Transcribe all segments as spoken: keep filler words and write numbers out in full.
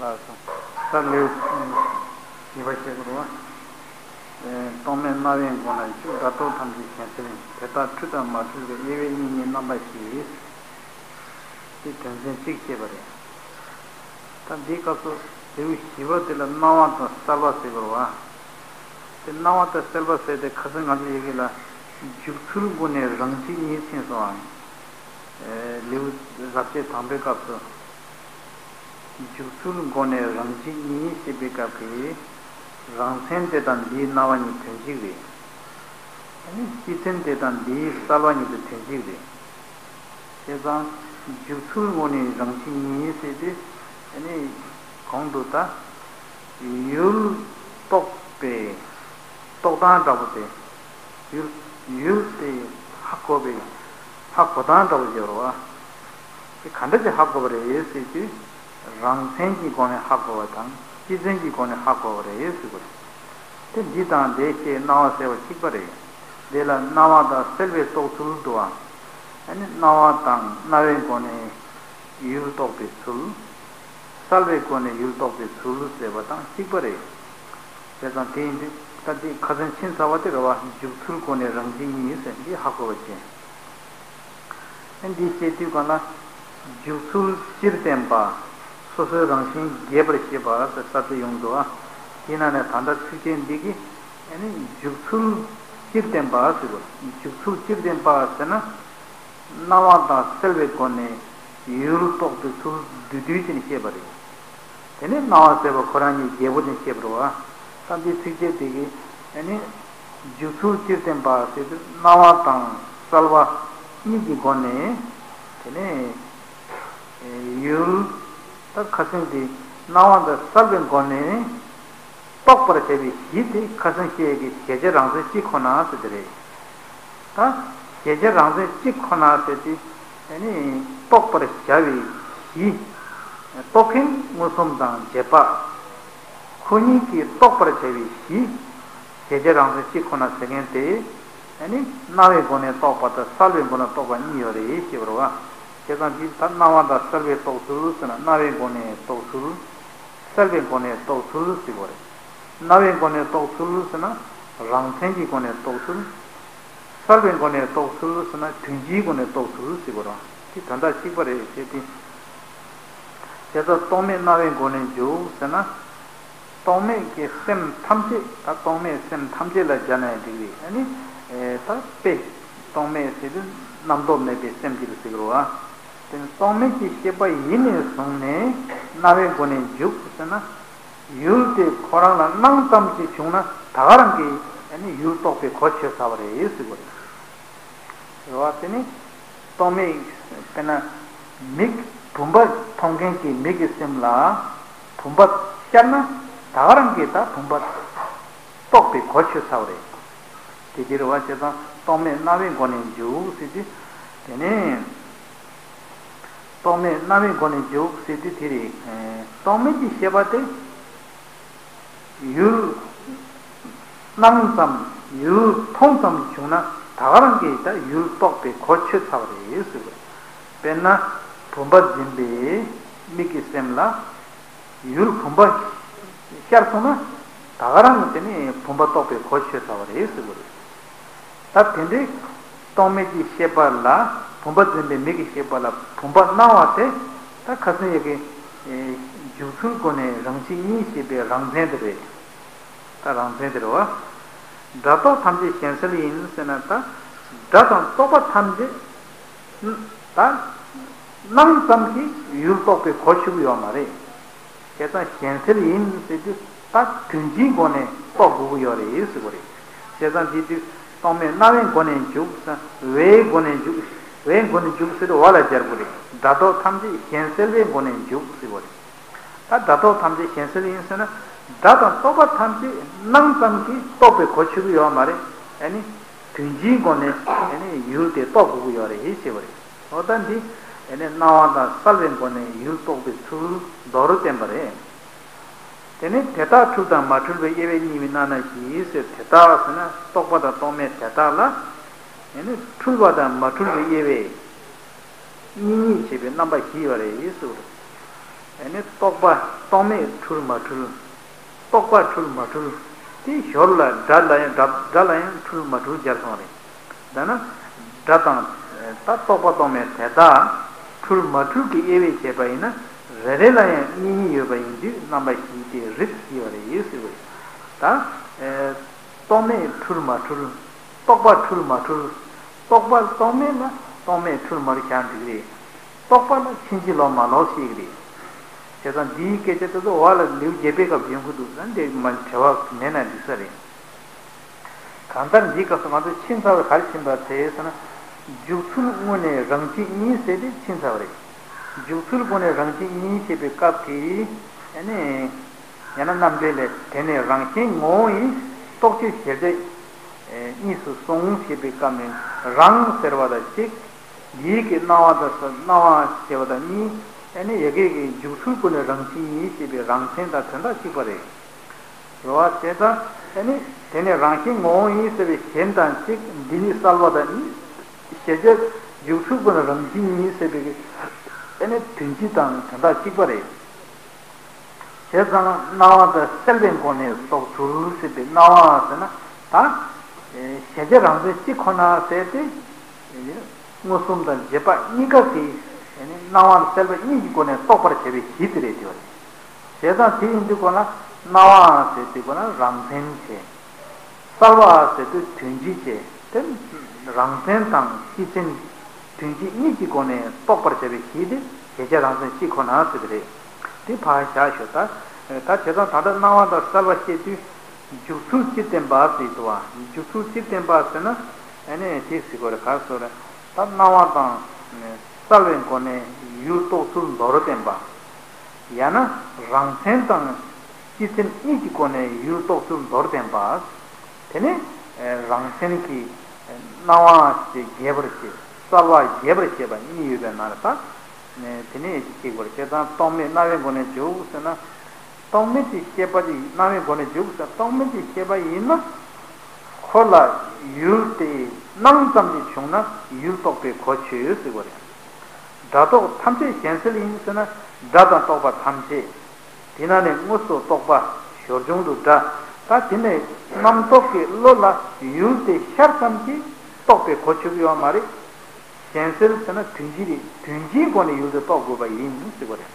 ལགས་སོ། ད་ལེའུ་བཞི་པ་བཤད་དགོས་རེད་བ། རྟོག་མེད་རྣ་བའི་སྒོ་ནས་འཇུག་སྒྲ་རྟོག་ཐམས་ཅད་གཞན་སེལ་ཡིན། དེ་ལྟར་འཁྲུལ་དང་མ་འཁྲུལ་བའི་དབྱེ་བས་གཉིས་ཉིད་རྣམ་པ་བཞི། དེ་དོན་ཚན་གཅིག་བཤད་པ་རེད། ད་འདིའི་སྐབས་སུ་ལེའུ་བཞི་པ་དེ་ལ་སྣང་བ་དང་གསལ་བ་ཟེར་དགོས་རེད་བ། དེ་སྣང་བ་དང་གསལ་བ་ཟེར་ཏེ་ཁ་སང་ང་ཚོ་ཡི་གེ་ལ་འཇུག་ཚུལ་སྒོ་ནས་རང་བཞིན་གཉིས་ཕྱིན་སོང་ཨང་། ལེའུ་རབ་བྱེད་དང་པོའི་སྐབས་སུ། འཇུག་ཚུལ་སྒོ་ནས་རང་བཞིན་གཉིས་ཞེས་པའི་སྐབས་ཀྱི་རང་མཚན་དེ་དང་འདིའི་སྣང་བ་གཉིས་དོན་གཅིག་རེད། ཨ་ནི་སྤྱི་མཚན་དེ་དང་འདིའི་གསལ་བ་གཉིས་དེ་དོན་གཅིག་རེད། བྱས་ཙང་འཇུག་ཚུལ་སྒོ་ནས་རང་བཞིན་གཉིས་ཟེར་དུས་ཨ་ནི་གོང་དུ་ད་ཡུལ་རྟོགས་པའི་རྟོག་སྟངས་འདྲ་པོ་དེ། ཡུལ་ཡུལ་དེ་ཧ་གོ་བའི་ཧ་གོ་སྟངས་འདྲ་པོ་ཡོད་རེད་བ། དེ་ག་འདྲ་ཅིག་ཧ་གོ་བ་རེད་ཟེར་དུས། རང་མཚན་གྱི་སྒོ་ནས་ཧ་གོ་བ་དང་སྤྱི་མཚན་གྱི་སྒོ་ནས་ཧ་གོ་བ་རེད་ཟེར་དགོས་རེད། དེ་འདི་དང་དེ་ཞེས་སྣང་བ་གསལ་བ་གཅིག་པ་རེད། དེ་ལ་སྣང་བ་དང་གསལ་བའི་རྟོགས་ཚུལ་འདུའམ། ཨ་ནི་སྣང་བ་དང་རྣ་བའི་སྒོ་ནས་ཡུལ་རྟོགས་པའི་ཚུལ། གསལ་བའི་སྒོ་ནས་ཡུལ་རྟོགས་པའི་ཚུལ་ཟེར་བ་དང་གཅིག་པ་རེད། བྱས་ཙང་དེ་ཡིན་དུས་ད་འདི་ཁ་སང་ཕྱིན་ཚར་བ་དེ་རེད་བ། འཇུག་ཚུལ་སྒོ་ནས་རང་བཞིན་གཉིས་ཟེར་འདི་ཧ་གོ་བ་བྱས། འདི་བཤད་དུས་གང་ལ། འཇུག་ཚུལ་སྤྱིར་བསྟན་པ། སོ་སོའི་རང་བཞིན་རྒྱས་པར་བཤད་པ་ཟེར་ས་དེ་ཡོང་འདུག་ཨ། དེའི་ནང་ནས་ད་ལྟ་ཚིགས་བཅད་འདི་གིས་ཨ་ནི་འཇུག་ཚུལ་སྤྱིར་བསྟན་པ་ཟེར་དགོས། འཇུག་ཚུལ་སྤྱིར་བསྟན་པ་ཟེར་ན། སྣང་བ་དང་གསལ་བའི་སྒོ་ནས་ཡུལ་རྟོགས་པའི་ཚུལ་བསྡུས་བསྡུས་ཀྱིས་བཤད་པ་རེད། དེ་ནས་སྣང་བ་ཟེར་བ་ཁོ་རང་ཉིད་རྒྱས་པོ་ནས་བཤད་པ་རེད་བ། ད་འདི་ཚིགས་བཅད་དེ་གིས་ཨ་ནི་འཇུག་ཚུལ་སྤྱིར་བསྟན་པ་ཟེར་དུས་སྣང་བ་དང་གསལ་བ་གཉིས་ཀྱི་སྒོ་ནས་དེ་ནས་ཡུལ་ད་ཁ་སང་དེ་སྣང་བ་དང་གསལ་བའི་སྒོ་ནས་རྟོགས་པར་བྱ་བའི་གཞི་དེ་ཁ་སང་བཤད་ཀྱི་གཞལ་བྱ་རང་མཚན་གཅིག་ཁོ་ན་ཟེར་དེ་རེད། ད་གཞལ་བྱ་རང་མཚན་གཅིག་ཁོ་ན་ཟེར་དུས་ཨ་ནི་རྟོགས་པར་བྱ་བའི་གཞི། རྟོགས་མཁན་མངོན་སུམ་དང་རྗེས་དཔག་ཁོ་གཉིས་ཀྱིས་རྟོགས་པར་བྱ་བའི་གཞི། གཞལ་བྱ་རང་མཚན་གཅིག་ཁོ་ན་ཟེར་མཁན་དེ་ཨ་ནི་རྣ་བའི་སྒོ་ནས་རྟོགས་པ་དང་གསལ་བའི་སྒོ་ནས་རྟོགས་པ་གཉིས་ཡོད་རེད་ཞེས་པ་རེད་བ། བྱས་ཙང་འདི་ལྟར་སྣང་བ་དང་གསལ་བའི་རྟོགས་ཚུལ་ཟེར་ན་རྣ་བའི་སྒོ་ནས་རྟོགས་ཚུལ། གསལ་བའི་སྒོ་ནས་རྟོགས་ཚུལ་ཟེར་བ་རེད། རྣ་བའི་སྒོ་ནས་རྟོགས་ཚུལ་ཟེར་ན་རང་མཚན་གྱི་སྒོ་ནས་རྟོགས་ཚུལ། གསལ་བའི་སྒོ་ནས་རྟོགས་ཚུལ་ཟེར་ན་དོན་སྤྱིའི་སྒོ་ནས་རྟོགས་ཚུལ་ཟེར་བ་རེད། དེ་དོན་དག་གཅིག་པ་རེད་ཟེར་ཏེ། བྱས་ཙང་རྟོག་མེད་རྣ་བའི་སྒོ་ནས་འཇུག་ཟེར་ན། རྟོག་མེད་ཀྱི་སེམས་ཐམས་ཅད་ད་རྟོག་མེད་སེམས་ཐམས་ཅད་ལ་སྦྱར་ན་ཡང་འགྲིག་རེད། ཨ་ནི་ད་དཔེ་རྟོག་མེད་ཟེར་དུས་རྣམ་རྟོག་མེད་པའི་སེམས་ཀྱི་རུ་ཟེར་གི་རེད་བ། དེ་ནི་རྟོག་མེད་ཀྱི་ཤེས་པ་ཡེ་ནས་བཟུང་ནས་རྣ་བའི་སྒོ་ནས་འཇུག་ཟེར་ན། ཡུལ་དེ་ཁོ་རང་ལ་སྣང་ཙམ་ཅིག་བྱུང་ན་ད་ག་རང་གིས་ཨ་ནི་ཡུལ་རྟོགས་པའི་གོ་ཆོད་ཚར་བ་རེད་ཟེར་གི་རེད། རེད་བ། དེ་ནི་རྟོག་མེད་དཔེར་ན་མིག་བུམ་པ་མཐོང་མཁན་གྱི་མིག་གི་སེམས་ལ་བུམ་པ་ཤར་ན་ད་ག་རང་གིས་ད་བུམ་པ་རྟོགས་པའི་གོ་ཆོད་ཚར་བ་རེད། དེ་དེ་རེད་བ། བྱས་ཙང་རྟོག་མེད་རྣ་བའི་སྒོ་ནས་འཇུག་ཟེར་དུས་དེ་ནི། རྟོག་མེད་རྣ་བའི་སྒོ་ནས་འཇུག་ཟེར་དུས་དེ་རེད། རྟོག་མེད་ཀྱི་ཤེས་པ་དེ་ཡུལ་སྣང་ཙམ་ཡུལ་མཐོང་ཙམ་བྱུང་ན་ད་ག་རང་གིས་ད་ཡུལ་རྟོགས་པའི་གོ་ཆོད་ཚར་བ་རེད་ཟེར་བ་རེད། དཔེར་ན་བུམ་པ་འཛིན་པའི་མིག་གི་སེམས་ལ། ཡུལ་བུམ་པ་ཤར་སོང་ན་ད་ག་རང་གིས་དེ་ནི་བུམ་པ་རྟོགས་པའི་གོ་ཆོད་ཚར་བ་རེད་ཟེར་བ་རེད། ད་དེ་འདྲའི་རྟོག་མེད་ཀྱི་ཤེས་པ་ལ་བུམ་པ་འཛིན་པའི་མིག་གི་ཤེས་པ་ལ་བུམ་པ་སྣང་བ་དེ་ད་ཁ་སང་ཡི་གེ་འཇུག་ཚུལ་སྒོ་ནས་རང་བཞིན་གཉིས་ཞེས་པའི་རང་མཚན་དེ་རེད། ད་རང་མཚན་དེ་རེད་བ། སྒྲ་རྟོག་ཐམས་ཅད་གཞན་སེལ་ཡིན་ཟེར་ན་ད་སྒྲ་དང་རྟོག་པ་ཐམས་ཅད་ད་སྣང་ཙམ་གྱིས་ཡུལ་རྟོགས་པའི་གོ་ཆོད་ཀྱི་ཡོད་མ་རེད། བྱས་ཙང་གཞན་སེལ་ཡིན་ཟེར་དུས་ད་དོན་སྤྱིའི་སྒོ་ནས་རྟོགས་དགོས་ཀྱི་ཡོད་རེད་ཟེར་བ་རེད། བྱས་ཙང་དེ་དུས་རྟོག་མེད་རྣ་བའི་སྒོ་ནས་འཇུག་ཟེར་བའི་སྒོ་ནས་འཇུག་བའི་སྒོ་ནས་འཇུག་ཟེར་དུས་བ་ལ་སྦྱར་དགོས་རེད། སྒྲ་རྟོག་ཐམས་ཅད་གཞན་སེལ་བའི་སྒོ་ནས་འཇུག་ཟེར་བ་རེད། ད་སྒྲ་རྟོག་ཐམས་ཅད་གཞན་སེལ་ཡིན་ཟེར་ན་སྒྲ་དང་རྟོག་པ་ཐམས་ཅད་སྣང་ཙམ་གྱིས་རྟོགས་པའི་གོ་ཆོད་ཀྱི་ཡོད་མ་རེད། ཨ་ནི་དོན་སྤྱིའི་སྒོ་ནས་ཨ་ནི་ཡུལ་དེ་རྟོགས་དགོས་ཀྱི་ཡོད་རེད་ཞེས་པ་རེད། འོ་ད་འདི་ཨ་ནི་སྣང་བ་དང་གསལ་བའི་སྒོ་ནས་ཡུལ་རྟོགས་པའི་ཚུལ་མདོར་བསྟན་པ་རེད། དེ་ནས་དེ་དག་འཁྲུལ་དང་མ་འཁྲུལ་བའི་དབྱེ་བས་གཉིས་པའི་སྣང་བ་བཞི་ཟེར། དེ་དག་ཟེར་ན་རྟོག་པ་དང་རྟོག་མེད་དེ་དག་ལ་ཨ་ནི་འཁྲུལ་བ་དང་མ་འཁྲུལ་བའི་དབྱེ་བས་གཉིས་གཉིས་བྱས་པའི་རྣམ་པ་བཞི་ཡོད་རེད་ཟེར། ཨ་ནི་རྟོག་པ་རྟོག་མེད་འཁྲུལ་མ་འཁྲུལ། རྟོག་པ་འཁྲུལ་མ་འཁྲུལ། དེའི་ཞོར་ལ་སྒྲ་ལ་ཡང་སྒྲ་སྒྲ་ལ་ཡང་འཁྲུལ་མ་འཁྲུལ་སྦྱར་སོང་རེད། ད་ནི་སྒྲ་དང་ད་རྟོག་པ་རྟོག་མེད་དེ་དག་འཁྲུལ་མ་འཁྲུལ་གྱི་དབྱེ་བས་བྱས་པ་ཡིན་ན། རེ་རེ་ལ་ཡང་གཉིས་གཉིས་ཡོད་པ་ཡིན་དུས་རྣམ་པ་བཞི་སྟེ་རིགས་བཞི་ཡོད་རེད་ཟེར་བ་རེད། ད་རྟོག་མེད་འཁྲུལ་མ་འཁྲུལ། རྟོག་པ་འཁྲུལ་མ་འཁྲུལ། རྟོག་པ་རྟོག་མེད་ལ་རྟོག་མེད་འཁྲུལ་མར་བཞག་འགྲིག་རེད། རྟོག་པ་ལ་ཕྱིན་ཅི་ལོག་མ་ལོག་ཤེས་ཀྱི་རེད། བྱས་ཙང་འདིའི་སྐད་ཆ་དེ་ཚོ་འོག་ལ་ལེའུ་བརྒྱད་པའི་སྐབས་ཡོང་གི་འདུག་ན། འདི་མ་བྲེལ་བ་མེད་ན་འགྲིག་ས་རེད། གང་ལྟར་འདིའི་སྐབས་སུ་ང་ཚོ་ཕྱིན་ཚར་བ་ག་རེ་ཕྱིན་པ་རེད་ཟེར་ན། འཇུག་ཚུལ་དངོས་ནས་རང་སྤྱི་གཉིས་ཟེར་ཏེ་ཕྱིན་ཚར་བ་རེད། འཇུག་ཚུལ་དངོས་ནས་རང་སྤྱི་གཉིས་ཞེས་པའི་སྐབས་དེ་ཨ་ནི། ཡང་ན་རྣམ་འགྲེལ་ལས། དེ་ནི་རང་བཞིན་ངོ་བོ་ཡི་རྟོག་བཅས་གཞལ་བྱ་གཉིས་སུ་སོང་ཞེས་པའི་སྐབས་ནས་རང་ཟེར་བ་དང་གཅིག་ཡིད་ཀྱི་སྣང་བ་དང་སྣང་བ་ཞེས་པ་དང་གཉིས། ཨ་ནི་ཡ་གི་གི་འཇུག་ཚུལ་ཀུན་ནས་རང་བཞིན་ཡིན་ཞེས་པའི་རང་མཚན་དང་དོན་དག་གཅིག་པ་རེད། རེད་བ། དེ་ལྟར་ཨ་ནི་དེ་ནི་རང་བཞིན་ངོ་བོ་ཡིན་ཟེར་བའི་གཞན་དང་གཅིག་འདི་ནི་གསལ་བ་དང་གཉིས། གཞལ་བྱ་འཇུག་ཚུལ་ཀུན་ནས་རང་བཞིན་ཡིན་ཟེར་བའི་ཨ་ནི་དོན་སྤྱི་དང་དོན་དག་གཅིག་པ་རེད། བྱས་ཙང་སྣང་བ་དང་སེལ་བའི་སྒོ་ནས་རྟོགས་ཚུལ་ཟེར་བའི་སྣང་བ་ཟེར་ན་ད། གཞལ་བྱ་རང་མཚན་གཅིག་ཁོ་ན་ཟེར་ཏེ། མངོན་སུམ་དང་རྗེས་དཔག་གཉིས་ཀ་གི་སྣང་བ་དང་སེལ་བ་གཉིས་ཀྱི་སྒོ་ནས་རྟོགས་པར་བྱ་བའི་གཞི་དེ་རེད་དེ་བ་རེད། བྱས་ཙང་དེ་ཡིན་དུས་ཁོ་ན་སྣང་བ་ཟེར་དུས་ཁོ་ན་རང་མཚན་བྱས། གསལ་བ་ཟེར་དུས་དོན་སྤྱི་བྱས། དེ་རང་མཚན་དང་སྤྱི་མཚན། དོན་སྤྱི་གཉིས་ཀྱི་སྒོ་ནས་རྟོགས་པར་བྱ་བའི་གཞི་དེ་གཞལ་བྱ་རང་མཚན་གཅིག་ཁོ་ན་ཟེར་བ་རེད། དེ་ཕར་བཞག་ཞོག་ད། ད་བྱས་ཙང་ད་ལྟ་སྣང་བ་དང་གསལ་བ་བཤད་དུས། འཇུག་ཚུལ་སྤྱིར་བསྟན་པ་ཟེར་འདུག་བ། འཇུག་ཚུལ་སྤྱིར་བསྟན་པ་ཟེར་ན། ཨ་ནི་དེ་ཟེར་དགོས་རེད། ག་རེ་ཟེར་རེད། ད་སྣང་བ་དང་གསལ་བའི་སྒོ་ནས་ཡུལ་རྟོགས་ཚུལ་མདོར་བསྟན་པ། ཡང་ན་རང་མཚན་དང་སྤྱི་མཚན་གཉིས་ཀྱི་སྒོ་ནས་ཡུལ་རྟོགས་ཚུལ་མདོར་བསྟན་པ། དེ་ནི་རང་མཚན་གྱི་སྣང་བ་ཞེས་རྒྱས་པར་བཤད། གསལ་བ་རྒྱས་པར་བཤད་པ་གཉིས་ཡོད་པའི་ནང་ལ་ད། དེ་ནས་ཅིག་བར་བྱས་ཙང་རྟོག་མེད་སྣང་བའི་སྒོ་ནས་འཇུག་ཟེར་ན། རྟོག་མེད་ཀྱི་ཤེས་པ་དེ་སྣང་བའི་སྒོ་ནས་འཇུག་ཟེར། རྟོག་མེད་ཀྱི་ཤེས་པ་ཡིན་ན། ཁོ་ལ་ཡུལ་དེ་སྣང་ཙམ་ཞིག་བྱུང་ན་ཡུལ་རྟོགས་པའི་གོ་ཆོད་ཟེར་བ་རེད། སྒྲ་རྟོག་ཐམས་ཅད་གཞན་སེལ་ཡིན་ཟེར་ན། སྒྲ་དང་རྟོག་པ་ཐམས་ཅད། དེ་ན་ནི་དངོས་སུ་རྟོག་པ་ཞོར་བྱུང་དུ་སྒྲ། ད་དེ་ནས་རྣམ་རྟོག་གི་བློ་ལ་ཡུལ་དེ་ཤར་ཙམ་གྱིས་རྟོགས་པའི་གོ་ཆོད་ཀྱི་ཡོད་མ་རེད། གཞན་སེལ་ཟེར་ན་དོན་སྤྱི་རེད། དོན་སྤྱིའི་སྒོ་ནས་ཡུལ་དེ་རྟོགས་དགོས་པ་ཡིན་ཟེར་བ་རེད།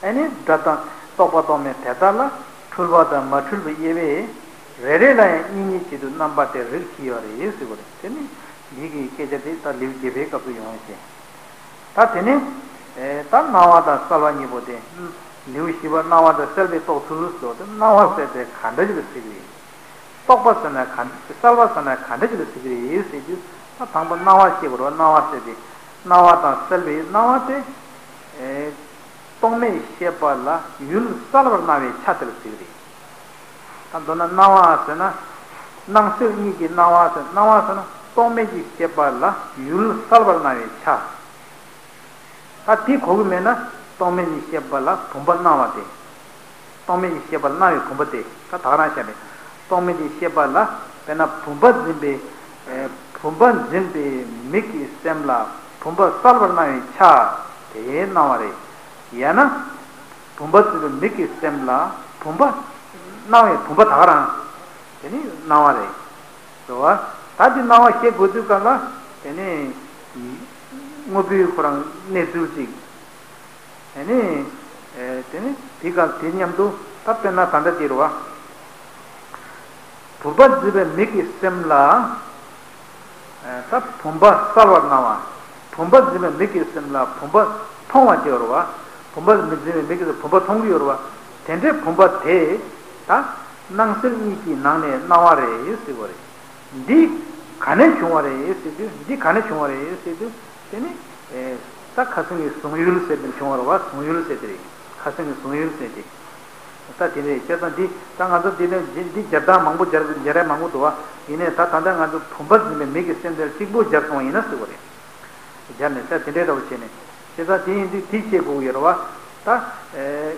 ཨ་ནི་སྒྲ་དང་རྟོག་པ་རྟོག་མེད་དེ་དག་ལ་འཁྲུལ་པ་དང་མ་འཁྲུལ་པའི་དབྱེ་བས་རེ་རེ་ལ་ཡང་གཉིས་གཉིས་བྱེད་དུ་རྣམ་པ་དེ་རིགས་བཞི་ཡོད་རེད་ཟེར་བ་རེད། དེ་ནི་འདི་གི་སྐད་ཆ་དེ་ད་ལེའུ་བརྒྱད་པའི་སྐབས་སུ་ཡོང་བ་བྱས། ད་དེ་ནི་ད་སྣང་བ་དང་གསལ་བ་གཉིས་པོ་དེ། ལེའུ་བཞི་པ་སྣང་བ་དང་གསལ་བའི་རྟོགས་ཚུལ་ཟེར་བ་དེ། སྣང་བ་ཟེར་དེ་ག་འདྲ་ཞིག་ལ་ཟེར་གི་རེད། རྟོག་པ་ཟེར་ན་ག་གསལ་བ་ཟེར་ན་ག་འདྲ་ཞིག་ལ་ཟེར་གི་རེད་ཟེར་དུས། ད་དང་པོ་སྣང་བ་ཤེས་དགོས་རེད། སྣང་བ་ཟེར་དེ། སྣང་བ་དང་གསལ་བའི་སྣང་བ་དེ། ཨེ། རྟོག་མེད་ཤེས་པ་ལ་ཡུལ་གསལ་བར་སྣང་བའི་ཆ་དེ་ལ་ཟེར་གི་རེད། ད་མདོར་ན་སྣང་བ་ཟེར་ན། སྣང་གསལ་གཉིས་ཀྱི་སྣང་བ་ཟེར། སྣང་བ་ཟེར་ན་རྟོག་མེད་ཀྱི་ཤེས་པ་ལ་ཡུལ་གསལ་བར་སྣང་བའི་ཆ། ད་དེ་གོ་གི་མེད་ན་རྟོག་མེད་ཀྱི་ཤེས་པ་ལ་བུམ་པ་སྣང་བ་དེ། རྟོག་མེད་ཀྱི་ཤེས་པ་ལ་སྣང་བའི་བུམ་པ་དེ་ད་ད་ག་རང་བཤད་པས། རྟོག་མེད་ཀྱི་ཤེས་པ་ལ་དཔེར་ན་བུམ་པ་འཛིན་པའི། ཨེ། བུམ་པ་འཛིན་པའི་མིག་གི་སེམས་ལ་བུམ་པ་གསལ་བར་སྣང་བའི་ཆ་དེ་སྣང་བ་རེད། ཡང་ན་བུམ་པ་འཛིན་པའི་མིག་གི་སེམས་ལ་བུམ་པ་སྣང་བའི་བུམ་པ་ད་ག་རང་དེ་ནི་སྣང་བ་རེད། རེད་བ། ད་འདི་སྣང་བ་ཤེས་དགོས་དུས་སྐབས་ལ་དེ་ནི་དངོས་པོའི་ཁོ་རང་གནས་ཚུལ་ཅིག་དེ་ནི། ཨེ། དེ་ནི་དེ་ག་དེ་མཉམ་དུ་ད་དཔེར་ན་ད་ལྟ་དེ་རེད་བ། བུམ་པ་འཛིན་པའི་མིག་གི་སེམས་ལ། ཨེ། ད་བུམ་པ་གསལ་བར་སྣང་བ། བུམ་པ་འཛིན་པའི་མིག་གི་སེམས་ལ་བུམ་པ་མཐོང་བ་དེ་རེད་བ། བུམ་པ་མི་འཛིན་པའི་མིག་གི་བུམ་པ་མཐོང་གི་ཡོད་རེད་བ། དེ་འདྲའི་བུམ་པ་དེ་ད་སྣང་གསལ་གཉིས་ཀྱི་ནང་ནས་སྣང་བ་རེད་ཟེར་བ་རེད། འདི་ག་ནས་བྱུང་བ་རེད་ཟེར་དུས། འདི་ག་ནས་བྱུང་བ་རེད་ཟེར་དུས། དེ་ནི། ཨེ། ད་ཁ་སང་གི་གཟུང་ཡུལ་ཟེར་དེ་བྱུང་བ་རེད་བ། གཟུང་ཡུལ་ཟེར་དེ་རེད། ཁ་སང་གི་གཟུང་ཡུལ་ཟེར་དེ། ད་དེ་ནས་བྱས་ཙང་འདི་ད་ང་ཚོ་འདི་ནས་འདི་འདི་སྦྱར་སྟངས་མང་པོ་སྦྱར་སྦྱར་ཡ་མང་པོ་འདུག་བ། ཡིན་ནའི་ད་ད་ལྟ་ང་ཚོ་བུམ་པ་འཛིན་པའི་མིག་གི་སེམས་དེར་གཅིག་པོ་སྦྱར་སོང་བ་ཡིན་ན་ཟེར་བ་རེད། སྦྱར་ནས་ད་དེ་འདྲའི་འདྲ་བོ་བྱས་ནས། བྱས་ཙང་དེ་ཡིན་དུས་དེ་བྱེད་དགོས་ཀྱི་ཡོད་རེད་བ། ད། ཨེ།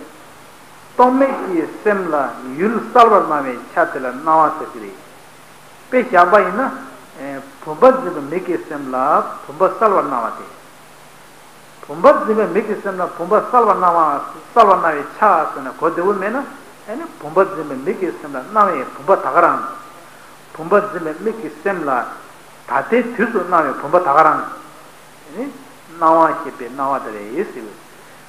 རྟོག་མེད་ཀྱི་སེམས་ལ་ཡུལ་གསལ་བར་སྣང་བའི་ཆ་དེ་ལ་སྣང་བ་ཟེར་གྱི་རེད། དཔེ་བཞག་པ་ཡིན་ན། ཨེ། བུམ་པ་འཛིན་པའི་མིག་གི་སེམས་ལ་བུམ་པ་གསལ་བར་སྣང་བ་དེ། བུམ་པ་འཛིན་པའི་མིག་གི་སེམས་ལ་བུམ་པ་གསལ་བར་སྣང་བ། གསལ་བར་སྣང་བའི་ཆ་ཟེར་ན་གོ་བདེ་བོ་མེད་ན། ཨ་ནི་བུམ་པ་འཛིན་པའི་མིག་གི་སེམས་ལ་སྣང་བའི་བུམ་པ་ད་ག་རང་། བུམ་པ་འཛིན་པའི་མིག་གི་སེམས་ལ་ད་ལྟའི་དུས་སུ་སྣང་བའི་བུམ་པ་ད་ག་རང་། ཨ་ནི་སྣང་བ་ཞེས་པའི་སྣང་བ་དེ་རེད་ཟེར།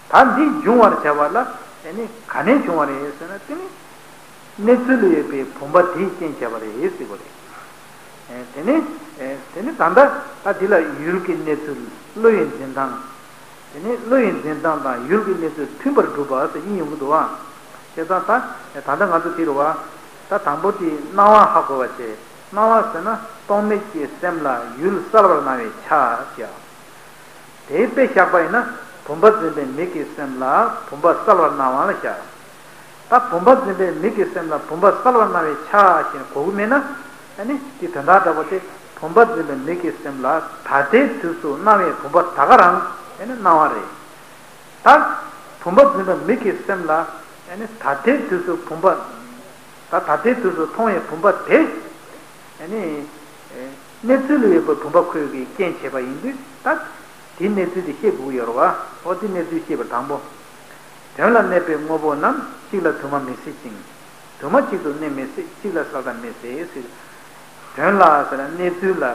ད་འདི་འབྱུང་བར་བྱ་བ་ལ་ཨ་ནི་ག་ནས་འབྱུང་བ་རེད་ཟེར་ན། དེ་ནི་གནས་ཚུལ་ལ་ཡོད་པའི་བུམ་པ་དེས་རྐྱེན་བྱས་པ་རེད་ཟེར་བ་རེད། ཨེ་དེ་ནི། ཨེ་དེ་ནི་ད་ལྟ་ད་འདི་ལ་ཡུལ་གྱི་གནས་ཚུལ། བློ་ཡི་འཛིན་སྟངས། དེ་ནི་བློ་ཡི་འཛིན་སྟངས་དང་ཡུལ་གྱི་གནས་ཚུལ་མཐུན་པར་སྒྲུབ་པ་ཟེར་གཉིས་ཡོང་གི་འདུག་བ། བྱས་ཙང་ད་ད་ལྟ་ང་ཚོ་འདི་རུ་བ། ད་དང་པོ་དེ་སྣང་བ་ཧ་གོ་བ་བྱས། སྣང་བ་ཟེར་ན་རྟོག་མེད་ཀྱི་སེམས་ལ་ཡུལ་གསལ་བར་སྣང་བའི་ཆ་བྱ། དེའི་དཔེ་བཞག་པ་ཡིན་ན་བུམ་པ་འཛིན་པའི་མིག་གི་སེམས་ལ་བུམ་པ་གསལ་བར་སྣང་བ་ལ་བཞག་ད་བུམ་པ་འཛིན་པའི་མིག་གི་སེམས་ལ་བུམ་པ་གསལ་བར་སྣང་བའི་ཆ་ཞེས་གོ་གི་མེད་ན། ཨ་ནི་དེ་དོན་དག་འདྲ་པོ་དེ། བུམ་པ་འཛིན་པའི་མིག་གི་སེམས་ལ་ད་ལྟའི་དུས་སུ་སྣང་བའི་བུམ་པ་ད་ག་རང་ཨ་ནི་སྣང་བ་རེད། ད་བུམ་པ་འཛིན་པའི་མིག་གི་སེམས་ལ་ཨ་ནི་ད་ལྟའི་དུས་སུ་བུམ་པ། ད་ད་ལྟའི་དུས་སུ་མཐོང་བའི་བུམ་པ་དེ། ཨ་ནི། གནས་ཚུལ་ལ་ཡོད་པའི་བུམ་པ་ཁོ་ཡོད་ཀྱི་རྐྱེན་བྱས་པ་ཡིན་དུས་ད། དེའི་གནས་ཚུལ་དེ་ཤེས་དགོས་ཀྱི་ཡོད་རེད་བ། འོ་དེ་གནས་ཚུལ་ཤེས་པར་དང་པོ། དོན་ལ་གནས་པའི་དངོས་པོ་རྣམས་གཅིག་ལ་དུ་མ་མི་སྲིད་ཅིང་། དུ་མ་གཅིག་ཏུ་གནས་མི་སྲིད། གཅིག་ལ་གསལ་བརྡ་མི་སྲིད་ཟེར། དོན་ལ་ཟེར་ན་གནས་ཚུལ་ལ།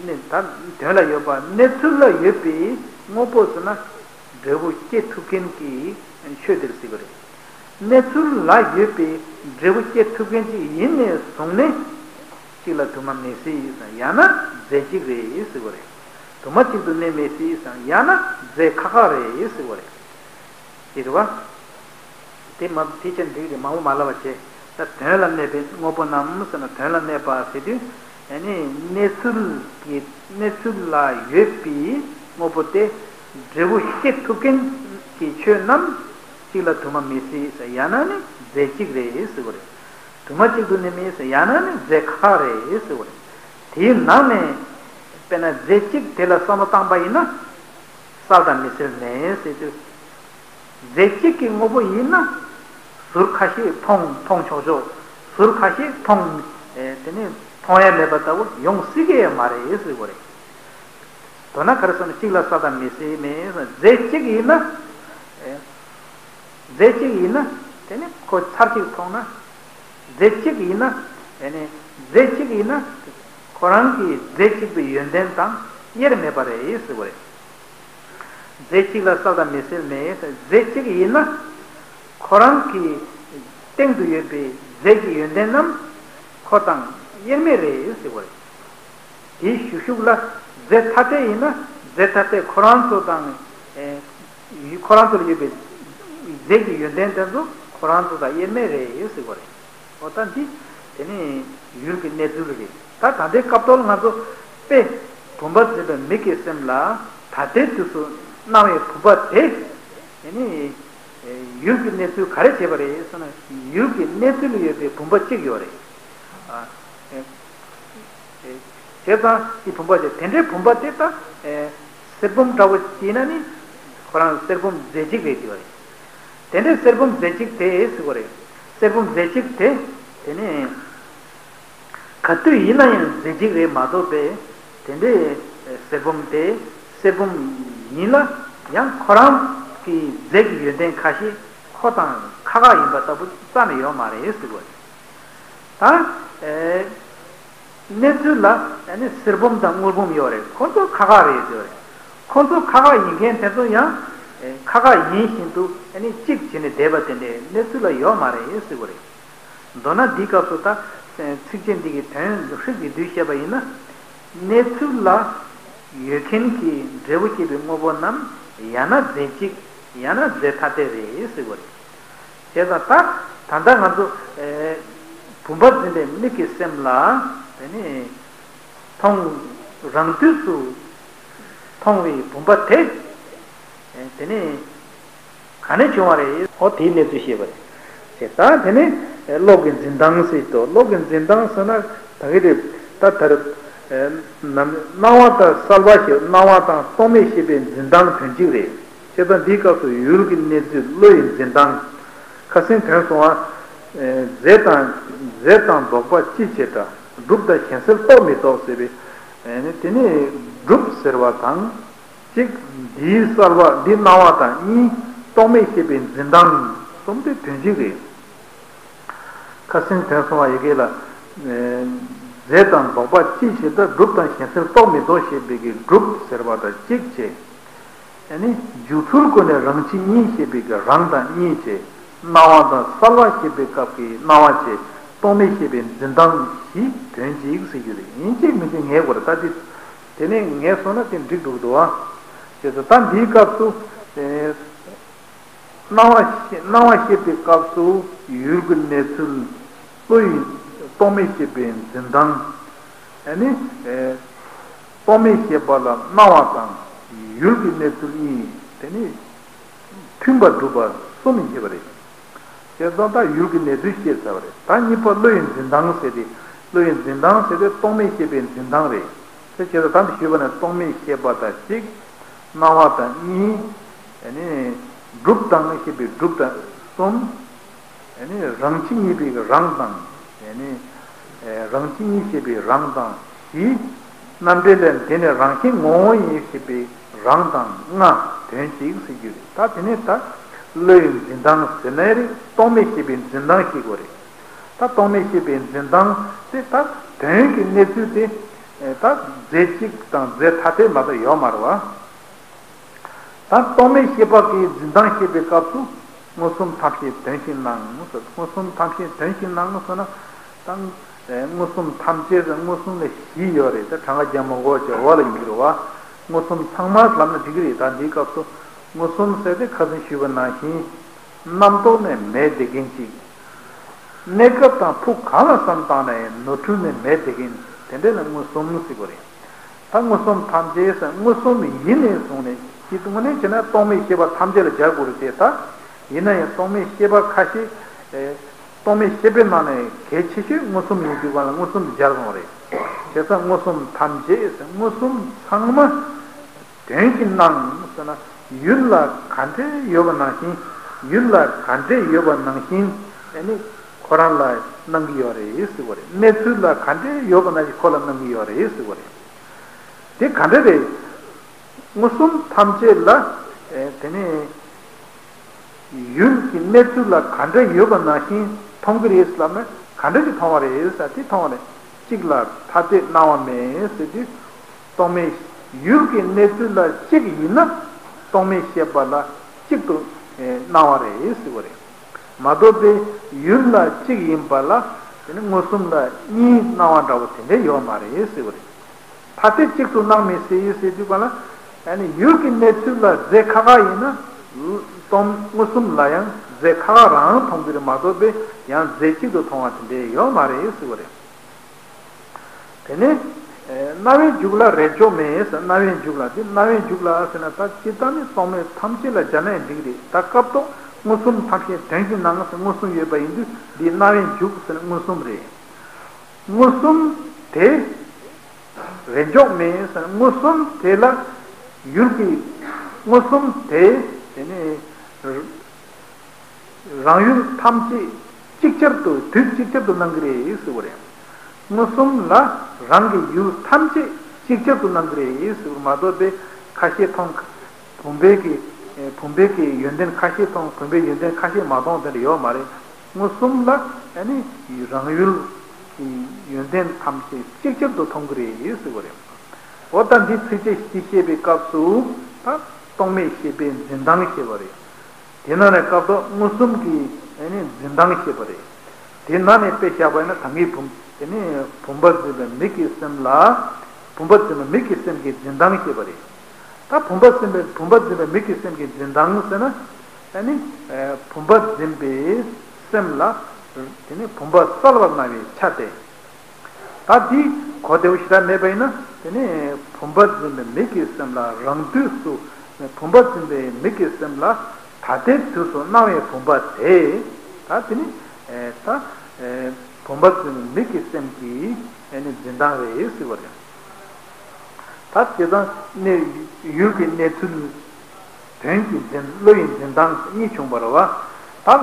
གནས་ད་དོན་ལ་ཡོད་པ་གནས་ཚུལ་ལ་ཡོད་པའི་དངོས་པོ་ཟེར་ན། འབྲས་བུ་སྐྱེ་ཐུབ་མཁན་གྱི་ཆོས་དེར་ཟེར་གྱི་རེད། གནས་ཚུལ་ལ་ཡོད་པའི་འབྲས་བུ་སྐྱེ་ཐུབ་མཁན་ཅིག་ཡིན་ནས་བཟུང་ནས། གཅིག་ལ་དུ་མ་མི་སྲིད་ཟེར་ན་ཡང་ན་རྫས་གཅིག་རེད་ཟེར་གྱི་རེད། དུ་མ་གཅིག་ཏུ་གནས་མི་སྲིད་ཟེར་ན་ཡང་ན་རྫས་ཁག་ཁག་རེད་ཟེར་གྱི་རེད། དེ་རེད་བ། དེ་མ་དེ་ཅན་འགྲིག་རེད། མང་པོ་མ་ལབ་པ་བྱས། ད་དོན་ལ་གནས་པའི་དངོས་པོ་རྣམས་ཟེར་ན་དོན་ལ་གནས་པ་ཟེར་དུས། ཨ་ནི་གནས་ཚུལ་གྱི་གནས་ཚུལ་ལ་ཡོད་པའི་དངོས་པོ་དེ་འབྲས་བུ་སྐྱེ་ཐུབ་མཁན་གྱི་ཆོས་རྣམས་གཅིག་ལ་དུ་མ་མི་སྲིད་ཟེར་ཡང་ན་ནི་རྫས་གཅིག་རེད་ཟེར་གྱི་རེད། དུ་མ་གཅིག་ཏུ་གནས་མིན་ཟེར་ཡང་ན་ནི་རྫས་ཁག་རེད་ཟེར་བ་རེད། དེའི་ནང་ནས་དཔེར་ན་རྫས་གཅིག་དེ་ལ་བསམ་བློ་བཏང་པ་ཡིན་ན། གསལ་དང་མི་གསལ་མེད་ཟེར་དུས། རྫས་གཅིག་གི་དངོས་པོ་ཡིན་ན། ཟུར་ཁ་ཤས་མཐོང་མཐོང་ཆོག་ཆོག་ཟུར་ཁ་ཤས་མཐོང་། ཨེ་དེ་ནི་མཐོང་ཡ་མེད་པ་ལྟ་བུ་ཡོང་སྲིད་ཀྱི་ཡོད་མ་རེད་ཟེར་བ་རེད། མདོར་ན་ག་རེ་ཟེར་ན་གཅིག་ལ་གསལ་དང་མི་གསལ་མེད། རྫས་གཅིག་ཡིན་ན། ཨེ། རྫས་གཅིག་ཡིན་ན། དེ་ནི་ཁོ་ཚར་གཅིག་མཐོང་ན། རྫས་གཅིག་ཡིན་ན། དེ་ནི་རྫས་གཅིག་ཡིན་ན། ཁོ་རང་གི་རྫས་གཅིག་པའི་ཡོན་ཏན་དང་དབྱེར་མེད་པ་རེད་ཟེར་བ་རེད། རྫས་གཅིག་ལ་གསལ་དང་མི་གསལ་མེད། རྫས་གཅིག་ཡིན་ན། ཁོ་རང་གི་སྟེང་དུ་ཡོད་པའི་རྫས་ཀྱི་ཡོན་ཏན་རྣམས་ཁོ་དང་དབྱེར་མེད་རེད་ཟེར་བ་རེད། དེའི་གཞུག་གཞུག་ལ་རྫས་ཐ་དད་ཡིན་ན་རྫས་ཐ་དད་ཁོ་རང་ཚོ་དང་། ཨེ། ཁོ་རང་ཚོར་ཡོད་པའི་རྫས་ཀྱི་ཡོན་ཏན་དེ་ཚོ་ཁོ་རང་ཚོ་དང་དབྱེར་མེད་རེད་ཟེར་བ་རེད། འོ་ད་འདི་དེ་ནི་ཡུལ་གྱི་གནས་ཚུལ་རེད། ད་ད་ལྟའི་སྐབས་ཐོག་ང་ཚོ་དཔེ་བུམ་པ་འཛིན་པའི་མིག་གི་སེམས་ལ་ད་ལྟའི་དུས་སུ་སྣང་བའི་བུམ་པ་དེ། དེ་ནི་ཡུལ་གྱི་གནས་ཚུལ་ག་རེ་བྱས་པ་རེད་ཟེར་ན་ཡུལ་གྱི་གནས་ཚུལ་ལ་ཡོད་པའི་བུམ་པ་གཅིག་ཡོད་རེད། ཨ། ཨེ། ཨེ། བྱས་ཙང་དེ་བུམ་པ་དེ་དེ་འདྲའི་བུམ་པ་དེ་ད། ཨེ། གསེར་བུམ་འདྲ་བོ་ཡིན་ན་ནི། ཁོ་རང་གསེར་བུམ་རྫས་གཅིག་རེད་ཟེར་བ་རེད། དེ་འདྲའི་གསེར་བུམ་རྫས་གཅིག་དེ་ཟེར་བ་རེད། གསེར་བུམ་རྫས་གཅིག་དེ། དེ་ནི། ག་དུས་ཡིན་ན་ཡང་རྫས་གཅིག་རེད་མ་གཏོགས་པའི། དེ་འདྲའི་གསེར་བུམ་དེ་གསེར་བུམ་ཡིན་ལ། ཡང་ཁོ་རང་གི་རྫས་ཀྱི་ཡོན་ཏན་ཁ་ཤས་ཁོ་དང་ཁ་ཁ་ཡིན་པ་ལྟ་བུ་རྩ་ནས་ཡོད་མ་རེད་ཟེར་བ་རེད། ད། ཨེ། གནས་ཚུལ་ལ་ཨ་ནི་གསེར་བུམ་དང་དངུལ་བུམ་ཡོད་རེད། ཁོ་ཚོ་ཁ་ཁ་རེད་ཟེར་བ་རེད། ཁོ་ཚོ་ཁ་ཁ་ཡིན་མཁན་དེ་ཚོ་ཡང་ཨེ་ཁ་ཁ་ཡིན་བཞིན་དུ་ཨ་ནི་གཅིག་བྱས་ནས་བསྡད་པ་དེ་འདྲའི་གནས་ཚུལ་ལ་ཡོད་མ་རེད་ཟེར་བ་རེད། མདོར་ན་འདིའི་སྐབས་སུ་ད་ཚིགས་བཅད་འདི་གི་དོན་ཧྲིལ་གྱིས་བསྡུས་བཤད་པ་ཡིན་ན། གནས་ཚུལ་ལ་ཡོད་མཁན་གྱི་འབྲས་བུ་སྐྱེད་པའི་དངོས་པོ་རྣམས་ཡང་ན་རྫས་གཅིག་ཡང་ན་རྫས་ཐ་དད་རེད་ཟེར་བ་རེད། བྱས་ཙང་ད་ད་ལྟ་ང་ཚོ་ཨེ་བུམ་པ་འཛིན་པའི་མིག་གི་སེམས་ལ་དེ་ནི་མཐོང་རང་དུས་སུ་མཐོང་བའི་བུམ་པ་དེ་ཨེ་དེ་ནི་ག་ནས་བྱུང་བ་རེད། འོ་དེའི་གནས་ཚུལ་བཤད་པ་རེད། བྱས་ཙང་དེ་ནི་བློ་གི་འཛིན་སྟངས་ཟེར་དོ། བློ་གི་འཛིན་སྟངས་ཟེར་ན་ད་གི་རེད། ད་ལྟར་ཨེ་ནམ་སྣང་བ་དང་གསལ་བ་ཞེས་སྣང་བ་དང་རྟོག་མེད་ཞེས་པའི་འཛིན་སྟངས་དོན་གཅིག་རེད། བྱས་ཙང་འདིའི་སྐབས་སུ་ཡུལ་གྱི་གནས་ཚུལ་བློ་ཡི་འཛིན་སྟངས། ཁ་སང་དོན་སོང་བ། རྫས་དང་རྫས་དང་ལྡོག་པ་ཅི་བྱེད་འདྲ། སྒྲུབ་དང་གཞན་སེལ་རྟོག་མི་རྟོག་ཟེར་བའི། དེ་ནི་སྒྲུབ་ཟེར་བ་དང་། གཅིག་འདིའི་གསལ་བ་འདི་སྣང་བ་དང་གཉིས་རྟོག་མེད་ཤེས་པའི་འཛིན་སྟངས་གསུམ་དེ་དོན་གཅིག་རེད། ཁ་སང་དོན་གསུམ་པ་ཡི་གེ་ལ། རྫས་དང་ལྡོག་པ་གཅིག་བྱེད་ལྟར་སྒྲུབ་དང་གཞན་སེལ་རྟོག་མེད་རྟོག་ཞེས་པའི་གི་སྒྲུབ་ཟེར་བ་དང་གཅིག་བྱས། ཨ་ནི་འཇུག་ཚུལ་ཀུན་ནས་རང་སྤྱི་གཉིས་ཞེས་པའི་གི་རང་དང་གཉིས་བྱས། སྣང་བ་དང་གསལ་བ་ཞེས་པའི་སྐབས་ཀྱི་སྣང་བ་བྱས། རྟོག་མེད་ཤེས་པའི་འཛིན་སྟངས་བཞི་དོན་གཅིག་ཟེར་རྒྱུ་རེད། ཡིན་གཅིག་མིན་གཅིག་ངེས་དགོས་རེད། ད་དེ་དེ་ནས་ངེས་སོང་ན་དེ་འགྲིག་འགྲོ་གི་འདུག་ཨ། བྱས་ཙང་ད་འདིའི་སྐབས་སུ། སྣང་བ་ཤེས་སྣང་བ་ཤེས་པའི་སྐབས་སུ་ཡུལ་གྱི་གནས་ཚུལ། བློ་ཡི་རྟོག་མེད་ཤེས་པའི་འཛིན་སྟངས། ཨ་ནི། རྟོག་མེད་ཤེས་པ་ལ་སྣང་བ་དང་ཡུལ་གྱི་གནས་ཚུལ་གཉིས་དེ་ནི་མཐུན་པར་སྒྲུབ་པ་གསུམ་ཡིན་གྱི་རེད། བྱས་ཙང་ད་ཡུལ་གྱི་གནས་ཚུལ་ཤེས་ཚར་བ་རེད། ད་གཉིས་པ་བློ་ཡི་འཛིན་སྟངས་ཟེར་ཏེ། བློ་ཡི་འཛིན་སྟངས་ཟེར་ཏེ་རྟོག་མེད་ཤེས་པའི་འཛིན་སྟངས་རེད། དེ་བྱས་ཙང་ད་འདི་ཞུས་པ་ནི་རྟོག་མེད་ཤེས་པ་དང་གཅིག་སྣང་བ་དང་གཉིས། ཨ་ནི་སྒྲུབ་དང་ཤེས་པའི་སྒྲུབ་དང་གསུམ། ཨ་ནི་རང་སྤྱི་གཉིས་པའི་རང་དང་། ཨ་ནི་རང་སྤྱི་གཉིས་ཤེས་པའི་རང་དང་བཞི། རྣམ་འགྲེལ་ལས་དེ་ནི་རང་བཞིན་ངོ་བོ་ཡིན་ཞེས་པའི་རང་དང་ལྔ་དོན་གཅིག་ཟེར་རྒྱུ་རེད། ད་དེ་ནས་ད་བློ་ཡི་འཛིན་སྟངས་ཟེར་ནའི་རེད། རྟོག་མེད་ཤེས་པའི་འཛིན་སྟངས་ཤེས་དགོས་རེད། ད་རྟོག་མེད་ཤེས་པའི་འཛིན་སྟངས་དེ་ད་དོན་གྱི་གནས་ཚུལ་དེ། ད་རྫས་གཅིག་དང་རྫས་ཐ་དད་མ་གཏོགས་ཡོད་མ་རེད་བ། ད་རྟོག་མེད་ཤེས་པ་གི་འཛིན་སྟངས་བཤད་པའི་སྐབས་སུ་མངོན་སུམ་ཐམས་ཅད་དོན་བཞིན་སྣང་ཟེར། མངོན་སུམ་ཐམས་ཅད་དོན་བཞིན་སྣང་ཟེར་ན། ད་མངོན་སུམ་ཐམས་ཅད་ཟེར་མངོན་སུམ་ལ་བཞི་ཡོད་རེད། ད་གྲངས་ཀ་རྒྱག་མ་དགོས་ཀྱི་འོག་ལ་ཡིན་གྱི་རེད་བ། མངོན་སུམ་ཚང་མ་ལབ་ན་འགྲིག་གི་རེད། ད་འདིའི་སྐབས་སུ་མངོན་སུམ་ཟེར་ཏེ་ཁ་སང་ཞུས་པ་ནང་བཞིན། རྣམ་རྟོག་ནས་མེད་བསྡད་མཁན་གཅིག་གནས་སྐབས་དང་ཕུགས་གང་ལ་བསམ་བཏང་ནའི་ནོར་འཁྲུལ་ནི་མེད་བསྡད་མཁན་དེ་འདྲ་ལ་མངོན་སུམ་ཟེར་དགོས་རེད། ད་མངོན་སུམ་ཐམས་ཅད་ཟེར་མངོན་སུམ་ཡིན་ནས་བཟུང་ནས་ཀྱི་དངོས་གནས་བྱས་ན་རྟོག་མེད་ཤེས་པ་ཐམས་ཅད་ལ་སྦྱར་དགོས་རེད་དེ། ད་ཡིན་ན་ཡང་རྟོག་མེད་ཤེས་པ་ཁ་ཤས། ཨེ། རྟོག་མེད་ཤེས་པའི་ནང་ནས་གལ་ཆེ་ཤོས་མངོན་སུམ་ཡིན་དུས་གང་ལ་མངོན་སུམ་དུ་སྦྱར་དགོས་རེད། བྱས་ཙང་མངོན་སུམ་ཐམས་ཅད་ཟེར་མངོན་སུམ་ཚང་མ། དོན་གྱིས་སྣང་ཟེར་ན། ཡུལ་ལ་ག་འདྲས་ཡོད་པ་ནང་བཞིན། ཡུལ་ལ་ག་འདྲས་ཡོད་པ་ནང་བཞིན། ཨ་ནི་ཁོ་རང་ལ་སྣང་གི་ཡོད་རེད་ཟེར་བ་རེད། གནས་ཚུལ་ལ་ག་འདྲས་ཡོད་པ་ནང་བཞིན་ཁོ་ལ་སྣང་གི་ཡོད་རེད་ཟེར་བ་རེད། དེ་ག་འདྲས་རེད། མངོན་སུམ་ཐམས་ཅད་ལ། ཨེ། དེ་ནས། ཡུལ་གྱི་གནས་ཚུལ་ལ་ག་འདྲ་ཡོད་པ་ནང་བཞིན་མཐོང་གི་རེད་ལབ་ན། ག་འདྲ་ཞིག་མཐོང་བ་རེད་ཟེར་དེ་མཐོང་བ་རེད། གཅིག་ལ་ཐ་དད་སྣང་བ་མེད་ཟེར་དུས། རྟོག་མེད། ཡུལ་གྱི་གནས་ཚུལ་ལ་གཅིག་ཡིན་ན། རྟོག་མེད་ཤེས་པ་ལ་གཅིག་ཏུ་སྣང་བ་རེད་ཟེར་བ་རེད། མ་གཏོགས་པའི་ཡུལ་ལ་གཅིག་ཡིན་པ་ལ། དེ་ནི་མངོན་སུམ་ལ་གཉིས་སྣང་བ་འདྲ་བོ་དེ་འདྲ་ཡོད་མ་རེད་ཟེར་བ་རེད། ཐ་དད་གཅིག་ཏུ་སྣང་མེད་ཟེར་ཡོད་ཟེར་དུས་ག་ལ། ཨ་ནི་ཡུལ་གྱི་གནས་ཚུལ་ལ་རྫས་ཁ་ཁ་ཡིན་ན། སྟོང་མངོན་སུམ་ལ་ཡང་རྫས་ཁ་ཁ་རང་མཐོང་གི་རེད་མ་གཏོགས་པའི་ཡང་རྫས་གཅིག་ཏུ་མཐོང་བ་དེ་འདྲ་ཡོད་མ་རེད་ཟེར་བ་རེད། དེ་ནས། རྣ་བའི་མཇུག་ལ་རེས་འཇོག་མེད་ཟེར། རྣ་བའི་མཇུག་ལ་དེ་རྣ་བའི་མཇུག་ལ་ཟེར་ན་ད་སྤྱིར་བཏང་ནི་རྟོག་མེད་ཐམས་ཅད་ལ་སྦྱར་ན་ཡང་འགྲིག་རེད། ད་སྐབས་ཐོག་མངོན་སུམ་ཐམས་ཅད་དོན་གྱིས་སྣང་ཟེར་མངོན་སུམ་ཡོད་པ་ཡིན་དུས་འདི་རྣ་བའི་མཇུག་ཟེར་ན་མངོན་སུམ་རེད། མངོན་སུམ་དེ། རེས་འཇོག་མེད་ཟེར་མངོན་སུམ་དེ་ལ་ཡུལ་གྱི། མངོན་སུམ་དེ་དེ་ནི་རང་ཡུལ་ཐམས་ཅད་ཅིག་ཅར་དུ་དུས་ཅིག་ཅར་དུ་སྣང་གི་རེད་ཟེར་བ་རེད། མངོན་སུམ་ལ་རང་གི་ཡུལ་ཐམས་ཅད་ཅིག་ཅར་དུ་སྣང་གི་རེད་ཟེར་བ་མ་གཏོགས་པའི་ཁ་ཤས་མཐོང་། བུམ་པའི་གི། བུམ་པའི་གི་ཡོན་ཏན་ཁ་ཤས་མཐོང་། བུམ་པའི་ཡོན་ཏན་ཁ་ཤས་མ་མཐོང་དེ་འདྲ་ཡོད་མ་རེད། མངོན་སུམ་ལ་ཨ་ནི་རང་ཡུལ་གྱི་ཡོན་ཏན་ཐམས་ཅད་ཅིག་ཅར་དུ་མཐོང་གི་རེད་ཟེར་བ་རེད། འོ་ད་འདི་ཚིགས་བཅད་བཞི་བཤད་པའི་སྐབས་སུ་ད་རྟོག་མེད་ཤེས་པའི་འཛིན་སྟངས་བཤད་པ་རེད། དེ་ནང་ནས་སྐབས་ཐོག་མངོན་སུམ་གྱི་ཨ་ནི་འཛིན་སྟངས་བཤད་པ་རེད། དེ་ནང་ནས་དཔེ་བཞག་པ་ཡིན་ན་ད་གིན་བུམ་དེ་ནི་བུམ་པ་འཛིན་པའི་མིག་གི་སེམས་ལ། བུམ་པ་འཛིན་པའི་མིག་གི་སེམས་ཀྱི་འཛིན་སྟངས་བཤད་པ་རེད། ད་བུམ་པ་འཛིན་པའི་བུམ་པ་འཛིན་པའི་མིག་གི་སེམས་ཀྱི་འཛིན་སྟངས་ཟེར་ན། ཨ་ནི། བུམ་པ་འཛིན་པའི་སེམས་ལ། དེ་ནི་བུམ་པ་གསལ་བར་སྣང་བའི་ཆ་དེ། ད་འདི་གོ་བདེ་བོ་ཞེ་དྲག་མེད་པ་ཡིན་ན། དེ་ནི་བུམ་པ་འཛིན་པའི་མིག་གི་སེམས་ལ་རང་དུས་སུ། བུམ་པ་འཛིན་པའི་མིག་གི་སེམས་ལ་ད་ལྟའི་དུས་སུ་སྣང་བའི་བུམ་པ་དེ། ད་དེ་ནི། ད། བུམ་པ་འཛིན་པའི་མིག་གི་སེམས་ཀྱི་ཨ་ནི་འཛིན་སྟངས་རེད་ཟེར་བ་རེད། ད་དེ་དང་གནས་ཡུལ་གྱི་གནས་ཚུལ། དོན་གྱི་འཛིན་བློ་ཡི་འཛིན་སྟངས་གཉིས་བྱུང་བ་རེད་བ། ད།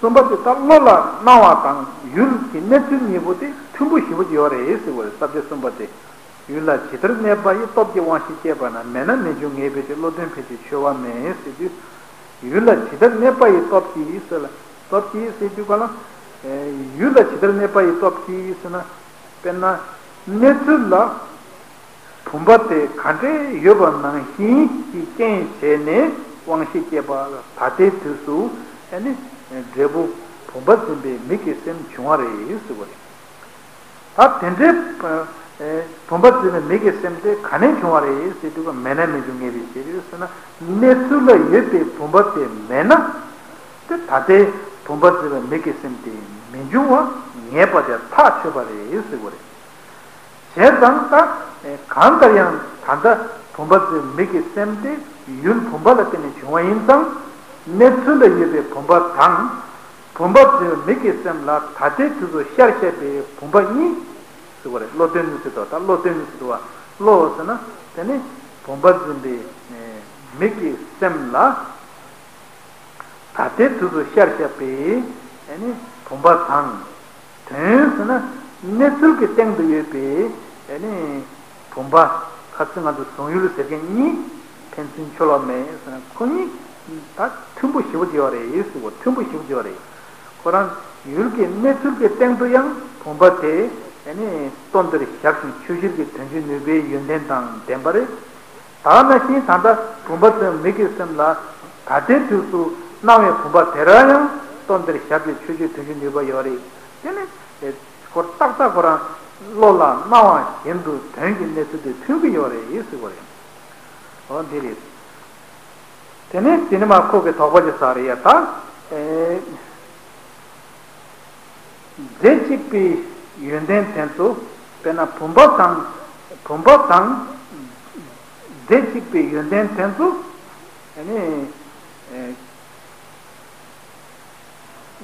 གསུམ་པ་དེ་ད་བློ་ལ་སྣང་བ་དང་ཡུལ་གྱི་གནས་ཚུལ་གཉིས་པོ་དེ་མཐུན་པོ་ཞེ་པོ་ཅིག་ཡོད་རེད་ཟེར་བ་རེད། ས་བཅད་གསུམ་པ་དེ། ཡུལ་ལ་ཇི་ལྟར་གནས་པ་ཡི་སྟོབས་ཀྱིས་དབང་ཤེས་སྐྱེས་པ་ན། མེད་ན་མི་འབྱུང་ངེས་པའི་ཕྱིར། བློ་ལྡན་ཕལ་ཆེར་འཆོལ་བ་མེད་ཟེར་དུས། ཡུལ་ལ་ཇི་ལྟར་གནས་པ་ཡི་སྟོབས་ཀྱིས་ཟེར་ལ། སྟོབས་ཀྱིས་ཟེར་དུས་ག་ལ། ཡུལ་ལ་ཇི་ལྟར་གནས་པ་ཡི་སྟོབས་ཀྱིས་ཟེར་ན། དཔེར་ན། གནས་ཚུལ་ལ། བུམ་པ་དེ་ག་འདྲས་ཡོད་པ་ནང་བཞིན་གྱི་རྐྱེན་བྱས་ནས་དབང་ཤེས་སྐྱེས་པ་ལ། ད་ལྟའི་དུས་སུ་ཨ་ནི་འབྲས་བུ་བུམ་པ་འཛིན་པའི་མིག་གི་སེམས་བྱུང་བ་རེད་ཟེར་བ་རེད། ད་དེ་འདྲའི་བུམ་པ་འཛིན་པའི་མིག་གི་སེམས་དེ་ག་ནས་བྱུང་བ་རེད་ཟེར་དུས། མེད་ན་མི་འབྱུང་ངེས་པའི་ཕྱིར་ཟེར་ན། གནས་ཚུལ་ལ་ཡོད་པའི་བུམ་པ་དེ་མེད་ན། དེ་ད་ལྟའི་བུམ་པ་འཛིན་པའི་མིག་གི་སེམས་དེ་མི་འབྱུང་བ་ངེས་པ་དེ་ཐག་ཆོད་པ་རེད་ཟེར་བ་རེད། བྱས་ཙང་ད། གང་ལྟར་ཡང་ད་ལྟ་བུམ་པ་འཛིན་མིག་གི་སེམས་དེ་ཡུལ་བུམ་པ་ལ་བརྟེན་ནས་བྱུང་བ་ཡིན་ཙང་། གནས་ཚུལ་ལ་ཡོད་པའི་བུམ་པ་དང་། བུམ་པ་འཛིན་མིག་གི་སེམས་ལ་ད་ལྟའི་དུས་སུ་ཤར་བཞག་པའི་བུམ་པ་གཉིས་ཟེར་བ་རེད། བློ་ལྡན་གཉིས་ཟེར་དོ། ད་བློ་ལྡན་གཉིས་ཟེར་དོ་བ། བློ་ཟེར་ན་དེ་ནི་བུམ་པ་འཛིན་པའི་མིག་གི་སེམས་ལ། ད་ལྟའི་དུས་སུ་ཤར་བཞག་པའི་ཨ་ནི་བུམ་པ་དང་། དོན་ཟེར་ན་གནས་ཚུལ་གྱི་སྟེང་དུ་ཡོད་པའི་ཨ་ནི་བུམ་པ། ཁ་སང་ང་ཚོ་གཟུང་ཡུལ་ཟེར་མཁན་གཉིས་ཕན་ཚུན་འཆོལ་བ་མེད་ཟེར་ན། ཁོ་གཉིས་ད་མཐུན་པོ་ཞེ་པོ་ཅིག་ཡོད་རེད་ཟེར་བ། མཐུན་པོ་ཞེ་པོ་ཅིག་ཡོད་རེད། ཁོ་རང་ཡུལ་གྱི་གནས་ཚུལ་གྱི་སྟེང་དུ་ཡང་བུམ་པ་དེ་ཨ་ནི་སྟོང་དེར་བཞག་ཅིང་ཆོས་ཕྱིར་གྱི་དོན་སྤྱི་ནུས་པའི་ཡོན་ཏན་དང་ལྡན་པ་རེད། ད་ག་ནང་བཞིན་ད་ལྟ་བུམ་པ་འཛིན་མིག་གི་སེམས་ལ་ད་ལྟའི་དུས་སུ་སྣང་བའི་བུམ་པ་དེ་རང་ཡང་སྟོང་དེར་བཞག་པའི་ཆོས་ཕྱིར་དོན་སྤྱི་ནུས་པ་ཡོད་རེད། དེ་ནི་ཁོ་ཏག་ཏག་ཁོ་རང་བློ་ལ་སྣང་བ་བཞིན་དུ་དོན་གྱི་གནས་ཚུལ་དེ་མཐུན་གྱི་ཡོད་རེད་ཟེར་བ་རེད། འོ་འདི་རེད། དེ་ནས་དེ་ནས་མར་ཁོ་གི་དོགས་པ་ཅིག་ཟ་རེད་ཡ། ད། ཨེ། རྫས་གཅིག་པའི་ཡོན་ཏན་དེ་ཚོ། དཔེར་ན་བུམ་པ་དང་། བུམ་པ་དང་རྫས་གཅིག་པའི་ཡོན་ཏན་དེ་ཚོ། ཨ་ནི། ཨེ།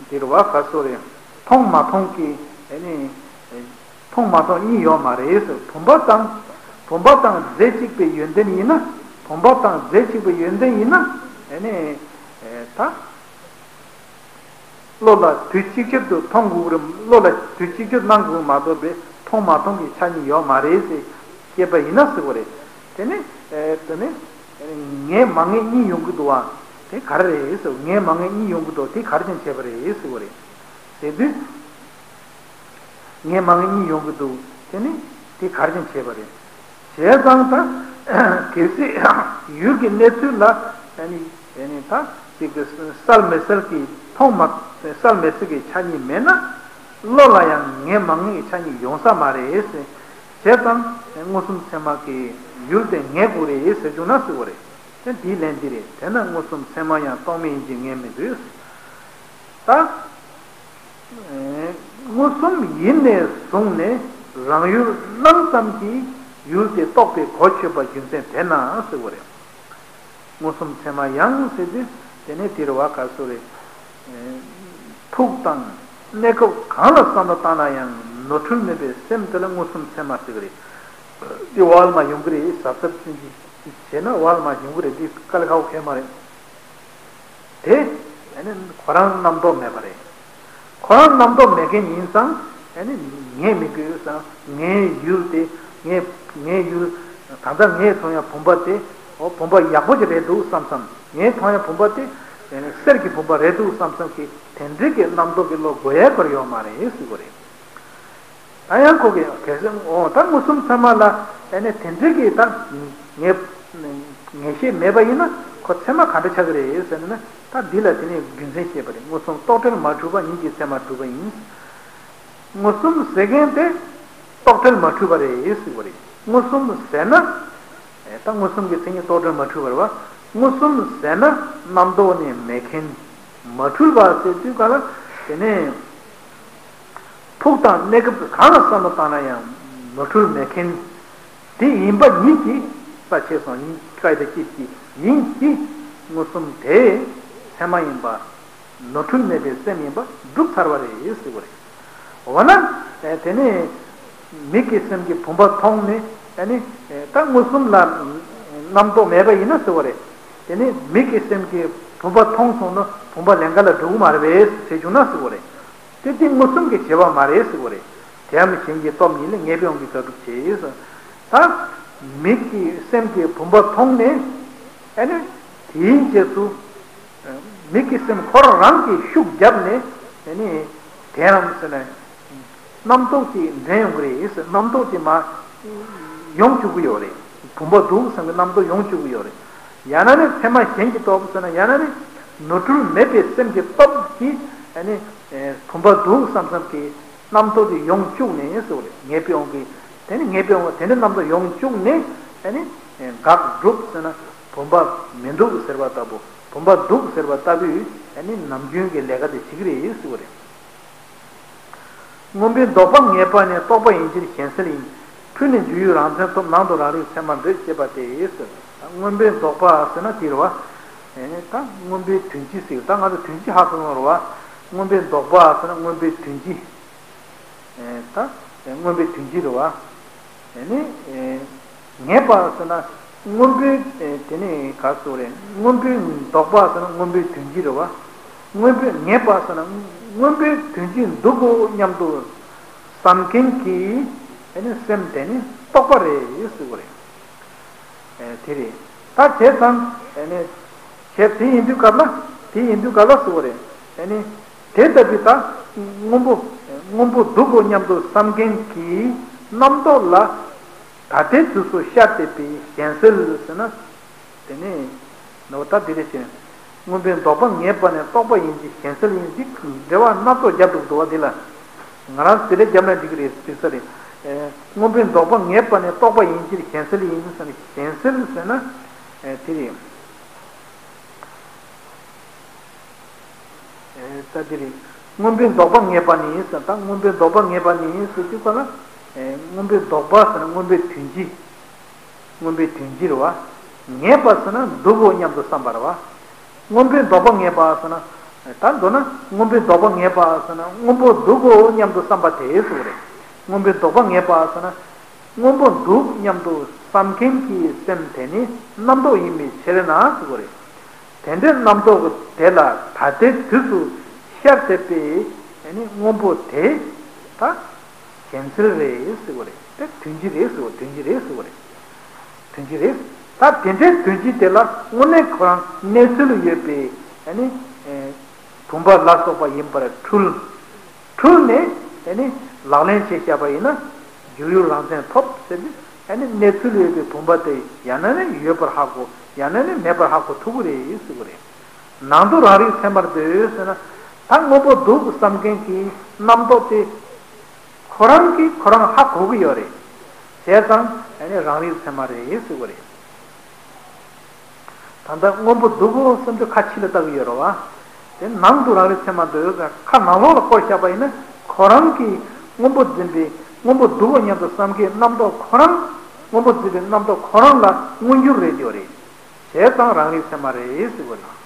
འདིར་བ་ག་སོ་རེ། མཐོང་མ་མཐོང་གི་ཨ་ནི། མཐོང་མ་མཐོང་གཉིས་ཡོད་མ་རེད་ཟེར། བུམ་པ་དང་། བུམ་པ་དང་རྫས་གཅིག་པའི་ཡོན་ཏན་ཡིན་ན། བུམ་པ་དང་རྫས་གཅིག་པའི་ཡོན་ཏན་ཡིན་ན། ཨ་ནི། ད། བློ་ལ་དུས་གཅིག་གྱུར་དུ་མཐོང་དགོས་ཀྱི་རེད། བློ་ལ་དུས་གཅིག་གྱུར་སྣང་དགོས་མ་གཏོགས་པའི་མཐོང་མ་མཐོང་གི་ཆ་གཉིས་ཡོད་མ་རེད་ཟེར་བཤད་པ་ཡིན་ན་ཟེར་བ་རེད། དེ་ནི། དེ་ནི། ངེས་མ་ངེས་གཉིས་ཡོང་གི་འདུག་བ། དེ་ག་རེ་རེད་ཟེར། ངེས་མ་ངེས་གཉིས་ཡོང་གི་འདུག། དེ་ག་རེ་བྱས་པ་རེད་ཟེར་བ་རེད། ཟེར་དུས། ངེས་མ་ངེས་གཉིས་ཡོང་གི་འདུག། དེ་ནི་དེ་ག་རེ་བྱས་པ་རེད། བྱས་ཙང་ད་གལ་སྲིད་ཡུལ་གྱི་གནས་ཚུལ་ལ་ཨ་ནི་ཨ་ནི་ད་ཅིག་གསལ་མི་གསལ་གྱི་མཐོང་མ་གསལ་མི་གསལ་གྱི་ཆ་གཉིས་མེད་ན། བློ་ལ་ཡང་ངེས་མ་ངེས་ཀྱི་ཆ་གཉིས་ཡོང་ས་མ་རེད་ཟེར། བྱས་ཙང་མངོན་སུམ་ཚད་མ་གིས་ཡུལ་དེ་ངེས་དགོས་རེད་ཟེར་བྱུང་ན་ཟེར་བ་རེད། དེ་འདིའི་ལན་འདི་རེད། དེས་ན་མངོན་སུམ་ཚད་མ་ཡང་རྟོག་མེད་ཡིན་གྱི་ངེས་མི་དགོས། ད། མངོན་སུམ་ཡིན་ནས་བཟུང་ནས་རང་ཡུལ་སྣང་ཙམ་གྱིས་ཡུལ་དེ་རྟོགས་པའི་གོ་ཆོད་པ་རྒྱུ་མཚན་དེས་ན་ཟེར་བ་རེད། མངོན་སུམ་ཚད་མ་ཡང་ཟེར་དུས་དེ་ནས་དེར་བ་ག་སོ་རེད། ཕུགས་དང་གནས་སྐབས་གང་ལ་བསམ་བློ་བཏང་ན་ཡང་ནོར་འཁྲུལ་མེད་པའི་སེམས་དེ་ལ་མངོན་སུམ་ཚད་མ་ཟེར་གི་རེད། འདི་བལ་མ་ཡོང་གི་རེད། གཟབ་གཟབ་ཅན་གྱིས་བྱས་ན་བལ་མ་ཡོང་གི་རེད། འདི་དཀའ་ལས་ཁག་པོ་གང་ཡང་མ་རེད། དེ་ཨ་ནི་ཁོ་རང་རྣམ་རྟོག་མེད་པ་རེད། ཁོ་རང་རྣམ་རྟོག་མེད་མཁན་ཡིན་ཙང་ཨ་ནི་ངས་མི་དགོས་ཙང་། ངའི་ཡུལ་དེ། ངའི་ངའི་ཡུལ་ད་ལྟ་ངས་མཐོང་ཡ་བུམ་པ་དེ། འོ་བུམ་པ་ཡག་པོ་ཅིག་རེད་འདུག་བསམ་བསམ། ངས་མཐོང་ཡ་བུམ་པ་དེ་ཨ་ནི་གསེར་གྱི་བུམ་པ་རེད་འདུག་བསམ་བསམ་གྱི་དེ་འདྲའི་གི་རྣམ་རྟོག་གི་བློ་དགོས་ཡ་སྐོར་ཡོད་མ་རེད་ཟེར་གི་རེད། ད་ཡང་ཁོ་གིས་གལ་སྲིད་འོ་ད་མངོན་སུམ་ཚད་མ་ལ་ཨ་ནི་དེ་འདྲའི་གི་ད་ངེས་ངེས་ཤེས་མེད་པ་ཡིན་ན་ཁོ་ཚད་མ་ག་འདྲ་ཆགས་ཀྱི་རེད་ཟེར་ན། ད་འདི་ལ་དེ་ནས་རྒྱུ་མཚན་བཤད་པ་རེད། མངོན་སུམ་རྟོག་བྲལ་མ་གྲུབ་པ་ཉིད་ཀྱིས་ཚད་མ་གྲུབ་པ་ཡིན། མངོན་སུམ་ཟེར་མཁན་དེ་རྟོག་བྲལ་མ་གྲུབ་པ་རེད་ཟེར་བ་རེད། མངོན་སུམ་ཟེར་ན། ད་མངོན་སུམ་གྱི་མཚན་ཉིད་རྟོག་བྲལ་མ་གྲུབ་པ་རེད་བ། མངོན་སུམ་ཟེར་ན་རྣམ་རྟོག་ནི་མེད་མཁན། མ་འཁྲུལ་བ་ཟེར་དུས་ག་ལ་དེ་ནས། ཕུགས་དང་གནས་སྐབས་གང་ལ་བསམ་བློ་བཏང་ན་ཡང་ནོར་འཁྲུལ་མེད་མཁན། དེ་ཡིན་པ་ཉིད་ཀྱིས་ས་ཆེ་སོང་ཡིན་ཀའི་ད་སྐྱིད་ཀྱི་ཡིན་གྱི། མངོན་སུམ་དེ་ཚད་མ་ཡིན་པ། ནོར་འཁྲུལ་མེད་པའི་སེམས་ཡིན་པ་གྲུབ་ཚར་བ་རེད་ཟེར་བ་རེད། འོ་ན་དེ་ནས་མིག་གི་སེམས་ཀྱིས་བུམ་པ་མཐོང་ནས་ཨ་ནི་ད་མངོན་སུམ་ལ་རྣམ་རྟོག་མེད་པ་ཡིན་ན་ཟེར་བ་རེད། དེ་ནས་མིག་གི་སེམས་ཀྱིས་བུམ་པ་མཐོང་སོང་ན་བུམ་པ་ལེན་ག་ལ་འགྲོ་གི་མ་རེད་པས་ཟེར་བྱུང་ན་ཟེར་བ་རེད། དེ་དེ་མངོན་སུམ་གྱི་བྱེད་པ་མ་རེད་ཟེར་བ་རེད། དེ་ཡང་གཞན་གྱི་སྟོབས་ཉིད་ལས་ངེས་པའི་དབང་གིས་གྲུབ་བྱེད་ཟེར། ད་མིག་གིས་སེམས་ཀྱི་བུམ་པ་མཐོང་ནས། ཨ་ནི་དེའི་རྗེས་སུ་མིག་གིས་སེམས་ཁོ་རང་རང་གིས་ཤུགས་བརྒྱབ་ནས། ཨ་ནི་དེའམ་ཟེར་ན། རྣམ་རྟོག་ཅིག་འདྲེན་ཡོང་གི་རེད་ཟེར། རྣམ་རྟོག་ཅིག་མར་ཡོང་བཅུག་གི་ཡོད་རེད། བུམ་པ་འདུག་བསམ་གྱི་རྣམ་རྟོག་ཡོང་བཅུག་གི་ཡོད་རེད། ཡང་ན་ནི་མཚན་མ་གཞན་གྱི་སྟོབས་ཟེར་ན། ཡང་ན་ནི་ནོར་འཁྲུལ་མེད་པའི་སེམས་ཀྱི་སྟོབས་ཀྱིས། ཨ་ནི་བུམ་པ་འདུག་བསམ་བསམ་གྱི་རྣམ་རྟོག་དེ་ཡོང་བཅུག་ནས་ཟེར་བ་རེད། ངེས་པའི་དབང་གིས། དེ་ནི་ངེས་པའི་དབང་དེ་འདྲའི་རྣམ་རྟོག་ཡོང་བཅུག་ནས། ཨ་ནི་དགག་སྒྲུབ་ཟེར་ན། བུམ་པ་མི་འདུག་ཟེར་བ་ལྟ་བུ། བུམ་པ་འདུག་ཟེར་བ་ལྟ་བུའི། ཨ་ནི་ནམ་རྒྱུན་གྱི་ལས་ཀ་དེ་བྱེད་ཀྱི་རེད་ཟེར་བ་རེད། སྔོན་པོའི་ལྡོག་པ་ངེས་པ་ནི། རྟོག་པ་ཡིན་ཕྱིར་གཞན་སེལ་ཡིན། འཁྲུལ་ནས་འཇུག་ཡུལ་རང་མཚན་ཐོབ། ནང་དུ་རང་རིག་མཚན་མར་འདོད། ཅེས་པ་སྟེ། སྔོན་པོའི་ལྡོག་པ་ཟེར་ན་དེ་རེད་བ། ཨེ་ནི་ད་སྔོན་པོའི་དོན་སྤྱི་ཟེར། ད་ང་ཚོ་དོན་སྤྱི་ཧ་གོ་སོང་རེད་བ། སྔོན་པོའི་ལྡོག་པ་ཟེར་ན་སྔོན་པོའི་དོན་སྤྱི། ཨེ་ད་སྔོན་པོའི་དོན་སྤྱི་རེད་བ། ཨེ་ནི་ཨེ་ངེས་པ་ཟེར་ན་སྔོན་པོའི། ཨེ་དེ་ནི་ག་ཟེར་རེད། སྔོན་པོའི་ལྡོག་པ་ཟེར་ན་སྔོན་པོའི་དོན་སྤྱི་རེད་བ། སྔོན་པོའི་ངེས་པ་ཟེར་ན་སྔོན་པོའི་དོན་སྤྱི་འདུག་གོ་སྙམ་དུ་བསམ་མཁན་གྱི། ཨེ་ནི་སེམས་དེ་ནི་རྟོག་པ་རེད་ཟེར་གོ་རེད། ཨེ་དེ་རེད། ད་བྱས་ཙང་ཨེ་ནི་བྱས། དེ་ཡིན་དུས་སྐབས་ལ། དེ་ཡིན་དུས་སྐབས་ལ་ཟེར་གོ་རེད། ཨེ་ནི་དེ་ལྟ་བུའི་ད་སྔོན་པོ། སྔོན་པོ་འདུག་གོ་སྙམ་དུ་བསམ་མཁན་གྱི་རྣམ་རྟོག་ལ། ད་ལྟའི་དུས་སུ་ཤར་བསྡད་པའི་གཞན་སེལ་ཟེར་ན། དེ་ནི་ནོ། ད་འདི་རེད་ཅེ། སྔོན་པོའི་ལྡོག་པ་ངེས་པ་ནི། རྟོག་པ་ཡིན་ཕྱིར་གཞན་སེལ་ཡིན། འདི་འགྲེལ་བ་སྣ་ཚོགས་རྒྱབ་འདུག་འདུག་བ། འདི་ལ་ང་རང་དེ་འདྲ་རྒྱབ་ན་འགྲིག་གི་རེད་འགྲིག་ས་རེད། ཨེ་སྔོན་པོའི་ལྡོག་པ་ངེས་པ་ནི། རྟོག་པ་ཡིན་ཕྱིར་གཞན་སེལ་ཡིན་ཟེར་ན། གཞན་སེལ་ཟེར་ན། ཨེ་དེ་རེད། ཨེ་ད་དེ་རེད། སྔོན་པོའི་ལྡོག་པ་ངེས་པ་ནི་ཟེར། ད་སྔོན་པོའི་ལྡོག་པ་ངེས་པ་ནི་ཟེར་དུས་ཙམ་ལ། ཨེ་སྔོན་པོའི་ལྡོག་པ་ཟེར་ན་སྔོན་པོའི་དོན་སྤྱི། སྔོན་པོའི་དོན་སྤྱི་རེད་བ། ངེས་པ་ཟེར་ན་འདུག་གོ་སྙམ་དུ་བསམ་པ་རེད་བ། སྔོན་པོའི་ལྡོག་པ་ངེས་པ་ཟེར་ན། ད་མདོར་ན་སྔོན་པོའི་ལྡོག་པ་ངེས་པ་ཟེར་ན་སྔོན་པོ་འདུག་གོ་སྙམ་དུ་བསམ་པ་དེ་ཟེར་བ་རེད། སྔོན་པོའི་ལྡོག་པ་ངེས་པ་ཟེར་ན། སྔོན་པོ་འདུག་སྙམ་དུ་བསམ་མཁན་གྱི་སེམས་དེ་ནི་རྣམ་རྟོག་ཡིན་པའི་ཕྱིར་ན་ཟེར་བ་རེད། དེ་འདྲའི་རྣམ་རྟོག་དེ་ལ་ད་ལྟའི་དུས་སུ་ཤར་བསྡད་པའི་ཨ་ནི་སྔོན་པོ་དེ་ད་གཞན་སེལ་རེད་ཟེར་བ་རེད། དེ་དོན་སྤྱི་རེད་ཟེར་བ། དོན་སྤྱི་རེད་ཟེར་བ་རེད། དོན་སྤྱི་རེད། ད་དེ་འདྲའི་དོན་སྤྱི་དེ་ལ་དངོས་གནས་ཁོ་རང་གནས་ཚུལ་ཡོད་པའི་ཨ་ནི་ཨེ་བུམ་པ་ལ་སོགས་པ་ཡིན་པར་འཁྲུལ། འཁྲུལ་ནས་ཨ་ནི་ལག་ལེན་བྱས་བཞག་པ་ཡིན་ན། འཇུག་ཡུལ་རང་མཚན་ཐོབ་ཟེར་ཏེ། ཨ་ནི་གནས་ཚུལ་ཡོད་པའི་བུམ་པ་དེ་ཡང་ན་ནི་ཡོད་པར་ཧ་གོ། ཡང་ན་ནི་མེད་པར་ཧ་གོ་ཐུབ་ཀྱི་རེད་ཟེར་གྱི་རེད། ནང་དུ་རང་རིག་མཚན་མར་འདོད་ཟེར་ན། ད་སྔོན་པོ་འདུག་བསམ་མཁན་གྱི་རྣམ་རྟོག་དེ་ཁོ་རང་གིས་ཁོ་རང་ཧ་གོ་གི་ཡོད་རེད། བྱས་ཙང་ཨ་ནི་རང་རིག་མཚན་མ་རེད་ཟེར་གྱི་རེད། ད་ལྟ་སྔོན་པོ་འདུག་གོ་བསམ་དུས་ཁ་ཕྱི་ལ་ལྟ་གི་ཡོད་རེད་བ། དེ་ནང་དུ་རང་རིག་མཚན་མར་འདོད། ཁ་ནང་ལོགས་ལ་བསྐོར་བཞག་པ་ཡིན་ན། ཁོ་རང་གིས་སྔོན་པོ་འཛིན་པའི། སྔོན་པོ་འདུག་གོ་སྙམ་དུ་བསམ་གྱི་རྣམ་རྟོག་ཁོ་རང་། སྔོན་པོ་འཛིན་པའི་རྣམ་རྟོག་ཁོ་རང་ལ་མངོན་གྱུར་རེད་ཡོད་རེད། བྱས་ཙང་རང་རིག་མཚན་མ་རེད་ཟེར་གྱི་རེད།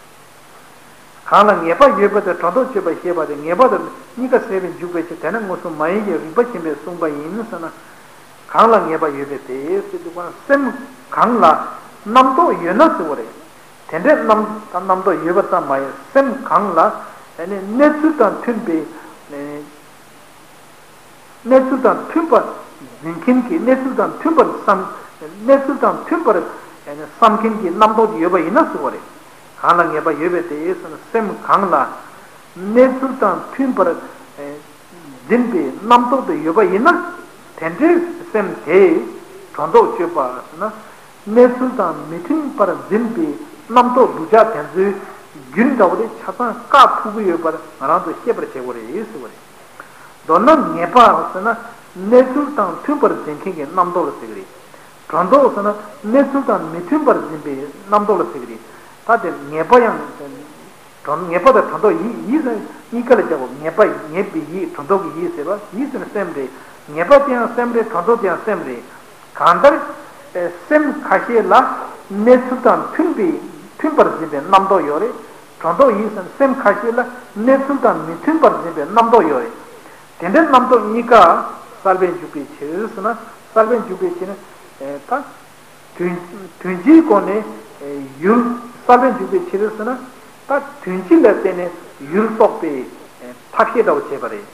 གང་ལ་ངེས་པ་ཡོད་པ་དེ་སྒྲོ་འདོགས་གཅོད་པ་ཞེས་པ་དེ། ངེས་པ་དང་གཉིས་ཀ་ཟད་པའི་འཇུག་པའི་ཕྱིར། དེ་ནི་མངོན་སུམ་མ་ཡིན་གྱི་རིགས་པ་ཆེན་པོས་གསུངས་པ་ཡིན་ཟེར་ན། གང་ལ་ངེས་པ་ཡོད་པའི་དེ་ཟེར་དུས་ཀ་སེམས་གང་ལ་རྣམ་རྟོག་ཡོད་ན་ཟེར་བ་རེད། དེ་འདྲའི་རྣམ་རྣམ་རྟོག་ཡོད་པ་ཙམ་མ་ཡིན། སེམས་གང་ལ་ཨ་ནི་གནས་ཚུལ་དང་མཐུན་པའི། གནས་ཚུལ་དང་མཐུན་པར་འཛིན་མཁན་གྱི། གནས་ཚུལ་དང་མཐུན་པར་བསམ། གནས་ཚུལ་དང་མཐུན་པར་བསམ་མཁན་གྱི་རྣམ་རྟོག་ཅིག་ཡོད་པ་ཡིན་ན་ཟེར་བ་རེད། གང་ལ་ངེས་པ་ཡོད་པའི་དེ་ཟེར་ན། སེམས་གང་ལ་གནས་ཚུལ་དང་མཐུན་པར་འཛིན་པའི་རྣམ་རྟོག་དེ་ཡོད་པ་ཡིན་ན། དེ་འདྲའི་སེམས་དེས་སྒྲོ་འདོགས་གཅོད་པ་ཟེར་ན། གནས་ཚུལ་དང་མི་མཐུན་པར་འཛིན་པའི་རྣམ་རྟོག་སྡུག་ཅག་དེ་ཚོའི་རྒྱུན་འདྲ་བོ་དེ་ཆ་ཚང་བཀག་ཐུབ་ཀྱི་ཡོད་པར་ང་རང་ཚོས་ཤེས་པར་བྱེད་དགོས་རེད་ཟེར་བ་རེད། མདོར་ན་ངེས་པ་ཟེར་ན་གནས་ཚུལ་དང་མཐུན་པར་འཛིན་མཁན་གྱི་རྣམ་རྟོག་ལ་ཟེར་གྱི་རེད། སྒྲོ་འདོགས་ཟེར་ན་གནས་ཚུལ་དང་མི་མཐུན་པར་འཛིན་པའི་རྣམ་རྟོག་ལ་ཟེར་གྱི་རེད། ད་དེ་ངེས་པ་ཡང་སྒྲོ། ངེས་པ་དང་སྒྲོ་འདོགས་ཡིད། ཡིད་ཟེར་གཉིས་ཀ་ལ་སྦྱར་བ། ངེས་པ་ཡིད། ངེས་པའི་ཡིད། སྒྲོ་འདོགས་ཀྱི་ཡིད་ཟེར་བ། ཡིད་ཟེར་ན་སེམས་རེད། ངེས་པ་དེ་ཡང་སེམས་རེད། སྒྲོ་འདོགས་དེ་ཡང་སེམས་རེད། གང་ལྟར། ཨེ་སེམས་ཁ་ཤས་ལ་གནས་ཚུལ་དང་མཐུན་པའི། མཐུན་པར་འཛིན་པའི་རྣམ་རྟོག་ཡོད་རེད། སྒྲོ་འདོགས་ཡིད་ཟེར་ན་སེམས་ཁ་ཤས་ལ་གནས་ཚུལ་དང་མི་མཐུན་པར་འཛིན་པའི་རྣམ་རྟོག་ཡོད་རེད། དེ་འདྲའི་རྣམ་རྟོག་གཉིས་ཀ་སེལ་བར་འཇུག་པའི་ཕྱིར་ཟེར་ན། སེལ་བར་འཇུག་པའི་ཕྱིར་ན། ཨེ་ད་དོན། དོན་སྤྱིའི་སྒོ་ནས་ཨེ་ཡུལ་སེལ་བར་འཇུག་པའི་ཕྱིར་ཟེར་ན། ད་དོན་སྤྱི་ལ་བརྟེན་ནས་ཡུལ་རྟོགས་པའི་ཨེ་ཐབས་ཤེས་འདྲ་བོ་བྱས་པ་རེད།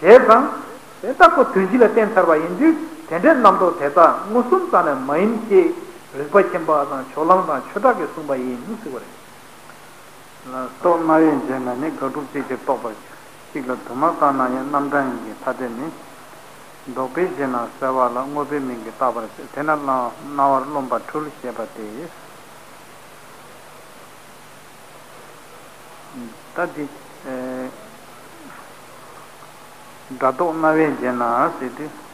བྱས་ཙང་། དེ་ལྟ་བུ་དོན་སྤྱི་ལ་བརྟེན་ཚར་བ་ཡིན་དུས། དེ་འདྲའི་རྣམ་རྟོག་དེ་དག་མངོན་སུམ་རྩ་ནས་མ་ཡིན་ཞེས་རིགས་པ་མཁྱེན་པ་དང་ཕྱོགས་གླང་དང་ཆོས་གྲགས་ཀྱིས་གསུངས་པ་ཡིན་ཟེར་བ་རེད། ལ་རྟོག་རྣ་བས་འཇལ་ན་ནི་དགག་སྒྲུབ་ཅིག་ཅར་རྟོགས་པར་གཅིག་ལ་དུ་མ་བཏང་ན་ཡང་རྣམ་གྲངས་ཡིན་གྱི་ཐ་དད་ནི། ལྡོག་པའི་རྗེས་ན་གསལ་བ་ལ་དངོས་པོའི་མིང་གིས་བཏགས་པར་བྱེད། དེ་ནས་རྣ་བར་རློམ་པ་འཁྲུལ་ཞེས་པ་སྟེ། ད་འདི། སྒྲ་རྟོག་རྣ་བས་འཇལ་ན་ཟེར་དུས།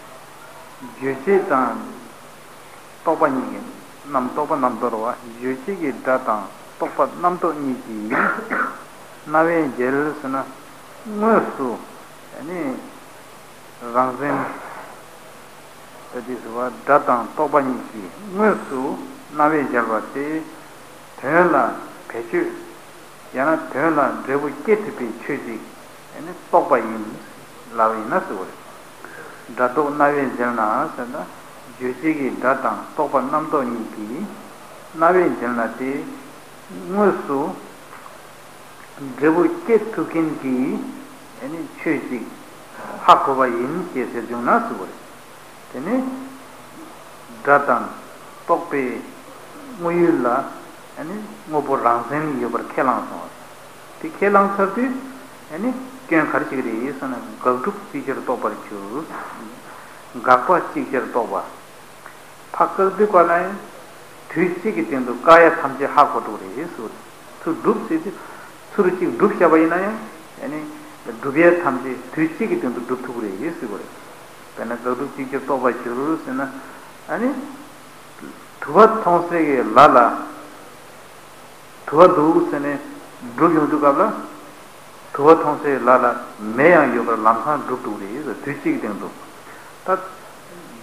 རྗོད་བྱེད་དང་རྟོག་པ་གཉིས་ཀྱི་རྣམ་རྟོག་པ་རྣམ་རྟོག་རེད་བ། རྗོད་བྱེད་ཀྱི་སྒྲ་དང་རྟོག་པ་རྣམ་རྟོག་གཉིས་ཀྱིས་རྣ་བས་འཇལ་ཟེར་ན་དངོས་སུ་ནི་རང་མཚན། ད་དེ་ཟེར་བ་སྒྲ་དང་རྟོག་པ་གཉིས་ཀྱིས་དངོས་སུ་རྣ་བས་འཇལ་བ་སྟེ། དོན་ལ་བེད་སྤྱོད། ཡང་ན་དོན་ལ་འབྲས་བུ་སྐྱེ་ཐུབ་པའི་ཆོས་ཅིག་ནི་རྟོགས་པ་ཡིན་ལབ་ཡིན་ན་ཟེར་བ་རེད། སྒྲ་རྟོག་རྣ་བས་འཇལ་ན་ཟེར་ན། རྗོད་བྱེད་ཀྱི་སྒྲ་དང་རྟོག་པ་རྣམ་རྟོག་གཉིས་ཀྱིས་རྣ་བས་འཇལ་ན་དེ་དངོས་སུ་འབྲས་བུ་སྐྱེ་ཐུབ་མཁན་གྱི་ཆོས་ཅིག་ཧ་གོ་བ་ཡིན་ཞེས་ཟེར་བྱུང་ན་ཟེར་བ་རེད། དེ་ནི་སྒྲ་དང་རྟོག་པའི་དངོས་ཡུལ་ལ་ནི་དངོས་པོ་རང་མཚན་ཡོད་པར་ཁས་བླངས་སོང་བ། དེ་ཁས་བླངས་ཚར་དུས་ནི་སྐྱོན་ག་རེ་ཞིག་རེད་ཟེར་ན་དགག་སྒྲུབ་ཅིག་ཅར་རྟོགས་པར་འགྱུར། དགག་པ་ཅིག་ཅར་རྟོགས་པ། ཕ་བཀག་དུས་ག་ན་ཡང་དུས་གཅིག་གི་སྟེང་དུ་བཀག་ཡ་ཐམས་ཅད་ཧ་གོ་ཐུབ་རེད་ཟེར། ཚུར་སྒྲུབ་ཟེར་དུས་ཚུར་གཅིག་སྒྲུབ་བཞག་པ་ཡིན་ན་ཡང་ཨ་ནི་སྒྲུབ་ཡ་ཐམས་ཅད་དུས་གཅིག་གི་སྟེང་དུ་སྒྲུབ་ཐུབ་རེད་ཟེར་བ་རེད། དཔེར་ན་དགག་སྒྲུབ་ཅིག་ཅར་རྟོགས་པར་འགྱུར་ཟེར་ན་ཨ་ནི་དུ་བ་མཐོང་སའི་ལ་ལ། དུ་བ་འདུག་ཟེར་ནས་སྒྲུབ་ཡོང་དུས་སྐབས་ལ། དུ་བ་མཐོང་སའི་ལ་ལ་མེ་ཡང་ཡོད་པར་ལམ་སང་སྒྲུབ་ཐུབ་རེད། དུས་གཅིག་གི་སྟེང་དུ། ད་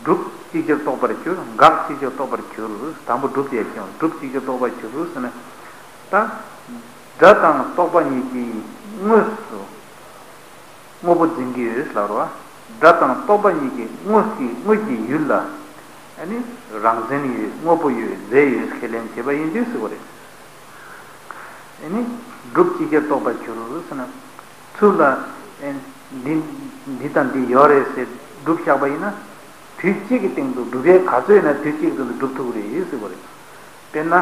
སྒྲུབ་ཅིག་ཅར་རྟོགས་པར་འགྱུར། དགག་ཅིག་ཅར་རྟོགས་པར་འགྱུར། དང་པོ་སྒྲུབ་དེ་ཡང་སྒྲུབ་ཅིག་ཅར་རྟོགས་པར་འགྱུར་ཟེར་ན། ད་སྒྲ་དང་རྟོག་པ་གཉིས་ཀྱིས་དངོས་སུ། དངོས་པོ་འཛིན་གྱི་ཡོད་ལབ་རོ། སྒྲ་དང་རྟོག་པ་གཉིས་ཀྱི་དངོས་ཀྱི་དངོས་ཀྱི་ཡུལ་ལ་ཨ་ནི་རང་མཚན་ཡོད། དངོས་པོ་ཡོད། རྫས་ཡོད་ཁས་ལེན་བྱེད་པ་ཡིན་དུས་ཟེར་བ་རེད། ཨ་ནི་སྒྲུབ་ཅིག་ཅར་རྟོགས་པར་འགྱུར་ཟེར་ན། ཚུར་ལ་ཨ་འདི་འདི་དང་འདི་ཡོད་རེད་ཟེར་སྒྲུབ་བཞག་པ་ཡིན་ན། དུས་གཅིག་གི་སྟེང་དུ་སྒྲུབ་ཡས་ག་ཚོད་ཡིན་ན་དུས་གཅིག་ཏུ་སྒྲུབ་ཐུབ་ཀྱི་རེད་ཟེར་བ་རེད། དཔེར་ན།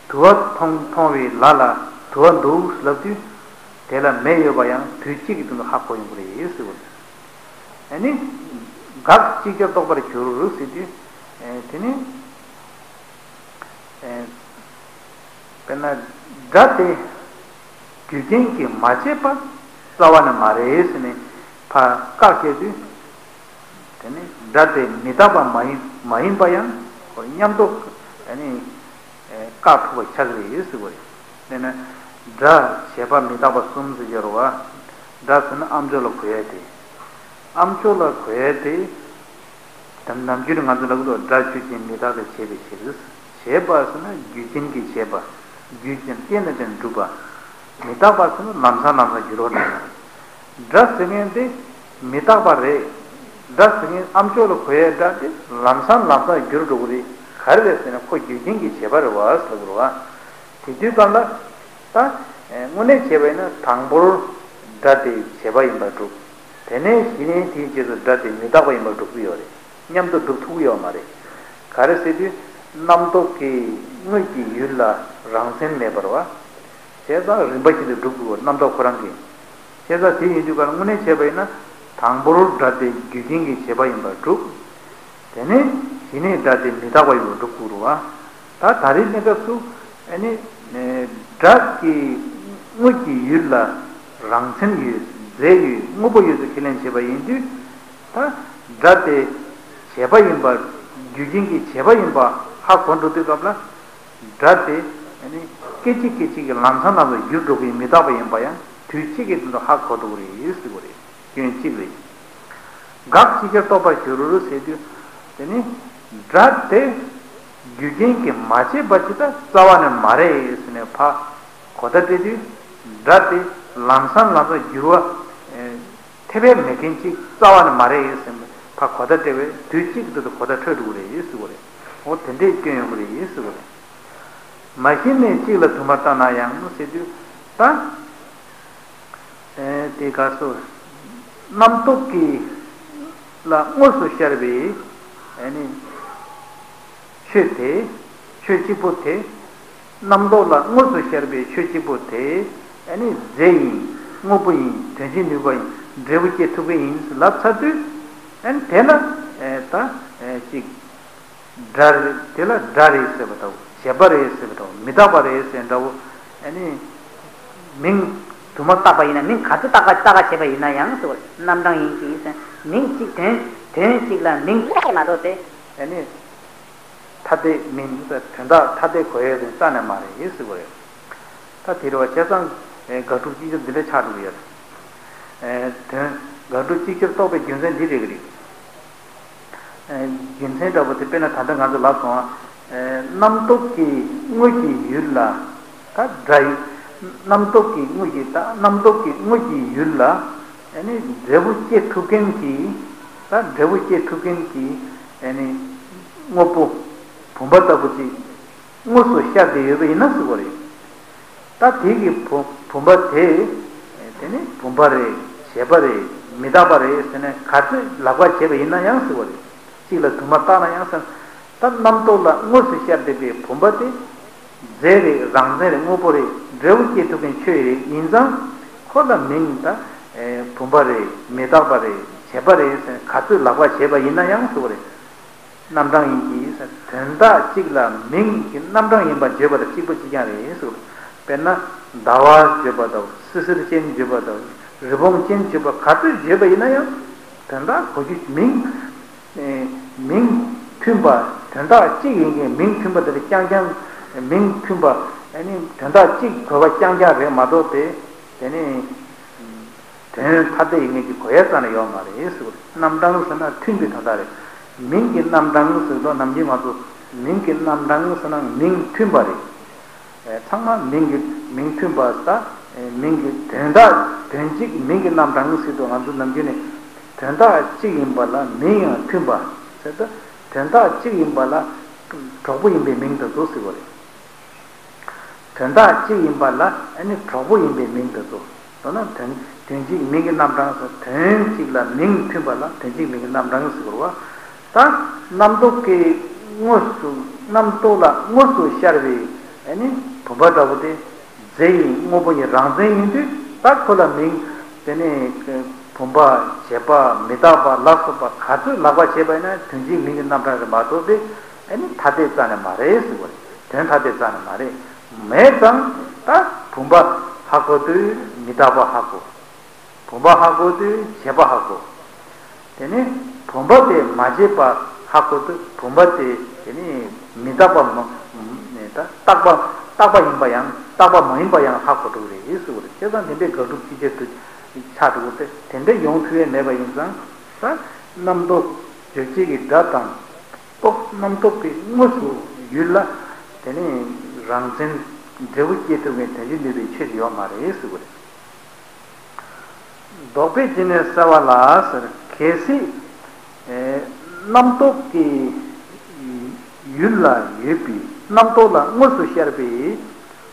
དུ་བ་མཐོང་མཐོང་བའི་ལ་ལ་དུ་བ་འདུག་ལབ་དུས། དེ་ལ་མེ་ཡོད་པ་ཡང་དུས་གཅིག་གི་སྟེང་དུ་ཧ་གོ་ཡོང་གི་རེད་ཟེར་བ་རེད། ཨ་ནི། དགག་ཅིག་ཅར་རྟོགས་པར་འགྱུར་ཟེར་དུས། ཨེ་དེ་ནི། ཨེ་དཔེར་ན། སྒྲ་དེ། རྒྱུ་རྐྱེན་གྱིས་མ་བྱས་པ་རྩ་བ་ནས་མ་རེད་ཟེར་ནས་ཕར་བཀག་བྱས་དུས། དེ་ནི་སྒྲ་དེ་མི་རྟག་པ་མ་ཡིན་མ་ཡིན་པ་ཡང་ཁོ་མཉམ་དུ་ཨ་ནི་བཀག་ཐུབ་པ་ཆགས་ཀྱི་རེད་ཟེར་བ་རེད། དེ་ནི་སྒྲ་བྱས་པ་མི་རྟག་པ་གསུམ་ཟེར་གྱི་རེད་བ། སྒྲ་ཟེར་ན་ཨ་མཆོག་ལ་གོ་ཡ་དེ། ཨ་མཆོག་ལ་གོ་ཡ་དེ། དམ་ནམ་རྒྱུན་ང་ཚོ་ལབ་དགོས། སྒྲ་ཆོས་ཅན། མི་རྟག་སྟེ་བྱས་པའི་ཕྱིར། བྱས་པ་ཟེར་ན་རྒྱུ་རྐྱེན་གྱིས་བྱས་པ། རྒྱུ་རྐྱེན་རྐྱེན་དང་ལྡན་གྲུབ་པ། མི་རྟག་པ་ཟེར་ན་ལམ་སང་ལམ་སང་འགྱུར་བ་དང་། སྒྲ་ཟེར་མཁན་དེ་མི་རྟག་པ་རེད། སྒྲ་ཟེར་མཁན་ཨ་མཆོག་ལ་གོ་ཡའི་སྒྲ་དེ་ལམ་སང་ལམ་སང་འགྱུར་འགྲོ་གི་རེད། ག་རེ་རེད་ཟེར་ན་ཁོ་རྒྱུ་རྐྱེན་གྱིས་བྱས་པ་རེད་བ་ཟེར་གི་རེད་བ། དེ་དུས་གང་ལ། ད། དངོས་གནས་བྱས་པ་ཡིན་ན་དང་པོར་སྒྲ་དེ་བྱས་པ་ཡིན་པར་གྲུབ། དེ་ནས་གཞི་ནས་དེའི་རྗེས་སུ་སྒྲ་དེ་མི་རྟག་པ་ཡིན་པར་གྲུབ་ཀྱི་ཡོད་རེད། མཉམ་དུ་གྲུབ་ཐུབ་ཀྱི་ཡོད་མ་རེད། ག་རེ་ཟེར་དུས། རྣམ་རྟོག་གི་དངོས་ཀྱི་ཡུལ་ལ་རང་མཚན་མེད་པར་བ། བྱས་ཙང་རིམ་པ་བཞིན་དུ་གྲུབ་དགོས། རྣམ་རྟོག་ཁོ་རང་གིས། བྱས་ཙང་དེ་ཡིན་དུས་ག་ལ་དངོས་གནས་བྱས་པ་ཡིན་ན། དང་པོར་སྒྲ་དེ་རྒྱུ་རྐྱེན་གྱིས་བྱས་པ་ཡིན་པར་གྲུབ། དེ་ནས་གཞི་ནས་སྒྲ་དེ་མི་རྟག་པ་ཡིན་པར་གྲུབ་དགོས་རེད་བ། ད་ད་རེས་གནས་སྐབས་སུ་ཨ་ནི། སྒྲ་གི་དངོས་ཀྱི་ཡུལ་ལ་རང་མཚན་ཡོད། རྫས་ཡོད། དངོས་པོ་ཡོད་ཚུལ་ཁས་ལེན་བྱས་པ་ཡིན་དུས། ད་སྒྲ་དེ་བྱས་པ་ཡིན་པ། རྒྱུ་རྐྱེན་གྱིས་བྱས་པ་ཡིན་པ་ཧ་གོ་འགྲོ་དུས་སྐབས་ལ། སྒྲ་དེ་ཨ་ནི་སྐད་ཅིག་སྐད་ཅིག་གིས་ལམ་སང་ལམ་སང་འགྱུར་འགྲོ་གི་མི་རྟག་པ་ཡིན་པ་ཡང་དུས་གཅིག་གི་སྟེང་དུ་ཧ་གོ་ཐུབ་ཀྱི་རེད་ཟེར་གྱི་རེད། སྐྱོན་གཅིག་རེད། དགག་ཅིག་ཅར་རྟོགས་པར་འགྱུར་ཟེར་དུས། དེ་ནི་སྒྲ་དེ་རྒྱུ་རྐྱེན་གྱིས་མ་བྱས་པ་ཅིག་ད་རྩ་བ་ནས་མ་རེད་ཟེར་ནས་ཕར་གོ་བརྡ་སྤྲད་དུས། སྒྲ་དེ་ལམ་སང་ལམ་སང་འགྱུར་བ་ཐེབས་ཡས་མེད་མཁན་ཅིག་རྩ་བ་ནས་མ་རེད་ཟེར་ནས་ཕར་གོ་བརྡ་སྤྲད་པས་དུས་གཅིག་ཏུ་གོ་བརྡ་འཕྲོད་འགྲོ་གི་རེད་ཟེར་གྱི་རེད། འོ་དེ་འདྲའི་སྐྱོན་ཡོང་གི་རེད་ཟེར་གྱི་རེད། མ་གཞི་ནས་གཅིག་ལ་དུ་མ་བཏང་ན་ཡང་ཟེར་དུས་ད། ཨེ་དེ་ག་སོ། རྣམ་རྟོག་གི་ལ་དངོས་སུ་ཤར་བའི་ ཨ་ནི་ཆོས་དེ། ཆོས་གཅིག་པོ་དེ། རྣམ་རྟོག་ལ་དངོས་སུ་ཤར་བའི་ཆོས་གཅིག་པོ་དེ། ཨ་ནི་རྫས་ཡིན། དངོས་པོ་ཡིན། དོན་བྱེད་ནུས་པ་ཡིན། འབྲས་བུ་སྐྱེ་ཐུབ་མཁན་ཡིན་ལབ་ཚར་དུས། ཨ་ནི་དེ་ལ་ཨེ་ད་ཨེ་ཅིག་སྒྲ་རེད། དེ་ལ་སྒྲ་རེད་ཟེར་བ་དང་། བྱས་པ་རེད་ཟེར་བ་དང་། མི་རྟག་པ་རེད་ཟེར་འདྲ་བོ། ཨ་ནི་མིང་དུ་མ་བཏགས་པ་ཡིན་ན། མིང་ག་ཚོད་བཏགས་པ་བཏགས་པ་བྱས་པ་ཡིན་ན་ཡང་ཟེར་བ། རྣམ་གྲངས་ཡིན་གྱི་ཟེར། མིང་གཅིག་དོན་དོན་གཅིག་ལ་མིང་གཅིག་མ་གཏོགས་པའི། ཨ་ནི་ཐ་དད་མིན་ཟེར། དོན་དག་ཐ་དད་གོ་ཡས་དེ་རྩ་ནས་མ་རེད་ཟེར་བ་རེད། ད་དེ་རེད་བ། བྱས་ཙང་ཨེ་དགག་སྒྲུབ་གཅིག་གྱུར་འདི་འདྲ་ཆགས་འགྲོ་གི་ཡོད་རེད། ཨེ་དོན་དགག་སྒྲུབ་གཅིག་གྱུར་རྟོགས་པའི་རྒྱུ་མཚན་འདི་རེད་གི་རེད། ཨེ་རྒྱུ་མཚན་འདྲ་པོ་དེ་དཔེར་ན་ད་ལྟ་ང་ཚོ་ལབ་སོང་ཨ། ཨེ་རྣམ་རྟོག་གི་དངོས་ཀྱི་ཡུལ་ལ། ད་སྒྲ་ཡི། རྣམ་རྟོག་གི་དངོས་ཀྱི། ད་རྣམ་རྟོག་གི་དངོས་ཀྱི་ཡུལ་ལ། ཨ་ནི་འབྲས་བུ་སྐྱེ་ཐུབ་མཁན་གྱི། ད་འབྲས་བུ་སྐྱེ་ཐུབ་མཁན་གྱི། ཨ་ནི་དངོས་པོ་བུམ་པ་ལྟ་བུ་ཅིག་དངོས་སུ་ཤར་ཏེ་ཡོད་པ་ཡིན་ན་ཟེར་བ་རེད། ད་དེ་གི་བུ་བུམ་པ་དེ། དེ་ནི་བུམ་པ་རེད། བྱས་པ་རེད། མི་རྟག་པ་རེད་ཟེར་ནས་ག་ཚོད་ལབ་པ་བྱས་པ་ཡིན་ན་ཡང་ཟེར་བ་རེད། གཅིག་ལ་དུ་མ་བཏགས་ན་ཡང་ཟེར། ད་རྣམ་རྟོག་ལ་དངོས་སུ་ཤར་བསྡད་པའི་བུམ་པ་དེ། རྫས་རེད། རང་མཚན་རེད། དངོས་པོ་རེད། འབྲས་བུ་སྐྱེ་ཐུབ་མཁན་ཆོས་རེད། ཡིན་ཙང་ཁོ་ལ་མིང་ད་ཨེ་བུམ་པ་རེད། མི་རྟག་པ་རེད། བྱས་པ་རེད་ཟེར་ག་ཚོད་ལབ་པ་བྱས་པ་ཡིན་ན་ཡང་ཟེར་བ་རེད། རྣམ་གྲངས་ཡིན་གྱི་ཟེར། དོན་དག་གཅིག་ལ་མིང་གི་རྣམ་གྲངས་ཡིན་པ་བརྗོད་པ་དང་གཅིག་པ་གཅིག་རྐྱང་རེད་ཟེར། དཔེར་ན་ཟླ་བ་བརྗོད་པ་དང་། བསིལ་ཟེར་ཅན་བརྗོད་པ་དང་། རི་བོང་ཅན་བརྗོད་པ་ག་ཚོད་བརྗོད་པ་ཡིན་ན་ཡང་། དོན་དག་གོ་རྒྱུ་མིང་། ཨེ་མིང་མཐུན་པ། དོན་དག་གཅིག་ཡིན་མཁན་མིང་མཐུན་པ་དེ་ལ་རྐྱང་རྐྱང་། མིང་མཐུན་པ། ཨ་ནི་དོན་དག་གཅིག་གོ་བ་རྐྱང་རྐྱང་རེད་མ་གཏོགས་པའི། དེ་ནི་དོན་ཐ་དད་ཡིན་མཁན་གྱི་གོ་ཡ་རྩ་ནས་ཡོད་མ་རེད་ཟེར་བ་རེད། རྣམ་གྲངས་ཟེར་ན་མཐུན་པའི་དོན་དག་རེད། མིང་གི་རྣམ་གྲངས་ཟེར་དུས་ནམ་རྒྱུན་ང་ཚོ་མིང་གི་རྣམ་གྲངས་ཟེར་ན་མིང་མཐུན་པ་རེད། ཨེ་ཚང་མ་མིང་གི་མིང་མཐུན་པ་ཟེར། ཨེ་མིང་གི་དོན་དག་དོན་གཅིག་མིང་གི་རྣམ་གྲངས་ཟེར་དུས་ང་ཚོ་ནམ་རྒྱུན་ནས་དོན་དག་གཅིག་ཡིན་པ་ལ་མིང་ཡང་མཐུན་པ་ཟེར་དུས། དོན་དག་གཅིག་ཡིན་པ་ལ་གྲོགས་པོ་ཡིན་པའི་མིང་དེ་ཚོ་ཟེར་བ་རེད། དོན་དག་གཅིག་ཡིན་པ་ལ་ཨ་ནི་གྲོགས་པོ་ཡིན་པའི་མིང་དེ་ཚོ། མདོར་ན་དོན་དོན་གཅིག་མིང་གི་རྣམ་གྲངས་སུ། དོན་གཅིག་ལ་མིང་མཐུན་པ་ལ་དོན་གཅིག་མིང་གི་རྣམ་གྲངས་ཟེར་བ། ད་རྣམ་རྟོག་གི་དངོས་སུ། རྣམ་རྟོག་ལ་དངོས་སུ་ཤར་བའི་ཨ་ནི་བུམ་པ་འདྲ་བོ་དེ། རྫས་ཡིན། དངོས་པོ་ཡིན། རང་མཚན་ཡིན་དུས་ད་ཁོ་ལ་མིང་། དེ་ནས་བུམ་པ། བྱས་པ། མི་རྟག་པ་ལ་སོགས་པ་ག་ཚོད་ལབ་པ་བྱས་པ་ཡིན་ན་དོན་གཅིག་མིང་གི་རྣམ་གྲངས་རེད་མ་གཏོགས་པའི། ཨ་ནི་ཐ་དད་རྩ་ནས་མ་རེད་ཟེར་བ་རེད། དོན་ཐ་དད་རྩ་ནས་མ་རེད། མེད་ཙང་ད་བུམ་པ་ཧ་གོ་དུས་མི་རྟག་པ་ཧ་གོ། བུམ་པ་ཧ་གོ་དུས་བྱས་པ་ཧ་གོ། དེ་ནས་བུམ་པ་དེ་མ་བྱས་པ་ཧ་གོ་དུས་བུམ་པ་དེ། དེ་ནས་མི་རྟག་པ་མ། ད་རྟག་པ། རྟག་པ་ཡིན་པ་ཡང་རྟག་པ་མ་ཡིན་པ་ཡང་ཧ་གོ་འགྲོ་གི་རེད་ཟེར་བ་རེད། བྱས་ཙང་དེ་འདྲའི་དགག་སྒྲུབ་ཅིག་ཆགས་འགྲོ་ཆགས་འགྲོ་གི་རེད། དེ་འདྲ་ཡོང་ཐུབ་ཡས་མེད་པ་ཡིན་ཙང་། ད་རྣམ་རྟོག་རྫས་གཅིག་གི་སྒྲ་དང་། རྟོག་རྣམ་རྟོག་གི་དངོས་སུ་ཡུལ་ལ། དེ་ནས་རང་མཚན་འབྲས་བུ་སྐྱེ་ཐུབ་མཁན་དོན་བྱེད་ནུས་པའི་ཆོས་ཡོད་མ་རེད་ཟེར་བ་རེད། ལྡོག་པའི་རྗེས་ནས་གསལ་བ་ལ་ཟེར། གལ་སྲིད་ཨེ་རྣམ་རྟོག་གི་ཡུལ་ལ་ཡོད་པའི། རྣམ་རྟོག་ལ་དངོས་སུ་ཤར་བའི་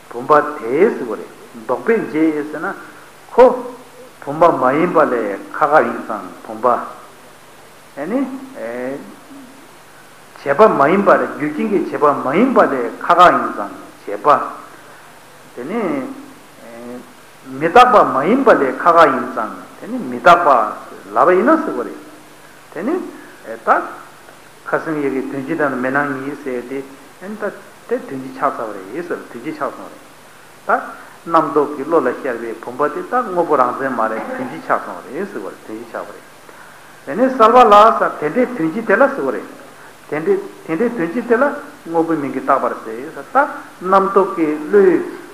བུམ་པ་དེ་ཟེར་བ་རེད། ལྡོག་པའི་རྗེས་ཟེར་ན་ཁོ་བུམ་པ་མ་ཡིན་པ་ལས་ཁག་ཁག་ཡིན་ཙང་བུམ་པ། ཨ་ནི་ཨེ་བྱས་པ་མ་ཡིན་པ་རེད། རྒྱུ་རྐྱེན་གྱིས་བྱས་པ་མ་ཡིན་པ་ལས་ཁག་ཁག་ཡིན་ཙང་བྱས་པ། དེ་ནས་ཨེ་མི་རྟག་པ་མ་ཡིན་པ་ལས་ཁག་ཁག་ཡིན་ཙང་དེ་ནི་མི་རྟག་པ་ལབ་པ་ཡིན་ན་ཟེར་བ་རེད། དེ་ནི་ཨེ་ད་ཁ་སང་ཡི་གེ་དོན་སྤྱི་དང་མེད་སྣང་གཉིས་ཟེར་ཏེ། ཨེ་ད་དེ་དོན་སྤྱི་ཆགས་ཚར་བ་རེད་ཟེར། དོན་སྤྱི་ཆགས་སོང་བ་རེད། ད་རྣམ་རྟོག་གི་བློ་ལ་ཤར་བའི་བུམ་པ་དེ་ད་དངོས་པོ་རང་མཚན་མ་རེད། དོན་སྤྱི་ཆགས་སོང་བ་རེད་ཟེར་བ་རེད། དོན་སྤྱི་ཆགས་པ་རེད། དེ་ནས་གསལ་བ་ལ་ཟེར། དེ་འདྲའི་དོན་སྤྱི་དེ་ལ་ཟེར་བ་རེད། དེ་འདྲའི་དེ་འདྲའི་དོན་སྤྱི་དེ་ལ་དངོས་པོའི་མིང་གིས་བཏགས་པར་ཟེར་ཟེར། ད་རྣམ་རྟོག་གི་བློ་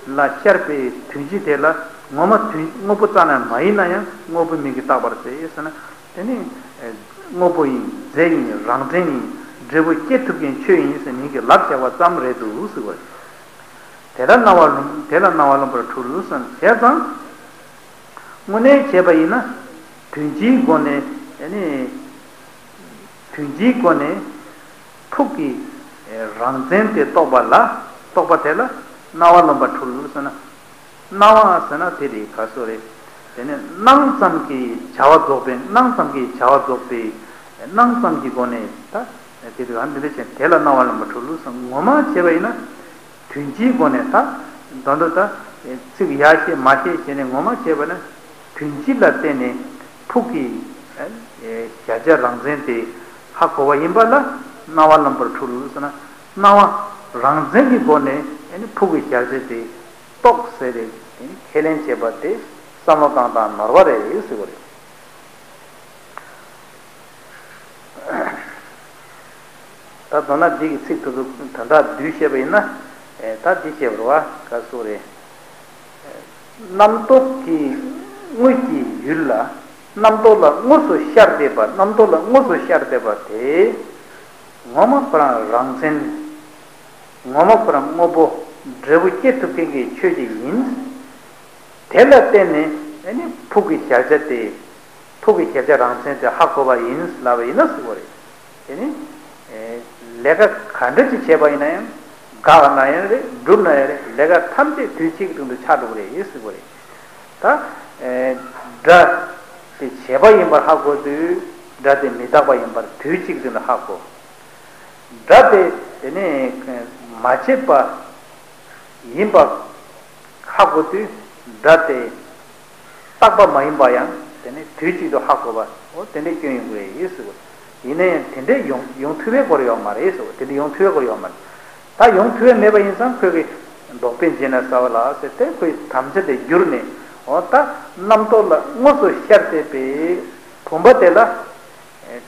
ལ་ཤར་བའི་དོན་སྤྱི་དེ་ལ་ངོ་མ་དོན་དངོས་པོ་རྩ་ནས་མ་ཡིན་ན་ཡང་དངོས་པོའི་མིང་གིས་བཏགས་པར་ཟེར་ཟེར་ན། དེ་ནི་དངོས་པོ་ཡིན། རྫས་ཡིན། རང་མཚན་ཡིན། འབྲས་བུ་སྐྱེ་ཐུབ་མཁན་ཆོས་ཡིན་ཟེར་མིང་གིས་ལབ་བཞག་པ་ཙམ་རེད་འདུག་ཟེར་བ་རེད། དེ་ལ་རྣ་བ་ལུམ། དེ་ལ་རྣ་བ་ལུམ་པར་འཁྲུལ་ཟེར། བྱས་ཙང་དངོས་གནས་བྱས་པ་ཡིན་ན། དོན་སྤྱིའི་སྒོ་ནས། ཨ་ནི་དོན་སྤྱིའི་སྒོ་ནས་ཐུགས་ཀྱི་རང་མཚན་དེ་རྟོགས་པ་ལ། རྟོགས་པ་དེ་ལ་རྣ་བ་ལུམ་པར་འཁྲུལ་ཟེར་ན། རྣ་བ་ཟེར་ན་དེ་རེད། ག་སོ་རེད། དེ་ནས་སྣང་ཙམ་གྱི་བྱ་བ་རྫོགས་པའི། སྣང་ཙམ་གྱི་བྱ་བ་རྫོགས་པའི། སྣང་ཙམ་གྱི་སྒོ་ནས་ད། དེ་དུས་ཨ་འདི་འདྲ་བྱས་དེ་ལ་སྣང་བ་ལ་མ་འཁྲུལ་ལུགས་སམ་ངོ་མ་བྱས་པ་ཡིན་ན། དོན་སྤྱིའི་སྒོ་ནས་ད་མདོར་ན་ད་ཚིག་ཡར་བཤད་མར་བཤད་བྱས་ནས་ངོ་མ་བྱས་པ་ན། དོན་སྤྱི་ལ་བརྟེན་ནས་ཕུགས་ཀྱི་གཞལ་བྱ་རང་མཚན་དེ་ཧ་གོ་བ་ཡིན་པ་ལ་སྣང་བ་ལ་མ་འཁྲུལ་ལུགས་ཟེར་ན། སྣང་བ་རང་མཚན་གྱི་སྒོ་ནས་ཕུགས་ཀྱི་གཞལ་བྱ་དེ་རྟོགས་ཟེར་ཏེ་ཁས་ལེན་བྱེད་པ་དེ་བསམ་བློ་བཏང་སྟངས་ནོར་བ་རེད་ཟེར་བ་རེད། ད་མདོར་ན་འདི་གི་ཚིག་དེ་ཚོ་དོན་དག་བསྡུས་བཤད་པ་ཡིན་ན། ད་འདི་བཤད་པ་རེད་བ། ག་སུ་རེད། རྣམ་རྟོག་གི་དངོས་ཀྱི་ཡུལ་ལ། རྣམ་རྟོག་ལ་དངོས་སུ་ཤར་བསྡད་པ། རྣམ་རྟོག་ལ་དངོས་སུ་ཤར་བསྡད་པ་དེ། ངོ་མ་ཁོ་རང་རང་མཚན། ངོ་མ་ཁོ་རང་དངོས་པོ་འབྲས་བུ་སྐྱེ་ཐུབ་མཁན་གྱི་ཆོས་ཅིག་ཡིན། དེ་ལ་བརྟེན་ནས་ཨ་ནི་ཕུགས་ཀྱི་གཞལ་བྱ་དེ། ཕུགས་ཀྱི་གཞལ་བྱ་རང་མཚན་དེ་ཧ་གོ་བ་ཡིན་ལབ་པ་ཡིན་ན་ཟེར་བ་རེད། དེ་ནི་ལས་ཀ་ག་འདྲ་ཅིག་བྱས་པ་ཡིན་ན་ཡང་། དགག་ན་ཡང་རེད། སྒྲུབ་ན་ཡང་རེད། ལས་ཀ་ཐམས་ཅད་དུས་གཅིག་སྟེང་དུ་ཆགས་འགྲོ་གི་རེད་ཟེར་བ་རེད། ད་སྒྲ་དེ་བྱས་པ་ཡིན་པར་ཧ་གོ་དུས་སྒྲ་དེ་མི་རྟག་པ་ཡིན་པར་དུས་གཅིག་སྟེང་དུ་ཧ་གོ། སྒྲ་དེ་དེ་ནི་མ་བྱས་པ་ཡིན་པ་ཧ་གོ་དུས་སྒྲ་དེ་རྟག་པ་མ་ཡིན་པ་ཡང་དེ་ནི་དུས་གཅིག་ཏུ་ཧ་གོ་བ། འོ་དེ་འདྲའི་སྐྱོན་ཡོང་གི་རེད་ཟེར་བ། ཡིན་ན་ཡང་དེ་འདྲའི་ཡོང་ཡོང་ཐུབ་པའི་སྐོར་ཡོད་མ་རེད་ཟེར་བ། དེ་འདྲ་ཡོང་ཐུབ་པའི་སྐོར་ཡོད་མ་རེད། ད་ཡོང་ཐུབ་པའི་མེད་པ་ཡིན་ཙང་ཁོས་ཀྱི་ལྡོག་པས་འབྱེད་ན་ཟ་བ་ལ་ཟེར་ཏེ་ཁོའི་དམ་བཅའ་དེ་བསྒྱུར་ནས། འོ་ད་རྣམ་རྟོག་ལ་དངོས་སུ་ཤར་བསྡད་པའི་བུམ་པ་དེ་ལ་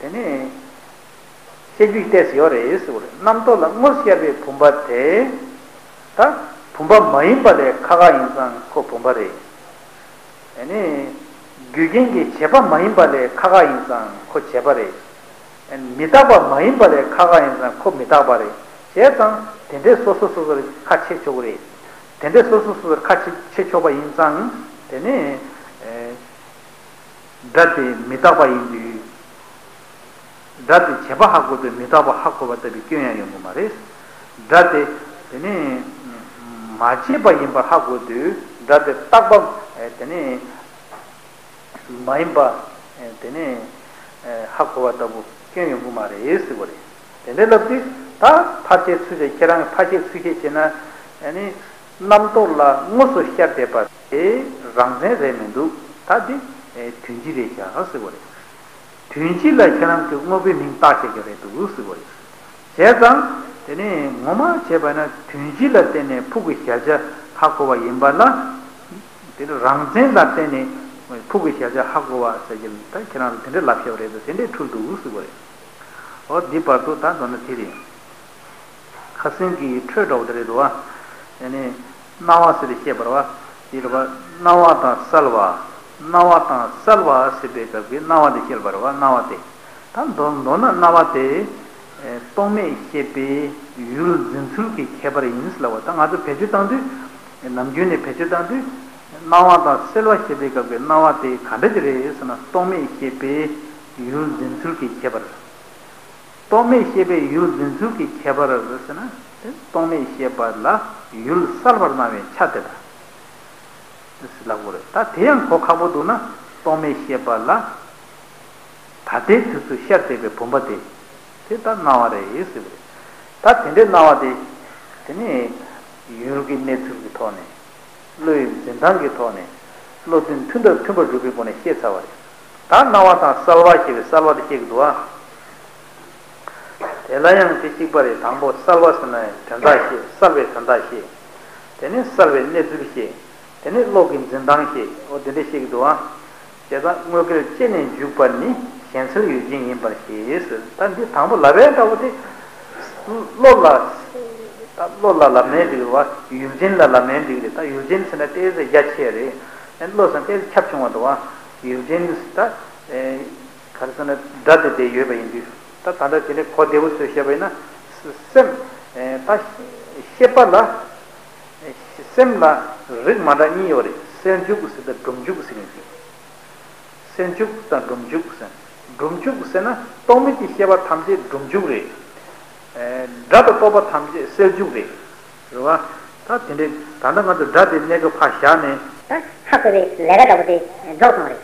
དེ་ནི། ཤེས་རྒྱུད་ཏོག་ཙམ་ཡོད་རེད་ཟེར་བ་རེད། རྣམ་རྟོག་ལ་དངོས་སུ་ཤར་བའི་བུམ་པ་དེ། ད་བུམ་པ་མ་ཡིན་པ་ལས་ཁ་ཁ་ཡིན་ཙང་ཁོ་བུམ་པ་རེད། ཨ་ནི། རྒྱུ་རྐྱེན་གྱི་བྱེད་པ་མ་ཡིན་པ་ལས་ཁ་ཁ་ཡིན་ཙང་ཁོ་བྱེད་པ་རེད། ཨ་ནི་མི་རྟག་པ་མ་ཡིན་པ་ལས་ཁ་ཁ་ཡིན་ཙང་ཁོ་མི་རྟག་པ་རེད། བྱས་ཙང་དེ་འདྲའི་སོ་སོ་སོ་སོར་ཁ་ཕྱེ་ཆོག་གི་རེད། དེ་འདྲའི་སོ་སོ་སོ་སོར་ཁ་ཕྱེ་ཕྱེ་ཆོག་པ་ཡིན་ཙང་དེ་ནི། སྒྲ་དེ་མི་རྟག་པ་ཡིན་དུས། སྒྲ་དེ་བྱས་པ་ཧ་གོ་དུས་མི་རྟག་པ་ཧ་གོ་བ་ལྟ་བུའི་སྐྱོན་ཡང་ཡོང་གི་མ་རེད། སྒྲ་དེ་དེ་ནི་མ་བྱས་པ་ཡིན་པ་ཧ་གོ་དུས་སྒྲ་དེ་རྟག་པ་དེ་ནི་མ་ཡིན་པ་དེ་ནི་ཧ་གོ་བ་ལྟ་བུ་སྐྱོན་ཡོང་གི་མ་རེད་ཟེར་བ་རེད། དེ་འདྲའི་ལབ་དུས་ད་ཕར་བཤད་ཚུར་བཤད། ཁྱེད་རང་ཕར་བཤད་ཚུར་བཤད་བྱས་ན་ཨ་ནི། རྣམ་རྟོག་ལ་དངོས་སུ་ཤར་བསྡད་པ་དེ་རང་མཚན་རེད་མི་འདུག་ད་འདི་དོན་སྤྱི་རེད་བཞག་ཟེར་བ་རེད། དོན་སྤྱི་ལ་ཁྱེད་རང་གི་དངོས་པོའི་མིང་བཏགས་བྱས་ཀྱི་རེད་འདུག་ཟེར་བ་རེད། བྱས་ཙང་དེ་ནས་ངོ་མ་བྱས་པ་ན་དོན་སྤྱི་ལ་བརྟེན་ནས་ཕུགས་ཀྱི་གཞལ་བྱ་ཧ་གོ་བ་ཡིན་པ་ལ། དེ་ནི་རང་མཚན་ལ་བརྟེན་ནས་ཕུགས་ཀྱི་གཞལ་བྱ་ཧ་གོ་བ་ཟེར་གྱི་ད་ཁྱེད་རང་ལ་དེ་འདྲ་ལབ་བཞག་པ་རེད་དོ། དེ་འདྲའི་འཁྲུལ་འདུག་ཟེར་བ་རེད། འོ་འདི་བར་དུ་ད་མདོར་ན་དེ་རེད། ཁ་སང་གི་འཕྲོས་འདྲ་བོ་དེ་རེད་འདུག་བ། ཨ་ནི། སྣང་བ་ཟེར་ཏེ་བཤད་པ་རེད་བ། དེ་རེད་བ། སྣང་བ་དང་གསལ་བ། སྣང་བ་དང་གསལ་བ་ཟེར་བའི་སྐབས་ཀྱི་སྣང་བ་དེ་བཤད་པ་རེད་བ། སྣང་བ་དེ། ད་མདོར་མདོར་ན་སྣང་བ་དེ། ཨེ། རྟོག་མེད་ཤེས་པའི་ཡུལ་འཛིན་ཚུལ་གྱི་ཁྱད་པར་ཡིན་ཟེར་ལབ་པ། ད་ང་ཚོ་བེད་སྤྱོད་བཏང་དུས། ནམ་རྒྱུན་ནས་བེད་སྤྱོད་བཏང་དུས། སྣང་བ་དང་གསལ་བ་ཞེས་པའི་སྐབས་ཀྱི་སྣང་བ་དེ་ག་འདྲ་ཅིག་རེད་ཟེར་ན། རྟོག་མེད་ཤེས་པའི་ཡུལ་འཛིན་ཚུལ་གྱི་ཁྱད་པར། རྟོག་མེད་ཤེས་པའི་ཡུལ་འཛིན་ཚུལ་གྱི་ཁྱད་པར་ཟེར་ན། དེ་རྟོག་མེད་ཤེས་པ་ལ་ཡུལ་གསལ་བར་སྣང་བའི་ཆ་དེ་ལ་ལབ་དགོས་རེད། ད་དེ་ཡང་གོ་ཁག་པོ་འདུག་ན། རྟོག་མེད་ཤེས་པ་ལ་ད་ལྟའི་དུས་སུ་ཤར་བསྡད་པའི་བུམ་པ་དེ། དེ་ལྟར་སྣང་བ་རེད་ཟེར་བ་རེད། ད་དེ་འདྲའི་སྣང་བ་དེ། དེ་ནི་ཡུལ་གྱི་གནས་ཚུལ་གྱི་ཐོག་ནས། བློའི་འཛིན་སྟངས་ཀྱི་ཐོག་ནས། བློ་དོན་མཐུན་དང་མཐུན་པར་སྒྲུབ་པའི་སྒོ་ནས་བཤད་ཚར་བ་རེད། ད་སྣང་བ་དང་གསལ་བ་ཞེས་པའི་གསལ་བ་དེ་བཤད་ཀྱི་འདུག་ཨ། དེ་ལ་ཡང་དེ་གཅིག་པ་རེད། དང་པོ་གསལ་བ་ཟེར་ན་ཡང་དོན་དག་ཤེས། གསལ་བའི་དོན་དག་ཤེས། དེ་ནས་གསལ་བའི་གནས་ཚུལ་ཤེས། དེ་ནས་བློ་གི་འཛིན་སྟངས་ཤེས། འོ་དེ་འདྲ་ཤེས་ཀྱི་འདུག་ཨ། བྱས་ཙང་དངོས་འགལ་བཅད་ནས་འཇུག་པ་ནི་གཞན་སེལ་ཡུལ་ཅན་ཡིན་པར་བཞེད་ཟེར། ད་འདི་དང་པོ་ལབ་པའི་འདྲ་བོ་དེ། བློ་ལ། ད་བློ་ལ་ལབ་ནའི་འགྲིག་རེད་བ། ཡུལ་ཅན་ལ་ལབ་ནའི་འགྲིག་རེད། ད་ཡུལ་ཅན་ཟེར་ན་ཏོག་ཙམ་རྒྱ་ཆེ་རེད། བློ་ཟེར་ན་ཏོག་ཙམ་ཁྱབ་ཆུང་བ་འདུག་བ། ཡུལ་ཅན་ད། ག་རེ་ཟེར་ན་སྒྲ་དེ་དེ་ཡོད་པ་ཡིན་དུས། ད་ད་ལྟ་དེ་འདྲའི་གོ་བདེ་པོ་བཟོས་བཤད་པ་ཡིན་ན། སེམས། ད་ཤེས་པ་ལ། སེམས་ལ་རིགས་མ་འདྲ་གཉིས་ཡོད་རེད། སེལ་འཇུག་ཟེར་དང་སྒྲུབ་འཇུག་ཟེར་གྱི་འདུག་སེལ་འཇུག་དང་སྒྲུབ་འཇུག་ཟེར། སྒྲུབ་འཇུག་ཟེར་ན་རྟོག་མེད་ཀྱི་ཤེས་པ་ཐམས་ཅད་སྒྲུབ་འཇུག་རེད། ཨེ། སྒྲ་དང་རྟོག་པ་ཐམས་ཅད་སེལ་འཇུག་རེད། རེད་བ། ད་དེ་འདྲའི་ད་ལྟ་ང་ཚོ་སྒྲ་དེ་གནས་སྐབས་ཕར་བཞག་ནས། ད་ཧ་གོ་བའི་ལས་ཀ་འདྲ་པོ་དེ་རྫོགས་སོང་རེད།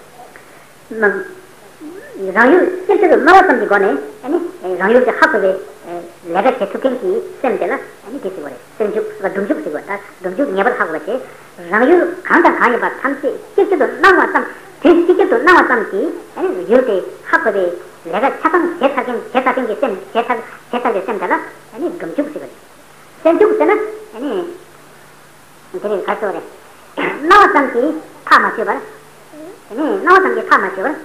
སྣང་། རང་ཡུལ་ཅིག་ཅར་དུ་སྣང་བ་ཙམ་གྱི་སྒོ་ནས་ཨ་ནི་རང་ཡུལ་དེ་ཧ་གོ་བའི་ལས་ཀ་བྱེད་ཐུབ་མཁན་གྱི་སེམས་དེ་ལ་ཨ་ནི་དེ་ཟེར་བ་རེད། སེལ་འཇུག་སྒྲུབ་འཇུག་ཟེར་བ་ད་སྒྲུབ་འཇུག་ངེས་པར་ཧ་གོ་བ་བྱས། རང་ཡུལ་གང་དང་གང་ཡིན་པ་ཐམས་ཅད་ཅིག་ཅར་དུ་སྣང་བ་ཙམ་དུས་ཅིག་ཅར་དུ་སྣང་བ་ཙམ་གྱིས་ཨ་ནི་ཡུལ་དེ་ཧ་གོ་བའི་ལས་ཀ་ཆ་ཚང་བྱེད་ཚར་མཁན་བྱེད་ཚར་མཁན་གྱི་སེམས་བྱེད་ཚར་བྱེད་ཚར་བའི་སེམས་དེ་ལ་ཨ་ནི་སྒྲུབ་འཇུག་ཟེར་བ་རེད། སེལ་འཇུག་ཟེར་ན་ཨ་ནི། དེ་རིང་ག་ཚོད་རེད། སྣང་བ་ཙམ་གྱིས་ཐག་མ་ཆོད་པར། དེ་ནས་སྣང་བ་ཙམ་གྱིས་ཐག་མ་ཆོད་པར།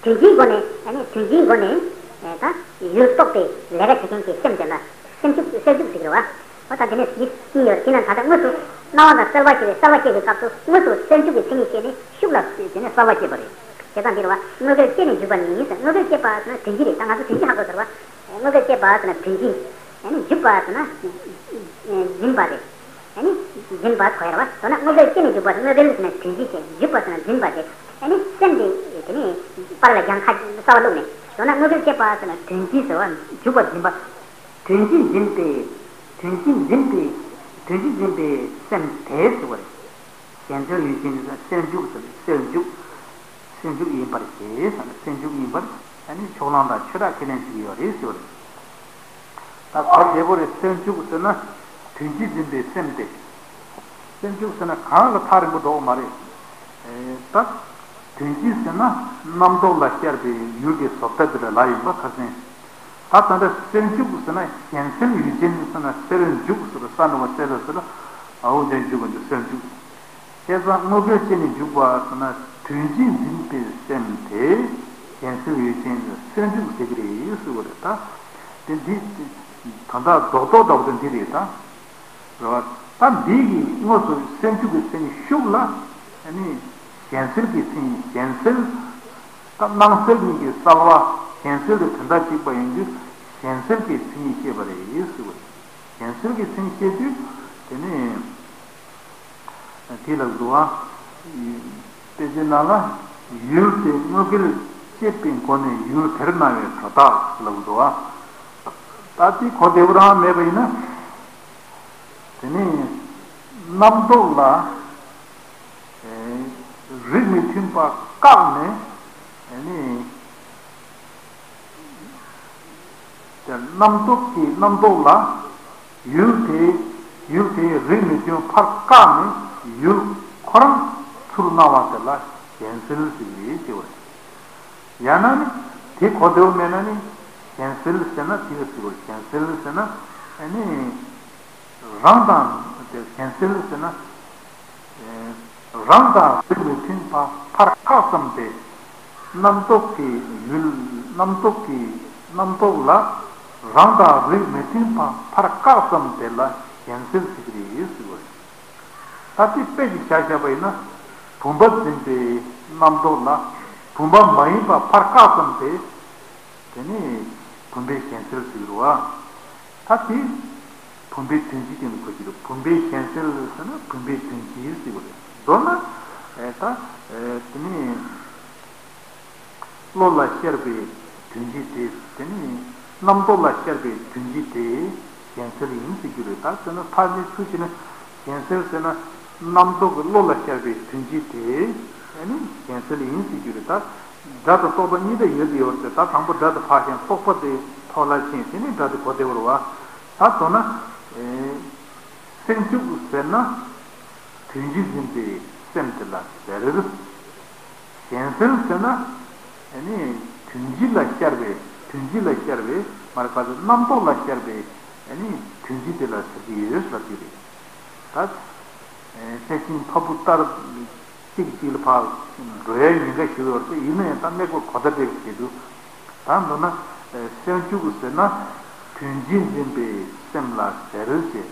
དོན་སྤྱིའི་སྒོ་ནས་ཨ་ནི་དོན་སྤྱིའི་སྒོ་ནས་ད་ཡུལ་རྟོགས་པའི་ལས་ཀ་བྱེད་མཁན་གྱི་སེམས་དེ་ལ་སེམས་བྱུང་སེལ་བྱུང་ཟེར་གྱི་རེད་བ། འོ་ད་དེ་ནས་གཉིས་ཡོད་དེ་ན་ད་ལྟ་དངོས་སུ་སྣང་བ་དང་སེལ་བ་ཞེས་པའི་སེལ་བ་སྐྱེ་བའི་སྐབས་སུ་དངོས་སུ་སེལ་འཇུག་གི་མཚན་ཉིད་བྱས་ནས་ཤུགས་ལ་དེ་ནས་སེལ་བ་སྐྱེས་པ་རེད། བྱས་ཙང་འདི་རེད་བ། དངོས་འགལ་སྐྱེས་ནས་འཇུག་པ་ནི་ཡིན་ཟེར། དངོས་འགལ་སྐྱེས་པ་ཟེར་ན་དོན་སྤྱི་རེད། ད་ང་ཚོ་དོན་སྤྱི་ཧ་གོ་ཟེར་བ། དངོས་འགལ་སྐྱེས་པ་ཟེར་ན་དོན་སྤྱི། ཨ་ནི་འཇུག་པ་ཟེར་ན་འཛིན་པ་རེད། ཨ་ནི་འཛིན་པ་གོ་ཡ་རེད་བ། མདོར་ན་དངོས་འགལ་སྐྱེས་ནས་འཇུག་པ་ཟེར་དངོས་འགལ་ཟེར་ན་དོན་སྤྱི་བྱས། འཇུག་པ་ཟེར་ན་འཛིན་པ་བྱས། ཨ་ནི་སེམས་དེ་དེ་ནི་པར་ལ་རྒྱང་ཁ་གསལ་བ་བླུགས་ནས། མདོར་ན་དངོས་འགལ་སྐྱེས་པ་ཟེར་ན་དོན་སྤྱི་ཟེར་བ་འཇུག་པ་འཛིན་པ། དོན་སྤྱི་འཛིན་པའི། དོན་སྤྱི་འཛིན་པའི། དོན་སྤྱི་འཛིན་པའི་སེམས་དེ་ཟེར་བ་རེད། གཞན་སེལ་ཡུལ་ཅན་དུ་སེལ་འཇུག་ཟེར། སེལ་འཇུག་སེལ་འཇུག་ཡིན་པར་བཞེད་ཟེར་ན་སེལ་འཇུག་ཡིན་པར་ཨ་ནི་ཕྱོགས་གླང་དང་ཆོས་གྲགས་ཁས་ལེན་བྱེད་ཀྱི་ཡོད་རེད་ཟེར་བ་རེད། ད་ག་རེ་བོ་རེད། སེལ་འཇུག་ཟེར་ན་དོན་སྤྱི་འཛིན་པའི་སེམས་ཏེ། སེལ་འཇུག་ཟེར་ན་གང་ལ་ཐག་རིང་པོ་འགྲོ་བ་མ་རེད། ཨེ་ད་དོན་སྤྱི་ཟེར་ན་རྣམ་རྟོག་ལ་ཤར་བའི་ཡུལ་གྱི་བཟོ་ལྟ་དེ་ལ་ལ་ཡིན་པ་ཁ་སེང་། ད་ད་ལྟ་སེལ་འཇུག་ཟེར་ན་གཞན་སེལ་ཡུལ་ཅན་ཟེར་ན་སེལ་འཇུག་ཟེར་ས་ནི་བ་སེལ་ཟེར་ཨའུ་ཇན་འཇུག་གི་འཇུག་སེལ་འཇུག་བྱས་ཙང་དངོས་འགལ་སྐྱེས་ནས་འཇུག་པ་ཟེར་ན་དོན་སྤྱི་འཛིན་པའི་སེམས་དེ་གཞན་སེལ་ཡུལ་ཅན་སེལ་འཇུག་ཟེར་གྱི་རེད་ཟེར་བ་རེད། ད་དེ་འདི་ད་ལྟ་རྡོག་རྡོག་འདྲ་བོ་དེ་འདི་རེད་ད། རེད་བ། ད་འདི་གི་དངོས་སུ་སེལ་འཇུག་གི་མཚན་ཉིད་ཤུགས་ལ་ཨ་ནི་གཞན་སེལ་གྱི་མཚན་ཉིད་གཞན་སེལ། ད་སྣང་སེལ་གཉིས་ཀྱི་གསལ་བ་གཞན་སེལ་དུ་དོན་དག་གཅིག་པ་ཡིན་དུས་གཞན་སེལ་གྱི་མཚན་ཉིད་བཤད་པ་རེད་ཟེར་བ་རེད། གཞན་སེལ་གྱི་མཚན་ཉིད་བཤད་དུས་དེ་ནི་དེ་ལ་འགྲོ་བ། དཔེ་ཆའི་ནང་ལ་ཡུལ་དེ་དངོས་འགལ་སྐྱེས་པའི་སྒོ་ནས་ཡུལ་དེར་སྣང་བའི་སྒྲོ་བཏགས་ལ་འགྲོ་བ། ད་དེ་གོ་བདེ་པོ་རང་མེད་པ་ཡིན་ན། དེ་ནས་རྣམ་རྟོག་ལ་རིགས་མི་མཐུན་པ་བཀག་ནས་ནི་རྣམ་རྟོག་གི་རྣམ་རྟོག་ལ་ཡུལ་དེ་ཡུལ་དེའི་རིགས་མི་མཐུན་ཕར་བཀག་ནས་ཡུལ་ཁོ་རང་ཚུར་སྣང་བ་དེ་ལ་གཞན་སེལ་ཟེར་གྱི་རེད་ཅེས་པ་རེད། ཡང་ན་ནི་དེ་གོ་བདེ་བོ་མེད་ན་ནི་གཞན་སེལ་ཟེར་ན་དེ་ལ་ཟེར་དགོས། གཞན་སེལ་ཟེར་ན་ཨ་ནི་རང་དང་དེ་གཞན་སེལ་ཟེར་ན་རང་དང་རིགས་མི་མཐུན་པ་ཕར་བཀག་ཙམ་སྟེ། རྣམ་རྟོག་གི་ཡུལ་རྣམ་རྟོག་གི་རྣམ་རྟོག་ལ་རང་དང་རིགས་མི་མཐུན་པ་ཕར་བཀག་ཙམ་དེ་ལ་གཞན་སེལ་ཟེར་གྱི་རེད་ཟེར་བ་རེད། ད་དེ་དཔེ་ཅིག་བཞག་བཞག་པ་ཡིན་ན། བུམ་པ་འཛིན་པའི་རྣམ་རྟོག་ལ་བུམ་པ་མ་ཡིན་པ་ཕར་བཀག་ཙམ་དེ། དེ་ནི་བུམ་པའི་གཞན་སེལ་ཟེར་གྱི་རེད་བ། ད་དེ་བུམ་པའི་དོན་སྤྱི་སྟེང་དུ་གོ་གི་རེད། བུམ་པའི་གཞན་སེལ་ཟེར་ན་བུམ་པའི་དོན་སྤྱི་ཟེར་གྱི་རེད། མདོར་ན་ཨེ་ད་ཨེ་དེ་ནི་བློ་ལ་ཤར་བའི་དོན་སྤྱི་དེ། དེ་ནི་རྣམ་རྟོག་ལ་ཤར་བའི་དོན་སྤྱི་དེ་གཞན་སེལ་ཡིན་ཟེར་གྱི་རེད། ད་དེ་ནི་ཕར་ནི་ཚུར་བྱས་ན་གཞན་སེལ་ཟེར་ན་རྣམ་རྟོག་གི་བློ་ལ་ཤར་བའི་དོན་སྤྱི་དེ་ཨེ་ནི་གཞན་སེལ་ཡིན་ཟེར་གྱི་རེད། ད་སྒྲ་དང་རྟོག་པ་གཉིས་ཀ་ཡོད་དེ་ཡོད་རེད། ད་དང་པོ་སྒྲ་དེ་ཕར་ཞོག་རྟོག་པ་དེ་ཐོག་ལ་ཕྱིན། དེ་ནི་སྒྲ་དེ་གོ་བདེ་བོར་བ། ད་མདོར་ན་ཨེ་སེལ་འཇུག་ཟེར་ན་དོན་སྤྱི་འཛིན་པའི་སེམས་དེ་ལ་ཟེར། གཞན་སེལ་ཟེར་ན་ཨ་ནི་དོན་སྤྱི་ལ་ཤར་བའི་དོན་སྤྱི་ལ་ཤར་བའི་མ་རེད་པ། རྣམ་རྟོག་ལ་ཤར་བའི་ཨ་ནི་དོན་སྤྱི་དེ་ལ་ཟེར་གྱི་ཡོད་ཟེར་གྱི་རེད། ད་ལྷས་བྱིན་ཕ་བུ་ལྟར་གཅིག་གཅིག་ལ་ཕར་འགྲོ་ཡའི་ཉེན་ཁ་ཞིག་ཡོད་རེད། ཡིན་ན་ཡང་ད་གནས་སྐབས་གོ་བརྡ་སྤྲད་པའི་ཆེད་དུ། ད་མདོར་ན་སེལ་འཇུག་ཟེར་ན་དོན་སྤྱི་འཛིན་པའི་སེམས་ལ་ཟེར་ཞེས།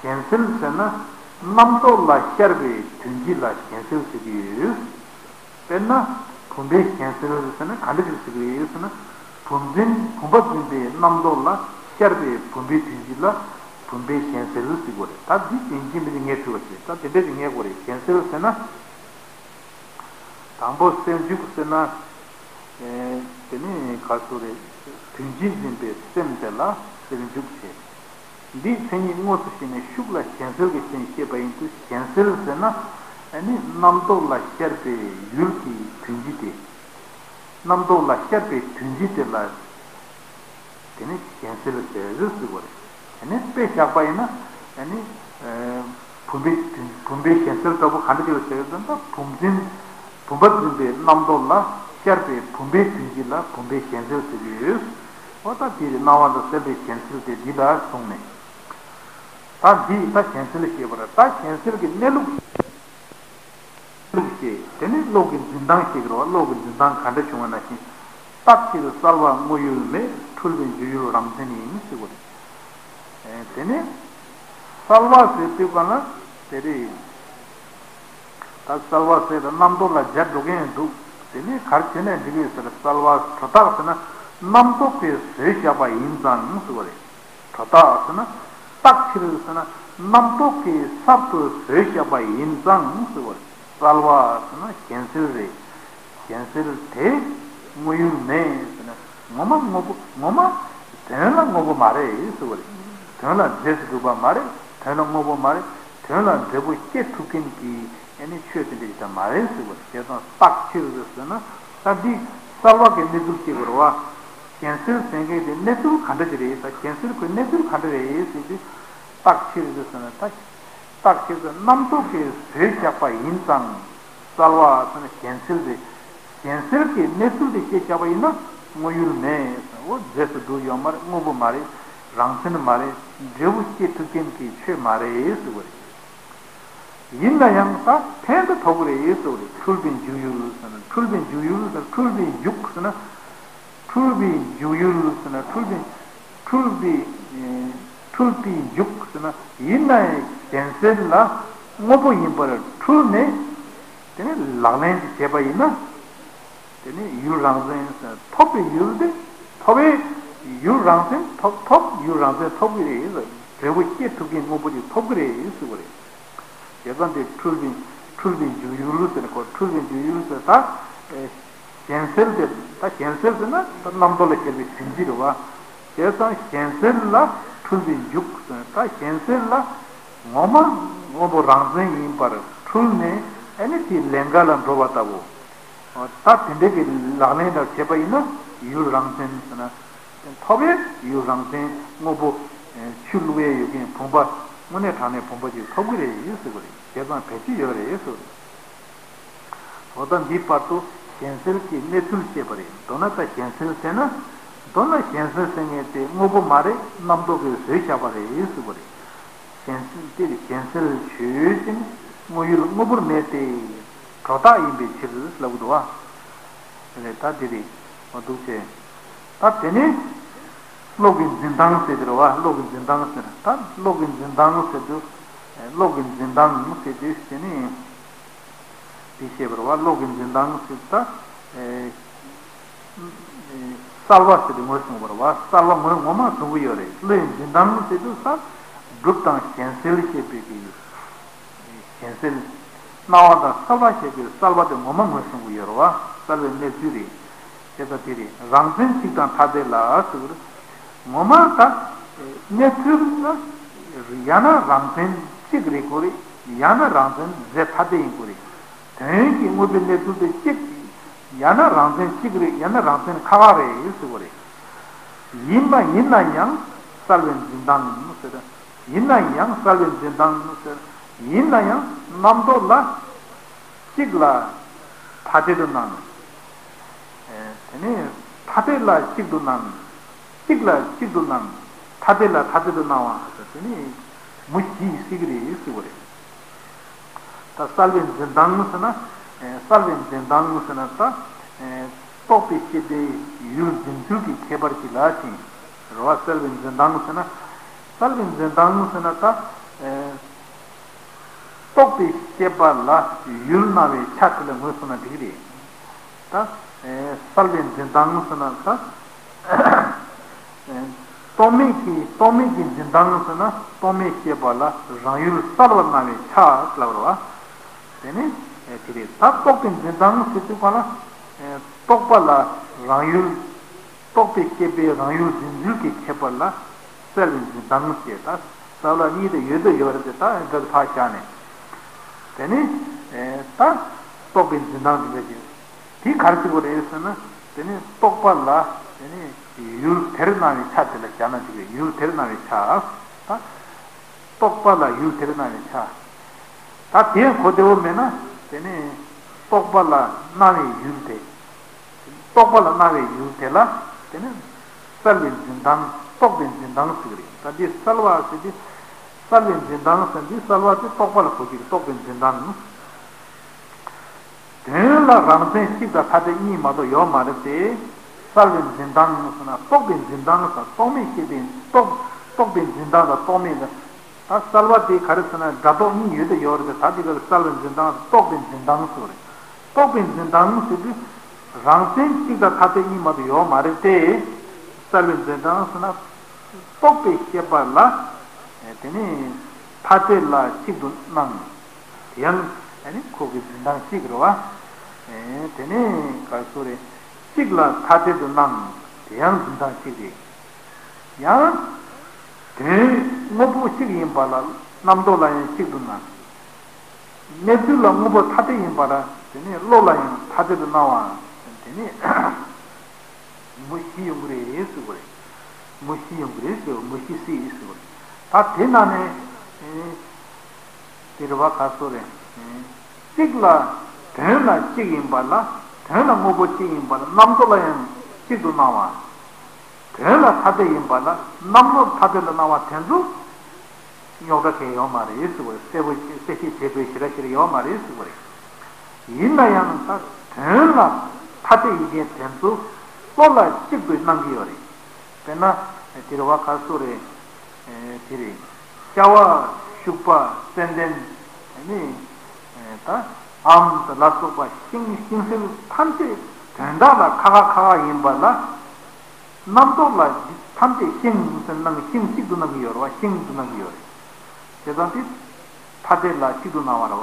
གཞན་སེལ་ཟེར་ན་རྣམ་རྟོག་ལ་ཤར་བའི་དོན་སྤྱི་ལ་གཞན་སེལ་ཟེར་གྱི་ཡོད། དཔེར་ན་བུམ་པའི་གཞན་སེལ་ཟེར་ན་ག་འདྲ་ཞིག་ཟེར་གྱི་ཡོད་ཟེར་ན། བུམ་འཛིན་བུམ་པ་འཛིན་པའི་རྣམ་རྟོག་ལ་ཤར་བའི་བུམ་པའི་དོན་སྤྱི་ལ་བུམ་པའི་གཞན་སེལ་ཟེར་དགོས་རེད། ད་འདི་ཡིན་གཅིག་མིན་གཅིག་ངེས་ཐུབ་པ་བྱེད། ད་དེ་འདྲ་ཞིག་ངེས་དགོས་རེད། གཞན་སེལ་ཟེར་ན། དང་པོ་སེལ་འཇུག་ཟེར་ན། ཨེ་དེ་ནི་ག་ཚོད་རེད། དོན་སྤྱི་འཛིན་པའི་སེམས་དེ་ལ་སེལ་འཇུག་བྱེད། འདིའི་མཚན་ཉིད་དངོས་སུ་བཤད་ནས་ཤུགས་ལ་གཞན་སེལ་གྱི་མཚན་ཉིད་བཤད་པ་ཡིན་དུས་གཞན་སེལ་ཟེར་ན་ཨ་ནི་རྣམ་རྟོག་ལ་ཤར་བའི་ཡུལ་གྱི་དོན་སྤྱི་དེ། རྣམ་རྟོག་ལ་ཤར་བའི་དོན་སྤྱི་དེ་ལ། དེ་ནི་གཞན་སེལ་ཟེར་ཟེར་ཟེར་བ་རེད། དེ་ནི་དཔེ་བཞག་པ་ཡིན་ན་ཨ་ནི། བུམ་པའི་བུམ་པའི་གཞན་སེལ་ལྟ་བུ་ག་འདྲ་ཅིག་ལ་ཟེར་ཟེར་ན། བུམ་འཛིན། བུམ་པ་འཛིན་པའི་རྣམ་རྟོག་ལ་ཤར་བའི་བུམ་པའི་དོན་སྤྱི་ལ་བུམ་པའི་གཞན་སེལ་ཟེར་གྱི་ཡོད། འོ་ད་དེ་རེད། སྣང་བ་དང་སེལ་བའི་གཞན་སེལ་དེ་འདི་ལ་བཟུང་ནས། ད་འདི་ད་གཞན་སེལ་ཞེས་པ་རེད། ད་གཞན་སེལ་གྱི་གནས་ལུགས། ལུགས་ཤེས། དེ་ནི་བློ་གི་འཛིན་སྟངས་ཤེས་དགོས་རེད་བ། བློ་གི་འཛིན་སྟངས་ག་འདྲ་བྱུང་བ་ནང་བཞིན། རྟག་ཕྱིར་གསལ་བ་དངོས་ཡུལ་མེད། འཁྲུལ་པའི་འཇུག་ཡུལ་རང་མཚན་ཡིན་ཟེར་བ་རེད། དེ་ནི་གསལ་བ་ཟེར་དུས་ག་ལ་དེ་རེད། ད་གསལ་བ་ཟེར་དུས་རྣམ་རྟོག་ལ་སྦྱར་འགྲོ་གི་ཡིན་འདུག་དེ་ནི་ག་རེ་བྱས་ནས་འགྲིག་གི་ཡོད་ཟེར། གསལ་བ་སྒྲོ་བཏགས་ཟེར་ན་རྣམ་རྟོག་གིས་བཟོས་བཞག་པ་ཡིན་ཙང་ཟེར་བ་རེད། སྒྲོ་བཏགས་ཟེར་ན། རྟག་ཕྱིར་ཟེར་ན་རྣམ་རྟོག་གིས་གསར་དུ་བཟོས་བཞག་པ་ཡིན་ཙང་ཟེར་བ་རེད། གསལ་བ་ཟེར་ན་གཞན་སེལ་རེད། གཞན་སེལ་དེ་དངོས་ཡུལ་མེད་ཟེར་ན། ངོ་མ་དངོས་པོ། ངོ་མ་དོན་ལ་དངོས་པོ་མ་རེད་ཟེར་བ་རེད། དོན་ལ་རྫས་སུ་གྲུབ་པ་མ་རེད། དོན་ལ་དངོས་པོ་མ་རེད། དོན་ལ་འབྲས་བུ་སྐྱེ་ཐུབ་མཁན་གྱི་ཨ་ནི་ཆོས་དེ་འདྲ་ཞིག་ད་མ་རེད་ཟེར་བ་རེད། བྱས་ཙང་རྟག་ཕྱིར་ཟེར་ན། ད་འདི་གསལ་བ་གི་གནས་ཚུལ་ཅིག་རེད་བ། གཞན་སེལ་ཟེར་མཁན་དེ་གནས་ཚུལ་ག་འདྲ་ཅིག་རེད་ཟེར། གཞན་སེལ་གྱི་གནས་ཚུལ་ག་འདྲ་རེད་ཟེར་དུས། རྟག་ཕྱིར་ཟེར་ན་ད། རྟག་ཕྱིར་ཟེར་རྣམ་རྟོག་གིས་བཟོས་བཞག་པ་ཡིན་ཙང་། གསལ་བ་ཟེར་ན་གཞན་སེལ་རེད། གཞན་སེལ་གྱི་གནས་ཚུལ་དེ་བཤད་བཞག་པ་ཡིན་ན་དངོས་ཡུལ་མེད། འོ་རྫས་སུ་གྲུབ་ཡོད་མ་རེད། དངོས་པོ་མ་རེད། རང་མཚན་མ་རེད། འབྲས་བུ་སྐྱེ་ཐུབ་མཁན་གྱི་ཆོས་མ་རེད་ཟེར་བ་རེད། ཡིན་ན་ཡང་ད་ཕན་དུ་ཐོགས་ཀྱི་རེད་ཟེར་བ་རེད། འཁྲུལ་པའི་འཇུག་ཡུལ་ཟེར་ན། འཁྲུལ་པའི་འཇུག་ཡུལ་ཟེར་ན། འཁྲུལ་པའི་འཇུག་ཟེར་ན། འཁྲུལ་པའི་འཇུག་ཡུལ་ཟེར་ན། འཁྲུལ་པའི། འཁྲུལ་པའི། འཁྲུལ་པའི་འཇུག་ཟེར་ན། ཡིན་ན་ཡང་གཞན་སེལ་ལ་དངོས་པོ་ཡིན་པར་འཁྲུལ་ནས། དེ་ནས་ལག་ལེན་དུ་བྱས་པ་ཡིན་ན། དེ་ནས་ཡུལ་རང་མཚན་ཟེར། ཐོབ་པའི་ཡུལ་དེ། ཐོབ་པའི་ཡུལ་རང་མཚན་ཐོབ། ཐོབ། ཡུལ་རང་མཚན་ཐོབ་ཀྱི་རེད། འབྲས་བུ་སྐྱེ་ཐུབ་མཁན་དངོས་པོ་དེ་ཐོབ་ཀྱི་རེད་ཟེར་བ་རེད། བྱས་ཙང་དེ་འཁྲུལ་པའི། འཁྲུལ་པའི་འཇུག་ཡུལ་ཟེར་གོ། འཁྲུལ་པའི་འཇུག་ཡུལ་ཟེར་ད། གཞན་སེལ་དེ། ད་གཞན་སེལ་ཟེར་ན་ད་རྣམ་རྟོག་ལ་ཤར་བའི་དོན་སྤྱི་རེད་བ། བྱས་ཙང་གཞན་སེལ་ལ་འཁྲུལ་པའི་འཇུག་ཟེར། ད་གཞན་སེལ་ལ་ངོ་མ་དངོས་པོ་རང་མཚན་ཡིན་པར་འཁྲུལ་ནས་ཨ་ནི་དེའི་ལན་འགའ་ལ་འགྲོ་བ་ལྟ་བུ། ད་དེ་འདྲ་གི་ལག་ལེན་འདྲ་བྱས་པ་ཡིན་ན་ཡུལ་རང་མཚན་ཟེར་ན། ཐོབ་པའི་ཡུལ་རང་མཚན་དངོས་པོ། ཆུ་བླུགས་ཡས་ཡོད་མཁན་བུམ་པ། དངོས་གནས་དྲང་གནས་བུམ་པ་ཅིག་ཐོབ་ཀྱི་རེད་ཟེར་བ་རེད། བྱས་ཙང་བེད་སྤྱོད་ཡོད་རེད་ཟེར་བ་རེད། འོ་ད་འདིའི་བར་དུ་གཞན་སེལ་གྱི་གནས་ཚུལ་བཤད་པ་རེད། མདོར་ན་ད་གཞན་སེལ་ཟེར་ན། མདོར་ན་གཞན་སེལ་ཟེར་མཁན་དེ་དངོས་པོ་མ་རེད། རྣམ་རྟོག་གིས་བཟོས་བཞག་པ་རེད་ཟེར་བ་རེད། གཞན་སེལ་དེ་གཞན་སེལ་ཆོས་ཅན། དངོས་ཡུལ་དངོས་པོར་མེད་དེ། སྒྲོ་བཏགས་ཡིན་པའི་ཕྱིར་ལབ་དགོས་འདུག་བ། རེད། ད་དེ་རེད། མ་འདུག་ཅེས། ད་དེ་ནི་བློ་གི་འཛིན་སྟངས་ཟེར་དེ་རེད་བ། བློ་གི་འཛིན་སྟངས་ཟེར། ད་བློ་གི་འཛིན་སྟངས་ཟེར་དུས། བློ་གི་འཛིན་སྟངས་ཟེར་དུས་དེ་ནི། དེ་བཤད་པ་རེད་བ། བློ་གི་འཛིན་སྟངས་ཟེར་ད། གསལ་བ་ཟེར་དེ་ངོས་བཟུང་བ་རེད་བ། གསལ་བ་ངོས་ངོ་མ་བཟུང་གི་ཡོད་རེད། བློའི་འཛིན་སྟངས་ཟེར་དུས་ས། སྒྲུབ་དང་གཞན་སེལ་ཞེས་པའི་གི། གཞན་སེལ། སྣང་བ་དང་གསལ་བ་ཞེས་པའི་གསལ་བ་དེ་ངོ་མ་ངོས་བཟུང་གི་ཡོད་རེད་བ། གསལ་བའི་གནས་ཚུལ་རེད། དེ་ལྟ་དེ་རེད། རང་མཚན་གཅིག་དང་ཐ་དད་ལ་ཟེར་བ་རེད། ངོ་མ་ད། གནས་ཚུལ་ལ། ཡང་ན་རང་མཚན་གཅིག་རེད་དགོས་རེད། ཡང་ན་རང་མཚན་རྫས་ཐ་དད་ཡིན་དགོས་རེད། དོན་གྱི་དངོས་པོའི་གནས་ཚུལ་དེ་གཅིག་ཡང་ན་རང་མཚན་གཅིག་རེད། ཡང་ན་རང་མཚན་ཁ་ཁ་རེད་ཟེར་བ་རེད། ཡིན་པ་ཡིན་ན་ཡང་གསལ་བའི་འཛིན་སྟངས་ཟེར། ཡིན་ན་ཡང་གསལ་བའི་འཛིན་སྟངས་ཟེར། ཡིན་ན་ཡང་རྣམ་རྟོག་ལ་གཅིག་ལ་ཐ་དད་དུ་སྣང་། དེ་ནས་ཐ་དད་ལ་གཅིག་ཏུ་སྣང་། གཅིག་ལ་གཅིག་ཏུ་སྣང་། ཐ་དད་ལ་ཐ་དད་དུ་སྣང་བ་ཟེར། དེ་ནི་མུ་བཞི་ཡིས་སྲིད་ཀྱི་རེད་ཟེར་བ་རེད། ད་གསལ་བའི་འཛིན་སྟངས་ཟེར་ན། གསལ་བའི་འཛིན་སྟངས་ཟེར་ན་ད། རྟོག་པའི་ཤེས་པའི་ཡུལ་འཛིན་ཚུལ་གྱི་ཁྱད་པར་གྱི་ལ་ཅིང་། རེད་བ། གསལ་བའི་འཛིན་སྟངས་ཟེར་ན། གསལ་བའི་འཛིན་སྟངས་ཟེར་ན་ད། རྟོག་པའི་ཤེས་པ་ལ་ཡུལ་སྣང་བའི་ཆ་དེ་ལ་ངོས་བཟུང་ན་འགྲིག་གི་རེད། ད། གསལ་བའི་འཛིན་སྟངས་ཟེར་ན་ད། རྟོག་མེད་ཀྱི། རྟོག་མེད་ཀྱི་འཛིན་སྟངས་ཟེར་ན་རྟོག་མེད་ཤེས་པ་ལ་རང་ཡུལ་གསལ་བར་སྣང་བའི་ཆ་ལབ་རེད་བ། དེ་ནི་དེ་རེད། ད་རྟོག་པའི་འཛིན་སྟངས་ཟེར་དུས་གང་ལ། རྟོག་པ་ལ་རང་ཡུལ། རྟོག་པའི་ཤེས་པའི་རང་ཡུལ་འཛིན་ཚུལ་གྱི་ཁྱད་པར་ལ་གསལ་བའི་འཛིན་སྟངས་ཞེས། ད་གསལ་བ་གཉིས་དེ་ཡོད་དུ་ཡོད་རེད་དེ། ད་འདྲ་ཕར་བཞག་ནས། དེ་ནི་ད་རྟོག་པའི་འཛིན་སྟངས་འདི་འདྲ་ཞིག་དེ་ག་རེ་ཟེར་དགོས་རེད་ཟེར་ན། དེ་ནས་རྟོག་པ་ལ་དེ་ནས་ཡུལ་དེར་སྣང་བའི་ཆ་དེ་ལ་སྦྱར་ན་འགྲིག་གི། ཡུལ་དེར་སྣང་བའི་ཆ། ད་རྟོག་པ་ལ་ཡུལ་དེར་སྣང་བའི་ཆ། ད་དེ་གོ་བདེ་བོ་མེད་ན་དེ་ནས་རྟོག་པ་ལ་སྣང་བའི་ཡུལ་དེ། རྟོག་པ་ལ་སྣང་བའི་ཡུལ་དེ་ལ་དེ་ནི་གསལ་བའི་འཛིན་སྟངས། རྟོག་པའི་འཛིན་སྟངས་ཟེར་གི་རེད། ད་འདི་གསལ་བ་ཟེར་དུས་གསལ་བའི་འཛིན་སྟངས་ཟེར་དུས་གསལ་བ་དེ་རྟོག་པ་ལ་གོ་རྒྱུ་རེད། རྟོག་པའི་འཛིན་སྟངས། དོན་ལ་རང་མཚན་གཅིག་དང་ཐ་དད་གཉིས་མ་གཏོགས་ཡོད་མ་རེད་དེ། གསལ་བའི་འཛིན་སྟངས་ཟེར་ན་རྟོག་པའི་འཛིན་སྟངས་ཟེར། རྟོག་མེད་ཤེས་པའི་རྟོག་རྟོག་པའི་འཛིན་སྟངས་དང་རྟོག་མེད་དང་། ད་གསལ་བ་དེ་ག་རེ་ཟེར་ན་སྒྲ་རྟོག་གཉིས་ཡོད་དེ་ཡོད་རེད་དེ། ད་དེ་ག་གསལ་བའི་འཛིན་སྟངས་རྟོག་པའི་འཛིན་སྟངས་ཟེར་རེད། རྟོག་པའི་འཛིན་སྟངས་ཟེར་དུས་རང་མཚན་གཅིག་དང་ཐ་དད་གཉིས་མ་གཏོགས་ཡོད་མ་རེད་དེ། གསལ་བའི་འཛིན་སྟངས་ཟེར་ན་རྟོག་པའི་ཤེས་པ་ལ་དེ་ནི་ཐ་དད་ལ་གཅིག་ཏུ་སྣང་། དེ་ཡང་ཨ་ནི་ཁོ་གི་འཛིན་སྟངས་གཅིག་རེད་བ། ཨེ་དེ་ནས་ག་རེ་ཟེར་རེད། གཅིག་ལ་ཐ་དད་དུ་སྣང་། དེ་ཡང་འཛིན་སྟངས་གཅིག་རེད། ཡང་དོན་དངོས་པོ་གཅིག་ཡིན་པ་ལ་རྣམ་རྟོག་ལ་ཡང་གཅིག་ཏུ་སྣང་། གནས་ཚུལ་ལ་དངོས་པོ་ཐ་དད་ཡིན་པ་ལ་དེ་ནས་བློ་ལ་ཡང་ཐ་དད་དུ་སྣང་བ། དེ་ནས་མུ་བཞི་ཡོང་གི་རེད་ཟེར་བ་རེད། མུ་བཞི་ཡོང་གི་རེད་ཟེར་བ། མུ་བཞི་སྲིད་ཟེར་བ་རེད། ད་དེ་ནང་ནས་ཨེ་དེ་རེད་བ། ག་རེ་ཟེར་རེད། གཅིག་ལ་དོན་ལ་གཅིག་ཡིན་པ་ལ། དོན་ལ་དངོས་པོ་གཅིག་ཡིན་པ་ལ་རྣམ་རྟོག་ལ་ཡང་གཅིག་ཏུ་སྣང་བ། དོན་ལ་ཐ་དད་ཡིན་པ་ལ་རྣམ་རྟོག་ཐ་དད་ལ་སྣང་བ་དེ་ཚོ་རྙོག་དྲ་གང་ཡང་ཡོད་མ་རེད་ཟེར་བ་རེད། གསལ་པོ་གསལ་བཤད་བྱེད་དགོས་ཞེ་དྲག་ཞེ་དྲག་ཡོད་མ་རེད་ཟེར་བ་རེད། ཡིན་ན་ཡང་ད་དོན་ལ་ཐ་དད་ཡིན་མཁན་དེ་ཚོ་བློ་ལ་གཅིག་ཏུ་སྣང་གི་ཡོད་རེད། དཔེར་ན་དེ་རེད་བ། ག་རེ་ཟེར་རེད། དེ་རེད། ཤ་བ། ཤུག་པ། ཙན་དན། དེ་ནས་ད་ཨམ་ལ་སོགས་པ་ཤིང་། ཤིང་སེལ་ཐམས་ཅད་དོན་དག་ལ་ཁ་ཁ་ཁ་ཁ་ཡིན་པ་ལ། རྣམ་རྟོག་ལ་འདི་ཐམས་ཅད་ཤིང་ཟེར་སྣང་། ཤིང་གཅིག་ཏུ་སྣང་གི་ཡོད་རེད་བ། ཤིང་དུ་སྣང་གི་ཡོད་རེད། བྱས་ཙང་དེ་ཐ་དད་ལ་གཅིག་ཏུ་སྣང་བ་རེད་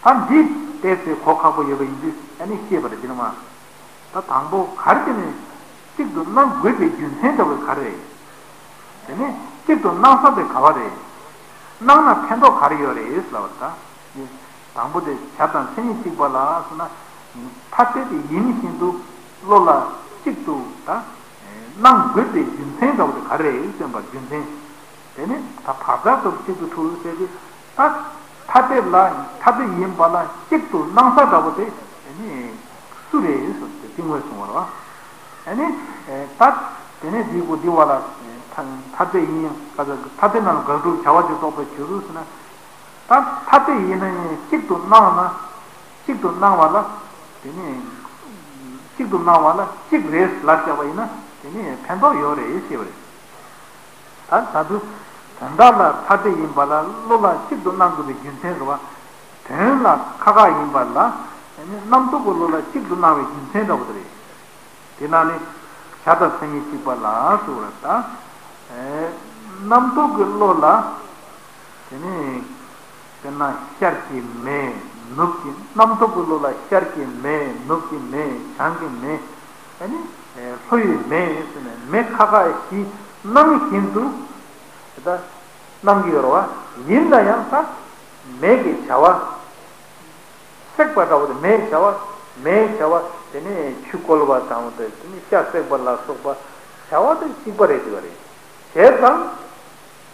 བ། ད་འདི་བལྟས་ཚེ་གོ་ཁག་པོ་ཡོད་པ་ཡིན་དུས་ཨ་ནི་ཤེས་པ་རེད། དེ་ནི་མ། ད་དང་པོ་ག་རེ་བྱས་ནས་གཅིག་ཏུ་སྣང་དགོས་པའི་རྒྱུ་མཚན་འདྲ་བོ་ག་རེ་རེད། དེ་ནས་གཅིག་ཏུ་སྣང་ས་དེ་ག་བ་རེད། སྣང་ན་ཕན་ཐོགས་ག་རེ་ཡོད་རེད་ལབ་པ་རེད། ད་དང་པོ་དེ་བྱ་དང་མཚན་ཉིད་གཅིག་པ་ལ་སོགས་ན། ཐ་དད་དེ་ཡིན་བཞིན་དུ་བློ་ལ་གཅིག་ཏུ་ད་སྣང་དགོས་པའི་རྒྱུ་མཚན་འདྲ་བོ་དེ་ག་རེ་རེད་ཟེར་བ། རྒྱུ་མཚན། དེ་ནི་ད་བག་ཆགས་སྟོབས་གཅིག་ཏུ་འཁྲུལ་ཟེར་དུས། ད་ཐ་དད་ལ་ཐ་དད་ཡིན་པ་ལ་གཅིག་ཏུ་སྣང་ས་འདྲ་བོ་དེ་དེ་ནི་སུ་རེད་ཟེར་དུས་དེ་ངོས་བཟུང་བ་རེད་བ། ཨ་ནི་ད་དེ་ནས་འདི་གོ་འདི་བ་ལ་ཐ་ཐ་དད་ཡིན། ཐ་དད་ནང་དགག་སྒྲུབ་བྱ་བ་གཅིག་རྟོགས་པའི་ཕྱིར་རོ་ཟེར་ན། ད་ཐ་དད་ཡིན་ན་ཡང་གཅིག་ཏུ་སྣང་ན། གཅིག་ཏུ་སྣང་བ་ལ་དེ་ནི་གཅིག་ཏུ་སྣང་བ་ལ་གཅིག་རེད་ལབ་བཞག་པ་ཡིན་ན་དེ་ནི་ཕན་ཐོགས་ཡོད་རེད་ཞེས་པ་རེད། ད་ད་དུ་དོན་དག་ལ་ཐ་དད་ཡིན་པ་ལ་བློ་ལ་གཅིག་ཏུ་སྣང་དགོས་པའི་རྒྱུ་མཚན་རེད་བ། དོན་ལ་ཁ་ཁ་ཡིན་པ་ལ་རྣམ་རྟོག་གི་བློ་ལ་གཅིག་ཏུ་སྣང་བའི་རྒྱུ་མཚན་འདྲ་བོ་དེ་རེད། དེ་ན་ནི་བྱ་དང་མཚན་ཉིད་གཅིག་པ་ལ་སོགས་པ་ད། རྣམ་རྟོག་གི་བློ་ལ་དེ་ནི་དཔེར་ན་ཤར་གྱི་མེ། ནུབ་ཀྱི། རྣམ་རྟོག་གི་བློ་ལ་ཤར་གྱི་མེ། ནུབ་ཀྱི་མེ། བྱང་གི་མེ། ཨ་ནི་ལྷོ་ཡི་མེ་ཟེར་ནས་མེ་ཁ་ཁ་ཞིག་སྣང་བཞིན་དུ་ད་སྣང་གི་ཡོད་རེད་བ། ཡིན་ན་ཡང་ད་མེ་གི་བྱ་བ། བསྲེགས་པ་འདྲ་བོ་དེ། མེའི་བྱ་བ། མེའི་བྱ་བ་དེ་ནི་ཆུ་བསྐོལ་བ་དང་དེ་ནི་ཤ་བསྲེགས་པ་ལ་སོགས་པ་བྱ་བ་དེ་གཅིག་པ་རེད་འདུག་པ་རེད། བྱས་ཙང་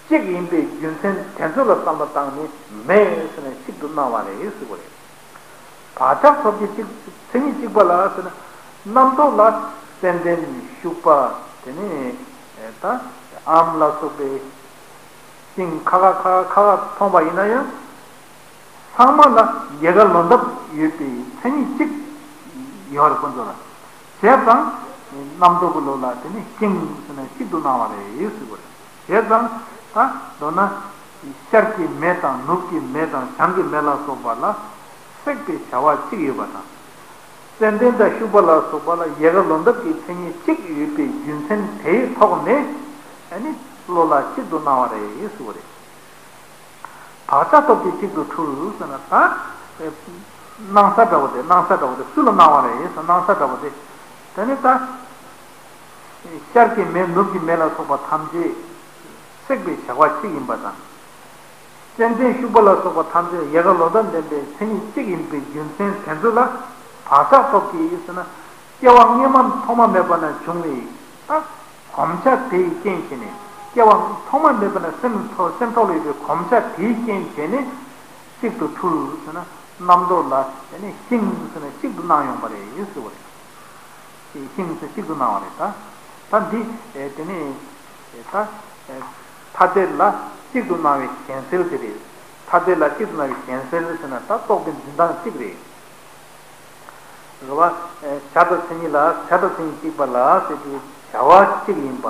གཅིག་ཡིན་པའི་རྒྱུ་མཚན་དེ་ཚོ་ལ་བསམ་བློ་བཏང་ནས་མེ་ཟེར་ནས་གཅིག་ཏུ་སྣང་བ་རེད་ཟེར་བ་རེད། བག་ཆགས་སྟོབས་ཀྱིས་གཅིག་མཚན་ཉིད་གཅིག་པ་ལ་ཟེར་ན། རྣམ་རྟོག་ལ་ཙན་དན་ཤུག་པ་དེ་ནི་ད་ཨམ་ལ་སོགས་པའི་ཤིང་ཁ་ཁ་ཁ་ཁ་ཁ་མཐོང་བ་ཡིན་ན་ཡང་། ཚང་མ་ལ་ཡལ་ག་ལོ་འདབ་ཡོད་པའི་མཚན་ཉིད་གཅིག་ཡོད་རེད་ཁོ་ཚོ་ལ། བྱས་ཙང་རྣམ་རྟོག་གི་བློ་ལ་དེ་ནི་ཤིང་ཟེར་ན་གཅིག་ཏུ་སྣང་བ་རེད་ཟེར་བ་རེད། བྱས་ཙང་ད་མདོར་ན་ཤར་གྱི་མེ་དང་ནུབ་ཀྱི་མེ་དང་བྱང་གི་མེ་ལ་སོགས་པ་ལ་བསྲེགས་པའི་བྱ་བ་གཅིག་ཡོད་པ་དང་། ཙན་དན་དང་ཤུག་པ་ལ་སོགས་པ་ལ་ཡལ་ག་ལོ་འདབ་ཀྱི་མཚན་ཉིད་གཅིག་ཡོད་པའི་རྒྱུ་མཚན་དེའི་ཐོག་ནས་ཨ་ནི་བློ་ལ་གཅིག་ཏུ་སྣང་བ་རེད་ཟེར་བ་རེད། བག་ཆགས་སྟོབས་ཀྱིས་གཅིག་ཏུ་འཁྲུལ་ཟེར་ན་ད། སྣང་ས་འདྲ་བོ་དེ། སྣང་ས་འདྲ་བོ་དེ་སུ་ལ་སྣང་བ་རེད་ཟེར། སྣང་ས་འདྲ་བོ་དེ། དེ་ནི་ད། ཤར་གྱི་མེ་ནུབ་ཀྱི་མེ་ལ་སོགས་པ་ཐམས་ཅད་བསྲེགས་པའི་བྱ་བ་གཅིག་ཡིན་པ་དང་། ཙན་དན་ཤུག་པ་ལ་སོགས་པ་ཐམས་ཅད་ཡལ་ག་ལོ་འདབ་ལྡན་པའི་མཚན་ཉིད་གཅིག་ཡིན་པའི་རྒྱུ་མཚན་དེ་ཚོ་ལ་བག་ཆགས་སྟོབས་ཀྱིས་ཟེར་ན། སྐྱེ་བ་སྔ་མ་ཐོག་མ་མེད་པ་ན་བྱུང་བའི་ད་གོམས་ཆ་དེའི་རྐྱེན་བྱས་ནས། སྐྱེ་བ་ཐོག་མ་མེད་པ་ན་སེམས་ཐོག་སེམས་ཐོག་ལ་ཡོད་པའི་གོམས་ཆ་དེའི་རྐྱེན་བྱས་ནས་གཅིག་ཏུ་འཁྲུལ་ཟེར་ན། རྣམ་རྟོག་ལ་དེ་ནས་ཤིང་ཟེར་ན་གཅིག་ཏུ་སྣང་ཡོང་བ་རེད་ཟེར་བ་རེད། ཤིང་ཟེར་གཅིག་ཏུ་སྣང་བ་རེད་ད། ད་འདི་དེ་ནས་ད་ཐ་དད་ལ་གཅིག་ཏུ་སྣང་བའི་གཞན་སེལ་དེ་རེད། ཐ་དད་ལ་གཅིག་ཏུ་སྣང་བའི་གཞན་སེལ་ཟེར་ན་ད་རྟོག་པའི་འཛིན་སྟངས་གཅིག་རེད། རེད་བ། བྱ་དང་མཚན་ཉིད་ལ། བྱ་དང་མཚན་ཉིད་གཅིག་པ་ལ་ཟེར་དུས་བྱ་བ་གཅིག་ཡིན་པ།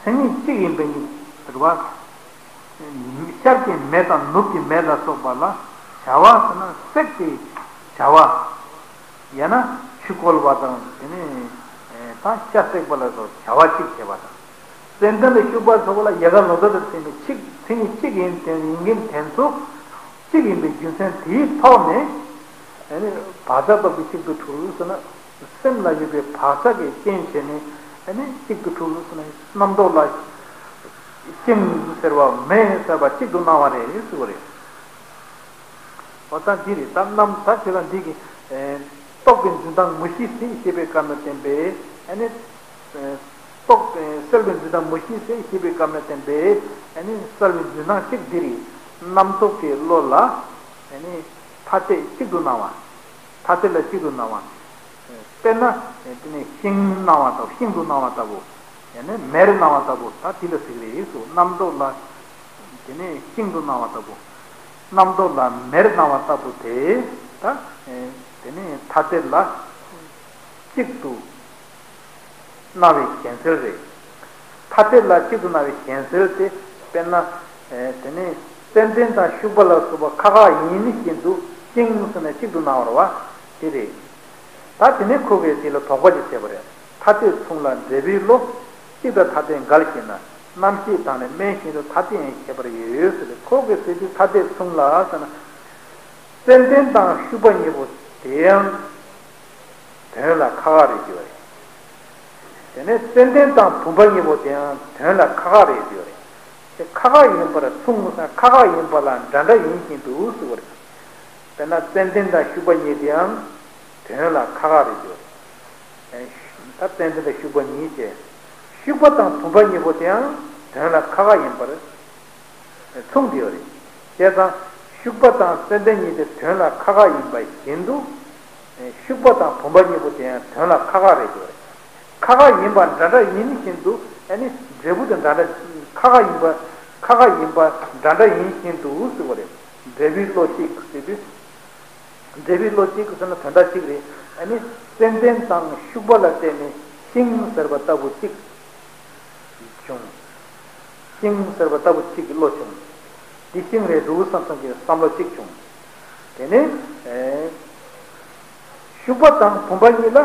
མཚན་ཉིད་གཅིག་ཡིན་པའི་རེད་བ། ཤར་གྱི་མེ་དང་ནུབ་ཀྱི་མེ་ལ་སོགས་པ་ལ་བྱ་བ་ཟེར་ན་བསྲེགས་པའི་བྱ་བ། ཡང་ན་ཆུ་བསྐོལ་བ་དང་དེ་ནས་ད་ཤ་བསྲེགས་པ་ལ་སོགས་བྱ་བ་གཅིག་བྱེད་པ་དང་། ཙན་དན་ལ་ཤུག་པ་སོགས་ལ་ཡལ་ག་ལོ་ཟླ་དང་མཚན་ཉིད་གཅིག་མཚན་ཉིད་གཅིག་ཡིན་དེ་ཡིན་མཁན་དེ་ཚོ་གཅིག་ཡིན་པའི་རྒྱུ་མཚན་དེའི་ཐོག་ནས། ཨ་ནི་བག་ཆགས་སྟོབས་ཀྱིས་གཅིག་ཏུ་འཁྲུལ་ཟེར་ན། སེམས་ལ་ཡོད་པའི་བག་ཆགས་ཀྱི་རྐྱེན་བྱས་ནས་ཨ་ནི་གཅིག་ཏུ་འཁྲུལ་ཟེར་ན། རྣམ་རྟོག་ལ་ཤིང་ཟེར་བ་མེ་ཟེར་བ་གཅིག་ཏུ་སྣང་བ་རེད་ཟེར་བ་རེད། འོ་ད་འདི་རེད། ད་རྣམ་ད་དེ་ལ་འདི་གི་རྟོག་པའི་འཛིན་སྟངས་མུ་བཞི་ཟེར་ཞེས་པའི་སྐབས་ན་བསྟན་པས་ཨ་ནི། རྟོག་པའི་སེལ་བའི་འཛིན་སྟངས་མུ་བཞི་ཟེར་ཞེས་པའི་སྐབས་ན་བསྟན་པས་ཨ་ནི་སེལ་བའི་འཛིན་སྟངས་གཅིག་འདི་རེད། རྣམ་རྟོག་གི་བློ་ལ་ཨ་ནི་ཐ་དད་གཅིག་ཏུ་སྣང་བ། ཐ་དད་ལ་གཅིག་ཏུ་སྣང་བ། དཔེར་ན་དེ་ནས་ཤིང་སྣང་བ་ལྟ་བུ། ཤིང་དུ་སྣང་བ་ལྟ་བུ། ཡང་ན་མེར་སྣང་བ་ལྟ་བུ་ད་དེ་ལ་ཟེར་གི་རེད་ཟེར། རྣམ་རྟོག་ལ་དེ་ནས་ཤིང་དུ་སྣང་བ་ལྟ་བུ། རྣམ་རྟོག་ལ་མེར་སྣང་བ་ལྟ་བུ་དེ་ད་དེ་ནས་ཐ་དད་ལ་གཅིག་ཏུ་སྣང་བའི་གཞན་སེལ་རེད། ཐ་དད་ལ་གཅིག་ཏུ་སྣང་བའི་གཞན་སེལ་དེ་དཔེར་ན། དེ་ནས་ཙན་དན་དང་ཤུག་པ་ལ་སོགས་པ་ཁ་ཁ་ཡིན་བཞིན་དུ་ཤིང་ཟེར་ན་གཅིག་ཏུ་སྣང་བ་རེད་བ། དེ་རེད། ད་དེ་ནས་ཁོ་གིས་དེ་ལ་དོགས་པ་ཅིག་བྱས་པ་རེད། ཐ་དད་མཚུངས་ལ་འབྲས་བུའི་བློ། གཅིག་དང་ཐ་དད་འགལ་ཞེ་ན། རྣམ་ཤེས་དང་ནི་སྨན་བཞིན་དུ་ཐ་དད་ཡང་ཁྱད་པར་ཡོད་ཟེར་ཏེ། ཁོ་གིས་ཟེར་དུས་ཐ་དད་མཚུངས་ལ་ཟེར་ན། ཙན་དན་དང་ཤུག་པ་གཉིས་པོ་དེ་ཡང་དོན་ལ་ཁ་ཁ་རེད་ཟེར་བ་རེད། དེ་ནས་ཙན་དན་དང་བུམ་པ་གཉིས་པོ་དེ་ཡང་དོན་ལ་ཁ་ཁ་རེད་ཟེར་བ་རེད། དེ་ཁ་ཁ་ཡིན་པར་མཚུངས་ཟེར་ན་ཁ་ཁ་ཡིན་པ་ལ་འདྲ་འདྲ་ཡིན་བཞིན་དུ་ཟེར་བ་རེད། དཔེར་ན་ཙན་དན་དང་ཤུག་པ་གཉིས་དེའང་དོན་ལ་ཁ་ཁ་རེད་ཟེར་བ་རེད། ད་ཙན་དན་དང་ཤུག་པ་གཉིས་བྱས། ཤུག་པ་དང་བུམ་པ་གཉིས་པོ་དེའང་དོན་ལ་ཁ་ཁ་ཡིན་པར་མཚུངས་ཏེ་ཡོད་རེད། བྱས་ཙང་ཤུག་པ་དང་ཙན་དན་གཉིས་དེ་དོན་ལ་ཁ་ཁ་ཡིན་པ་བཞིན་དུ། ཤུག་པ་དང་བུམ་པ་གཉིས་པོ་དེ་ཡང་དོན་ལ་ཁ་ཁ་རེད་ཟེར་བ་རེད། ཁ་ཁ་ཡིན་པ་འདྲ་འདྲ་ཡིན་བཞིན་དུ་ཨ་ནི་འབྲས་བུ་དེ་འདྲ་འདྲ། ཁ་ཁ་ཡིན་པ་ཁ་ཁ་ཡིན་པ་འདྲ་འདྲ་ཡིན་བཞིན་དུ་ཟེར་བ་རེད། འབྲས་བུའི་བློ་གཅིག་ཟེར་དུས། འབྲས་བུའི་བློ་གཅིག་ཟེར་ན་དོན་དག་གཅིག་རེད། ཨ་ནི་ཙན་དན་དང་ཤུག་པ་ལ་བརྟེན་ནས་ཤིང་ཟེར་བ་ལྟ་བུ་གཅིག་བྱུང་། ཤིང་ཟེར་བ་ལྟ་བུ་གཅིག་གི་བློ་བྱུང་། འདི་ཤིང་རེད་འདུག་བསམ་བསམ་གྱི་བསམ་བློ་གཅིག་བྱུང་། དེ་ནས་ཨེ། ཤུག་པ་དང་བུམ་པ་གཉིས་ལ་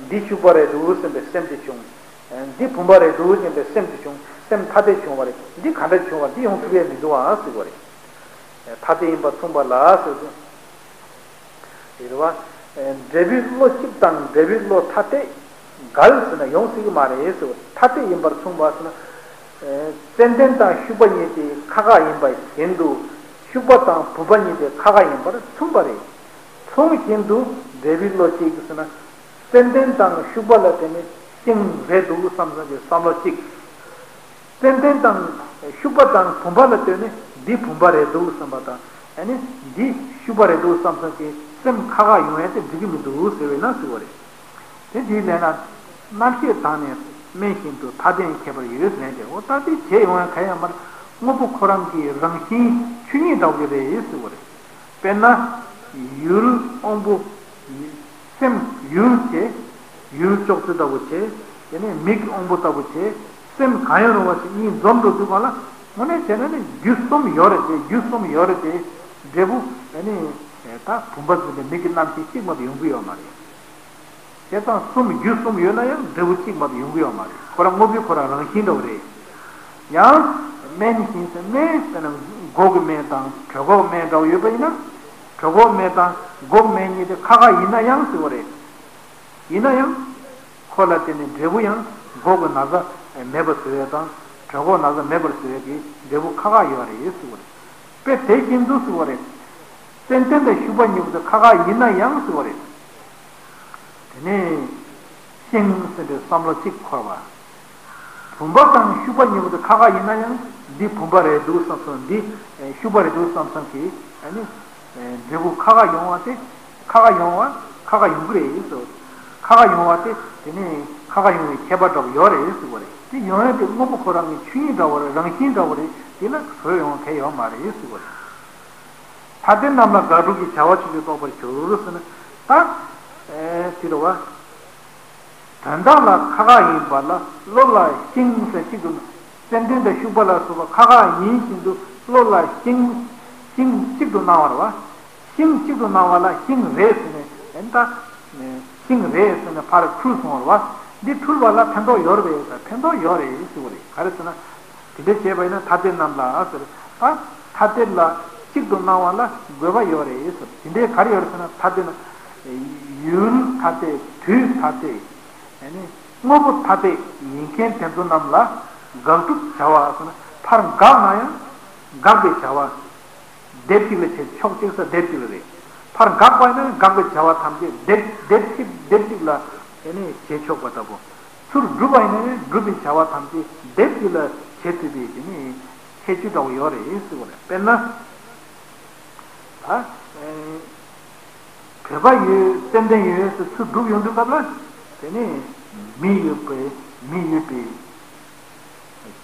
འདི་ཤུག་པ་རེད་འདུག་བསམ་པའི་སེམས་དེ་བྱུང་། འདི་བུམ་པ་རེད་འདུག་སྙམ་པའི་སེམས་དེ་བྱུང་། སེམས་ཐ་དད་བྱུང་བ་རེད། འདི་ག་འདྲ་བྱུང་བ། འདི་ཡོང་ཐུབ་ཡས་མི་འདུག་ཨ་ཟེར་བ་རེད། ཐ་དད་ཡིན་པ་མཚུངས་པ་ལ་ཟེར་དུས། རེད་བ། འབྲས་བུའི་བློ་གཅིག་དང་འབྲས་བུའི་བློ་ཐ་དད་འགལ་ཟེར་ན་ཡོང་སྲིད་ཀྱི་མ་རེད་ཟེར་བ། ཐ་དད་ཡིན་པར་མཚུངས་པ་ཟེར་ན། ཙན་དན་དང་ཤུག་པ་གཉིས་དེ་ཁ་ཁ་ཡིན་པ་བཞིན་དུ། ཤུག་པ་དང་བུམ་པ་གཉིས་དེ་ཁ་ཁ་ཡིན་པར་མཚུངས་པ་རེད། མཚུངས་བཞིན་དུ་འབྲས་བུའི་བློ་གཅིག་ཟེར་ན། ཙན་དན་དང་ཤུག་པ་ལ་བརྟེན་ནས་ཤིང་རེད་འདུག་བསམ་བསམ་གྱི་བསམ་བློ་གཅིག་ཙན་དན་དང་ཤུག་པ་དང་བུམ་པ་ལ་ལྟོས་ནས་འདི་བུམ་པ་རེད་འདུག་བསམ་པ་དང་། ཨ་ནི་འདི་ཤུག་པ་རེད་འདུག་བསམ་བསམ་གྱི་སེམས་ཁ་ཁ་ཡོང་ཡ་དེ་འགྲིག་གི་མི་འདུག་ཟེར་བས་ན་ཟེར་བ་རེད། དེ་འདིའི་ལན་ལ། རྣམ་ཤེས་དང་ནི་སྨན་བཞིན་དུ་ཐ་དད་ཁྱད་པར་ཡོད་ཟེར་ཏེ། འོ་ད་དེ་བྱས་ཡོང་ཡ་ག་ཡང་མར་དངོས་པོ་ཁོ་རང་གི་རང་བཞིན་ཆོས་ཉིད་འདྲ་བོ་རེད་ཟེར་བ་རེད། དཔེར་ན། ཡུལ་དབང་པོ། སེམས་ཡུལ་བྱས། ཡུལ་ཅོག་ཙེ་ལྟ་བུ་བྱས། དེ་ནས་མིག་དབང་པོ་ལྟ་བུ་བྱས། སེམས་གང་ཡང་རུང་བ་ཞིག་གཉིས་འཛོམས་འགྲོ་དུས་གང་ལ། དངོས་གནས་བྱས་ན་ནི་རྒྱུ་གསུམ་ཡོད་རེད་དེ། རྒྱུ་གསུམ་ཡོད་རེད་དེ། འབྲས་བུ་དེ་ནི་ད་བུམ་པ་འཛིན་པའི་མིག་གི་རྣམ་ཤེས་གཅིག་མ་གཏོགས་ཡོང་གི་ཡོད་མ་རེད། བྱས་ཙང་གསུམ་རྒྱུ་གསུམ་ཡོད་ན་ཡང་འབྲས་བུ་གཅིག་མ་གཏོགས་ཡོང་གི་ཡོད་མ་རེད། ཁོ་རང་དངོས་པོའི་ཁོ་རང་རང་བཞིན་འདྲ་བོ་རེད། ཡང་། སྨན་བཞིན་དུ་སྨན་ཟེར་ན་མགོ་གི་སྨན་དང་གྲོད་ཁོག་སྨན་འདྲ་བོ་ཡོད་པ་ཡིན་ན། གྲོད་ཁོག་སྨན་དང་མགོ་སྨན་གཉིས་དེ་ཁ་ཁ་ཡིན་ན་ཡང་ཟེར་བ་རེད། ཡིན་ན་ཡང་། ཁོ་ལ་བརྟེན་ནས་འབྲས་བུ་ཡང་མགོ་གི་ན་ཚ་མེད་པར་བཟོ་ཡས་དང་གྲོད་ཁོག་ན་ཚ་མེད་པར་བཟོ་ཡས་ཀྱི་འབྲས་བུ་ཁ་ཁ་ཡོད་རེད་ཟེར་བ་རེད། དཔེ་དེ་བཞིན་དུ་ཟེར་བ་རེད། ཙན་དན་དང་ཤུག་པ་གཉིས་པོ་དེ་ཁ་ཁ་ཡིན་ན་ཡང་ཟེར་བ་རེད། ནས་ཤིང་ཟེར་བའི་བསམ་བློ་གཅིག་འཁོར་བ། བུམ་པ་དང་ཤུག་པ་གཉིས་པོ་དེ་ཁ་ཁ་ཡིན་ན་ཡང་འདི་བུམ་པ་རེད་འདུག་བསམ་བསམ། འདི་ཤུག་པ་རེད་འདུག་བསམ་བསམ་གྱིས་ཨ་ནི་འབྲས་བུ་ཁ་ཁ་ཡོང་བ་དེ། ཁ་ཁ་ཡོང་བ་ཁ་ཁ་ཡོང་གི་རེད་ཟེར། ཁ་ཁ་ཡོང་བ་དེ་དེ་ནས་ཁ་ཁ་ཡོང་བའི་ཁྱད་པར་འདྲ་བོ་ཡོད་རེད་ཟེར་བ་རེད། དེ་ཡོང་ཡ་དེ་དངོས་པོ་ཁོ་རང་གི་ཆོས་ཉིད་འདྲ་བོ་རེད། རང་བཞིན་འདྲ་བོ་རེད། དེ་ལ་བཟོས་ཡོང་མཁན་ཡོད་མ་རེད་ཟེར་བ་རེད། ཐ་དད་རྣམས་ལ་དགག་སྒྲུབ་ཀྱི་བྱ་བ་ཆོས་ཅན་རྟོགས་པར་འགྱུར་ཟེར་ན། ད་ཨེ་དེ་རེད་བ། དོན་དག་ལ་ཁ་ཁ་ཡིན་པ་ལ་བློ་ལ་ཤིང་ཟེར་གཅིག་ཏུ། ཙན་དན་དང་ཤུག་པ་ལ་སོགས་པ་ཁ་ཁ་ཡིན་བཞིན་དུ་བློ་ལ་ཤིང་། ཤིང་གཅིག་ཏུ་སྣང་བ་རེད་བ། ཤིང་གཅིག་ཏུ་སྣང་བ་ལ་ཤིང་རེད་ཟེར་ནས་ཨེ་ད། ཤིང་རེད་ཟེར་ནས་ཕར་འཁྲུལ་སོང་བ་རེད་བ། འདི་འཁྲུལ་བ་ལ་ཕན་ཐོགས་ཡོད་རེད་པས། ཕན་ཐོགས་ཡོད་རེད་ཟེར་བ་རེད། ག་རེ་ཟེར་ན། དེ་འདྲ་བྱས་པ་ཡིན་ན་ཐ་དད་རྣམས་ལ་ཟེར། ད་ཐ་དད་ལ་གཅིག་ཏུ་སྣང་བ་ལ་དགོས་པ་ཡོད་རེད་ཟེར། དེ་འདྲའི་ག་རེ་ཡོད་རེད་ཟེར་ན། ཐ་དད་ན་ཡུལ་ཐ་དད། དུས་ཐ་དད། ཡང་ན་དངོས་པོ་ཐ་དད་ཡིན་མཁན་དེ་ཚོ་རྣམས་ལ་དགག་སྒྲུབ་བྱ་བ་ཟེར་ན། ཕར་དགག་ན་ཡང་དགག་པའི་བྱ་བ། སྡེབ་གཅིག་ལ་བྱེད། ཕྱོགས་གཅིག་ས་སྡེབ་གཅིག་ལ་རེད། ཕར་དགག་པ་ཡིན་ན་དགག་པའི་བྱ་བ་ཐམས་ཅད་སྡེབ་སྡེབ་གཅིག་སྡེབ་གཅིག་ལ་ཡང་ན་བྱེད་ཆོག་པ་ལྟ་བུ། ཚུར་སྒྲུབ་པ་ཡིན་ན་ཡང་སྒྲུབ་པའི་བྱ་བ་ཐམས་ཅད་སྡེབ་གཅིག་ལ་བྱེད་ཐུབ་པའི་དེ་ནི་ཁྱད་ཆོས་འདྲ་བོ་ཡོད་རེད་ཟེར་བ་རེད། དཔེར་ན། ད་ཨེ་བོད་པ་ཡོད། ཙན་དན་ཡོད་ཟེར་ཚུར་སྒྲུབ་ཡོང་དུས་སྐབས་ལ་དེ་ནི་མི་ཡོད་པའི་མི་ཡོད་པའི་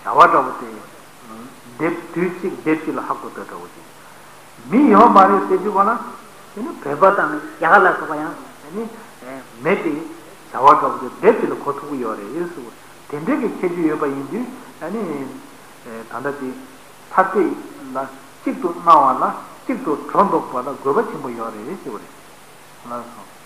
བྱ་བ་འདྲ་བོ་དེ། སྡེབ་དུས་གཅིག་སྡེབ་གཅིག་ལ་ཧ་གོ་ཐུབ་འདྲ་བོ་དེ། མི་ཡོད་མ་རེད་ཟེར་དུས་ག་ལ། དེ་ནི་བོད་པ་དང་རྒྱ་གར་ལ་སོགས་པ་ཡང་དེ་ནི་མེད་པའི་བྱ་བ་འདྲ་བོ་དེ་སྡེབ་གཅིག་ལ་གོ་ཐུབ་ཀྱི་ཡོད་རེད་ཟེར་བ། དེ་འདྲའི་གི་ཁྱད་ཆོས་ཡོད་པ་ཡིན་དུས་ཨ་ནི་ད་ལྟ་དེ་ཐ་དད་ལ་གཅིག་ཏུ་སྣང་བ་ལ་གཅིག་ཏུ་སྒྲོ་འདོགས་པ་ལ་དགོས་པ་ཆེན་པོ་ཡོད་རེད་ཟེར་བ་རེད། ལགས་སོ།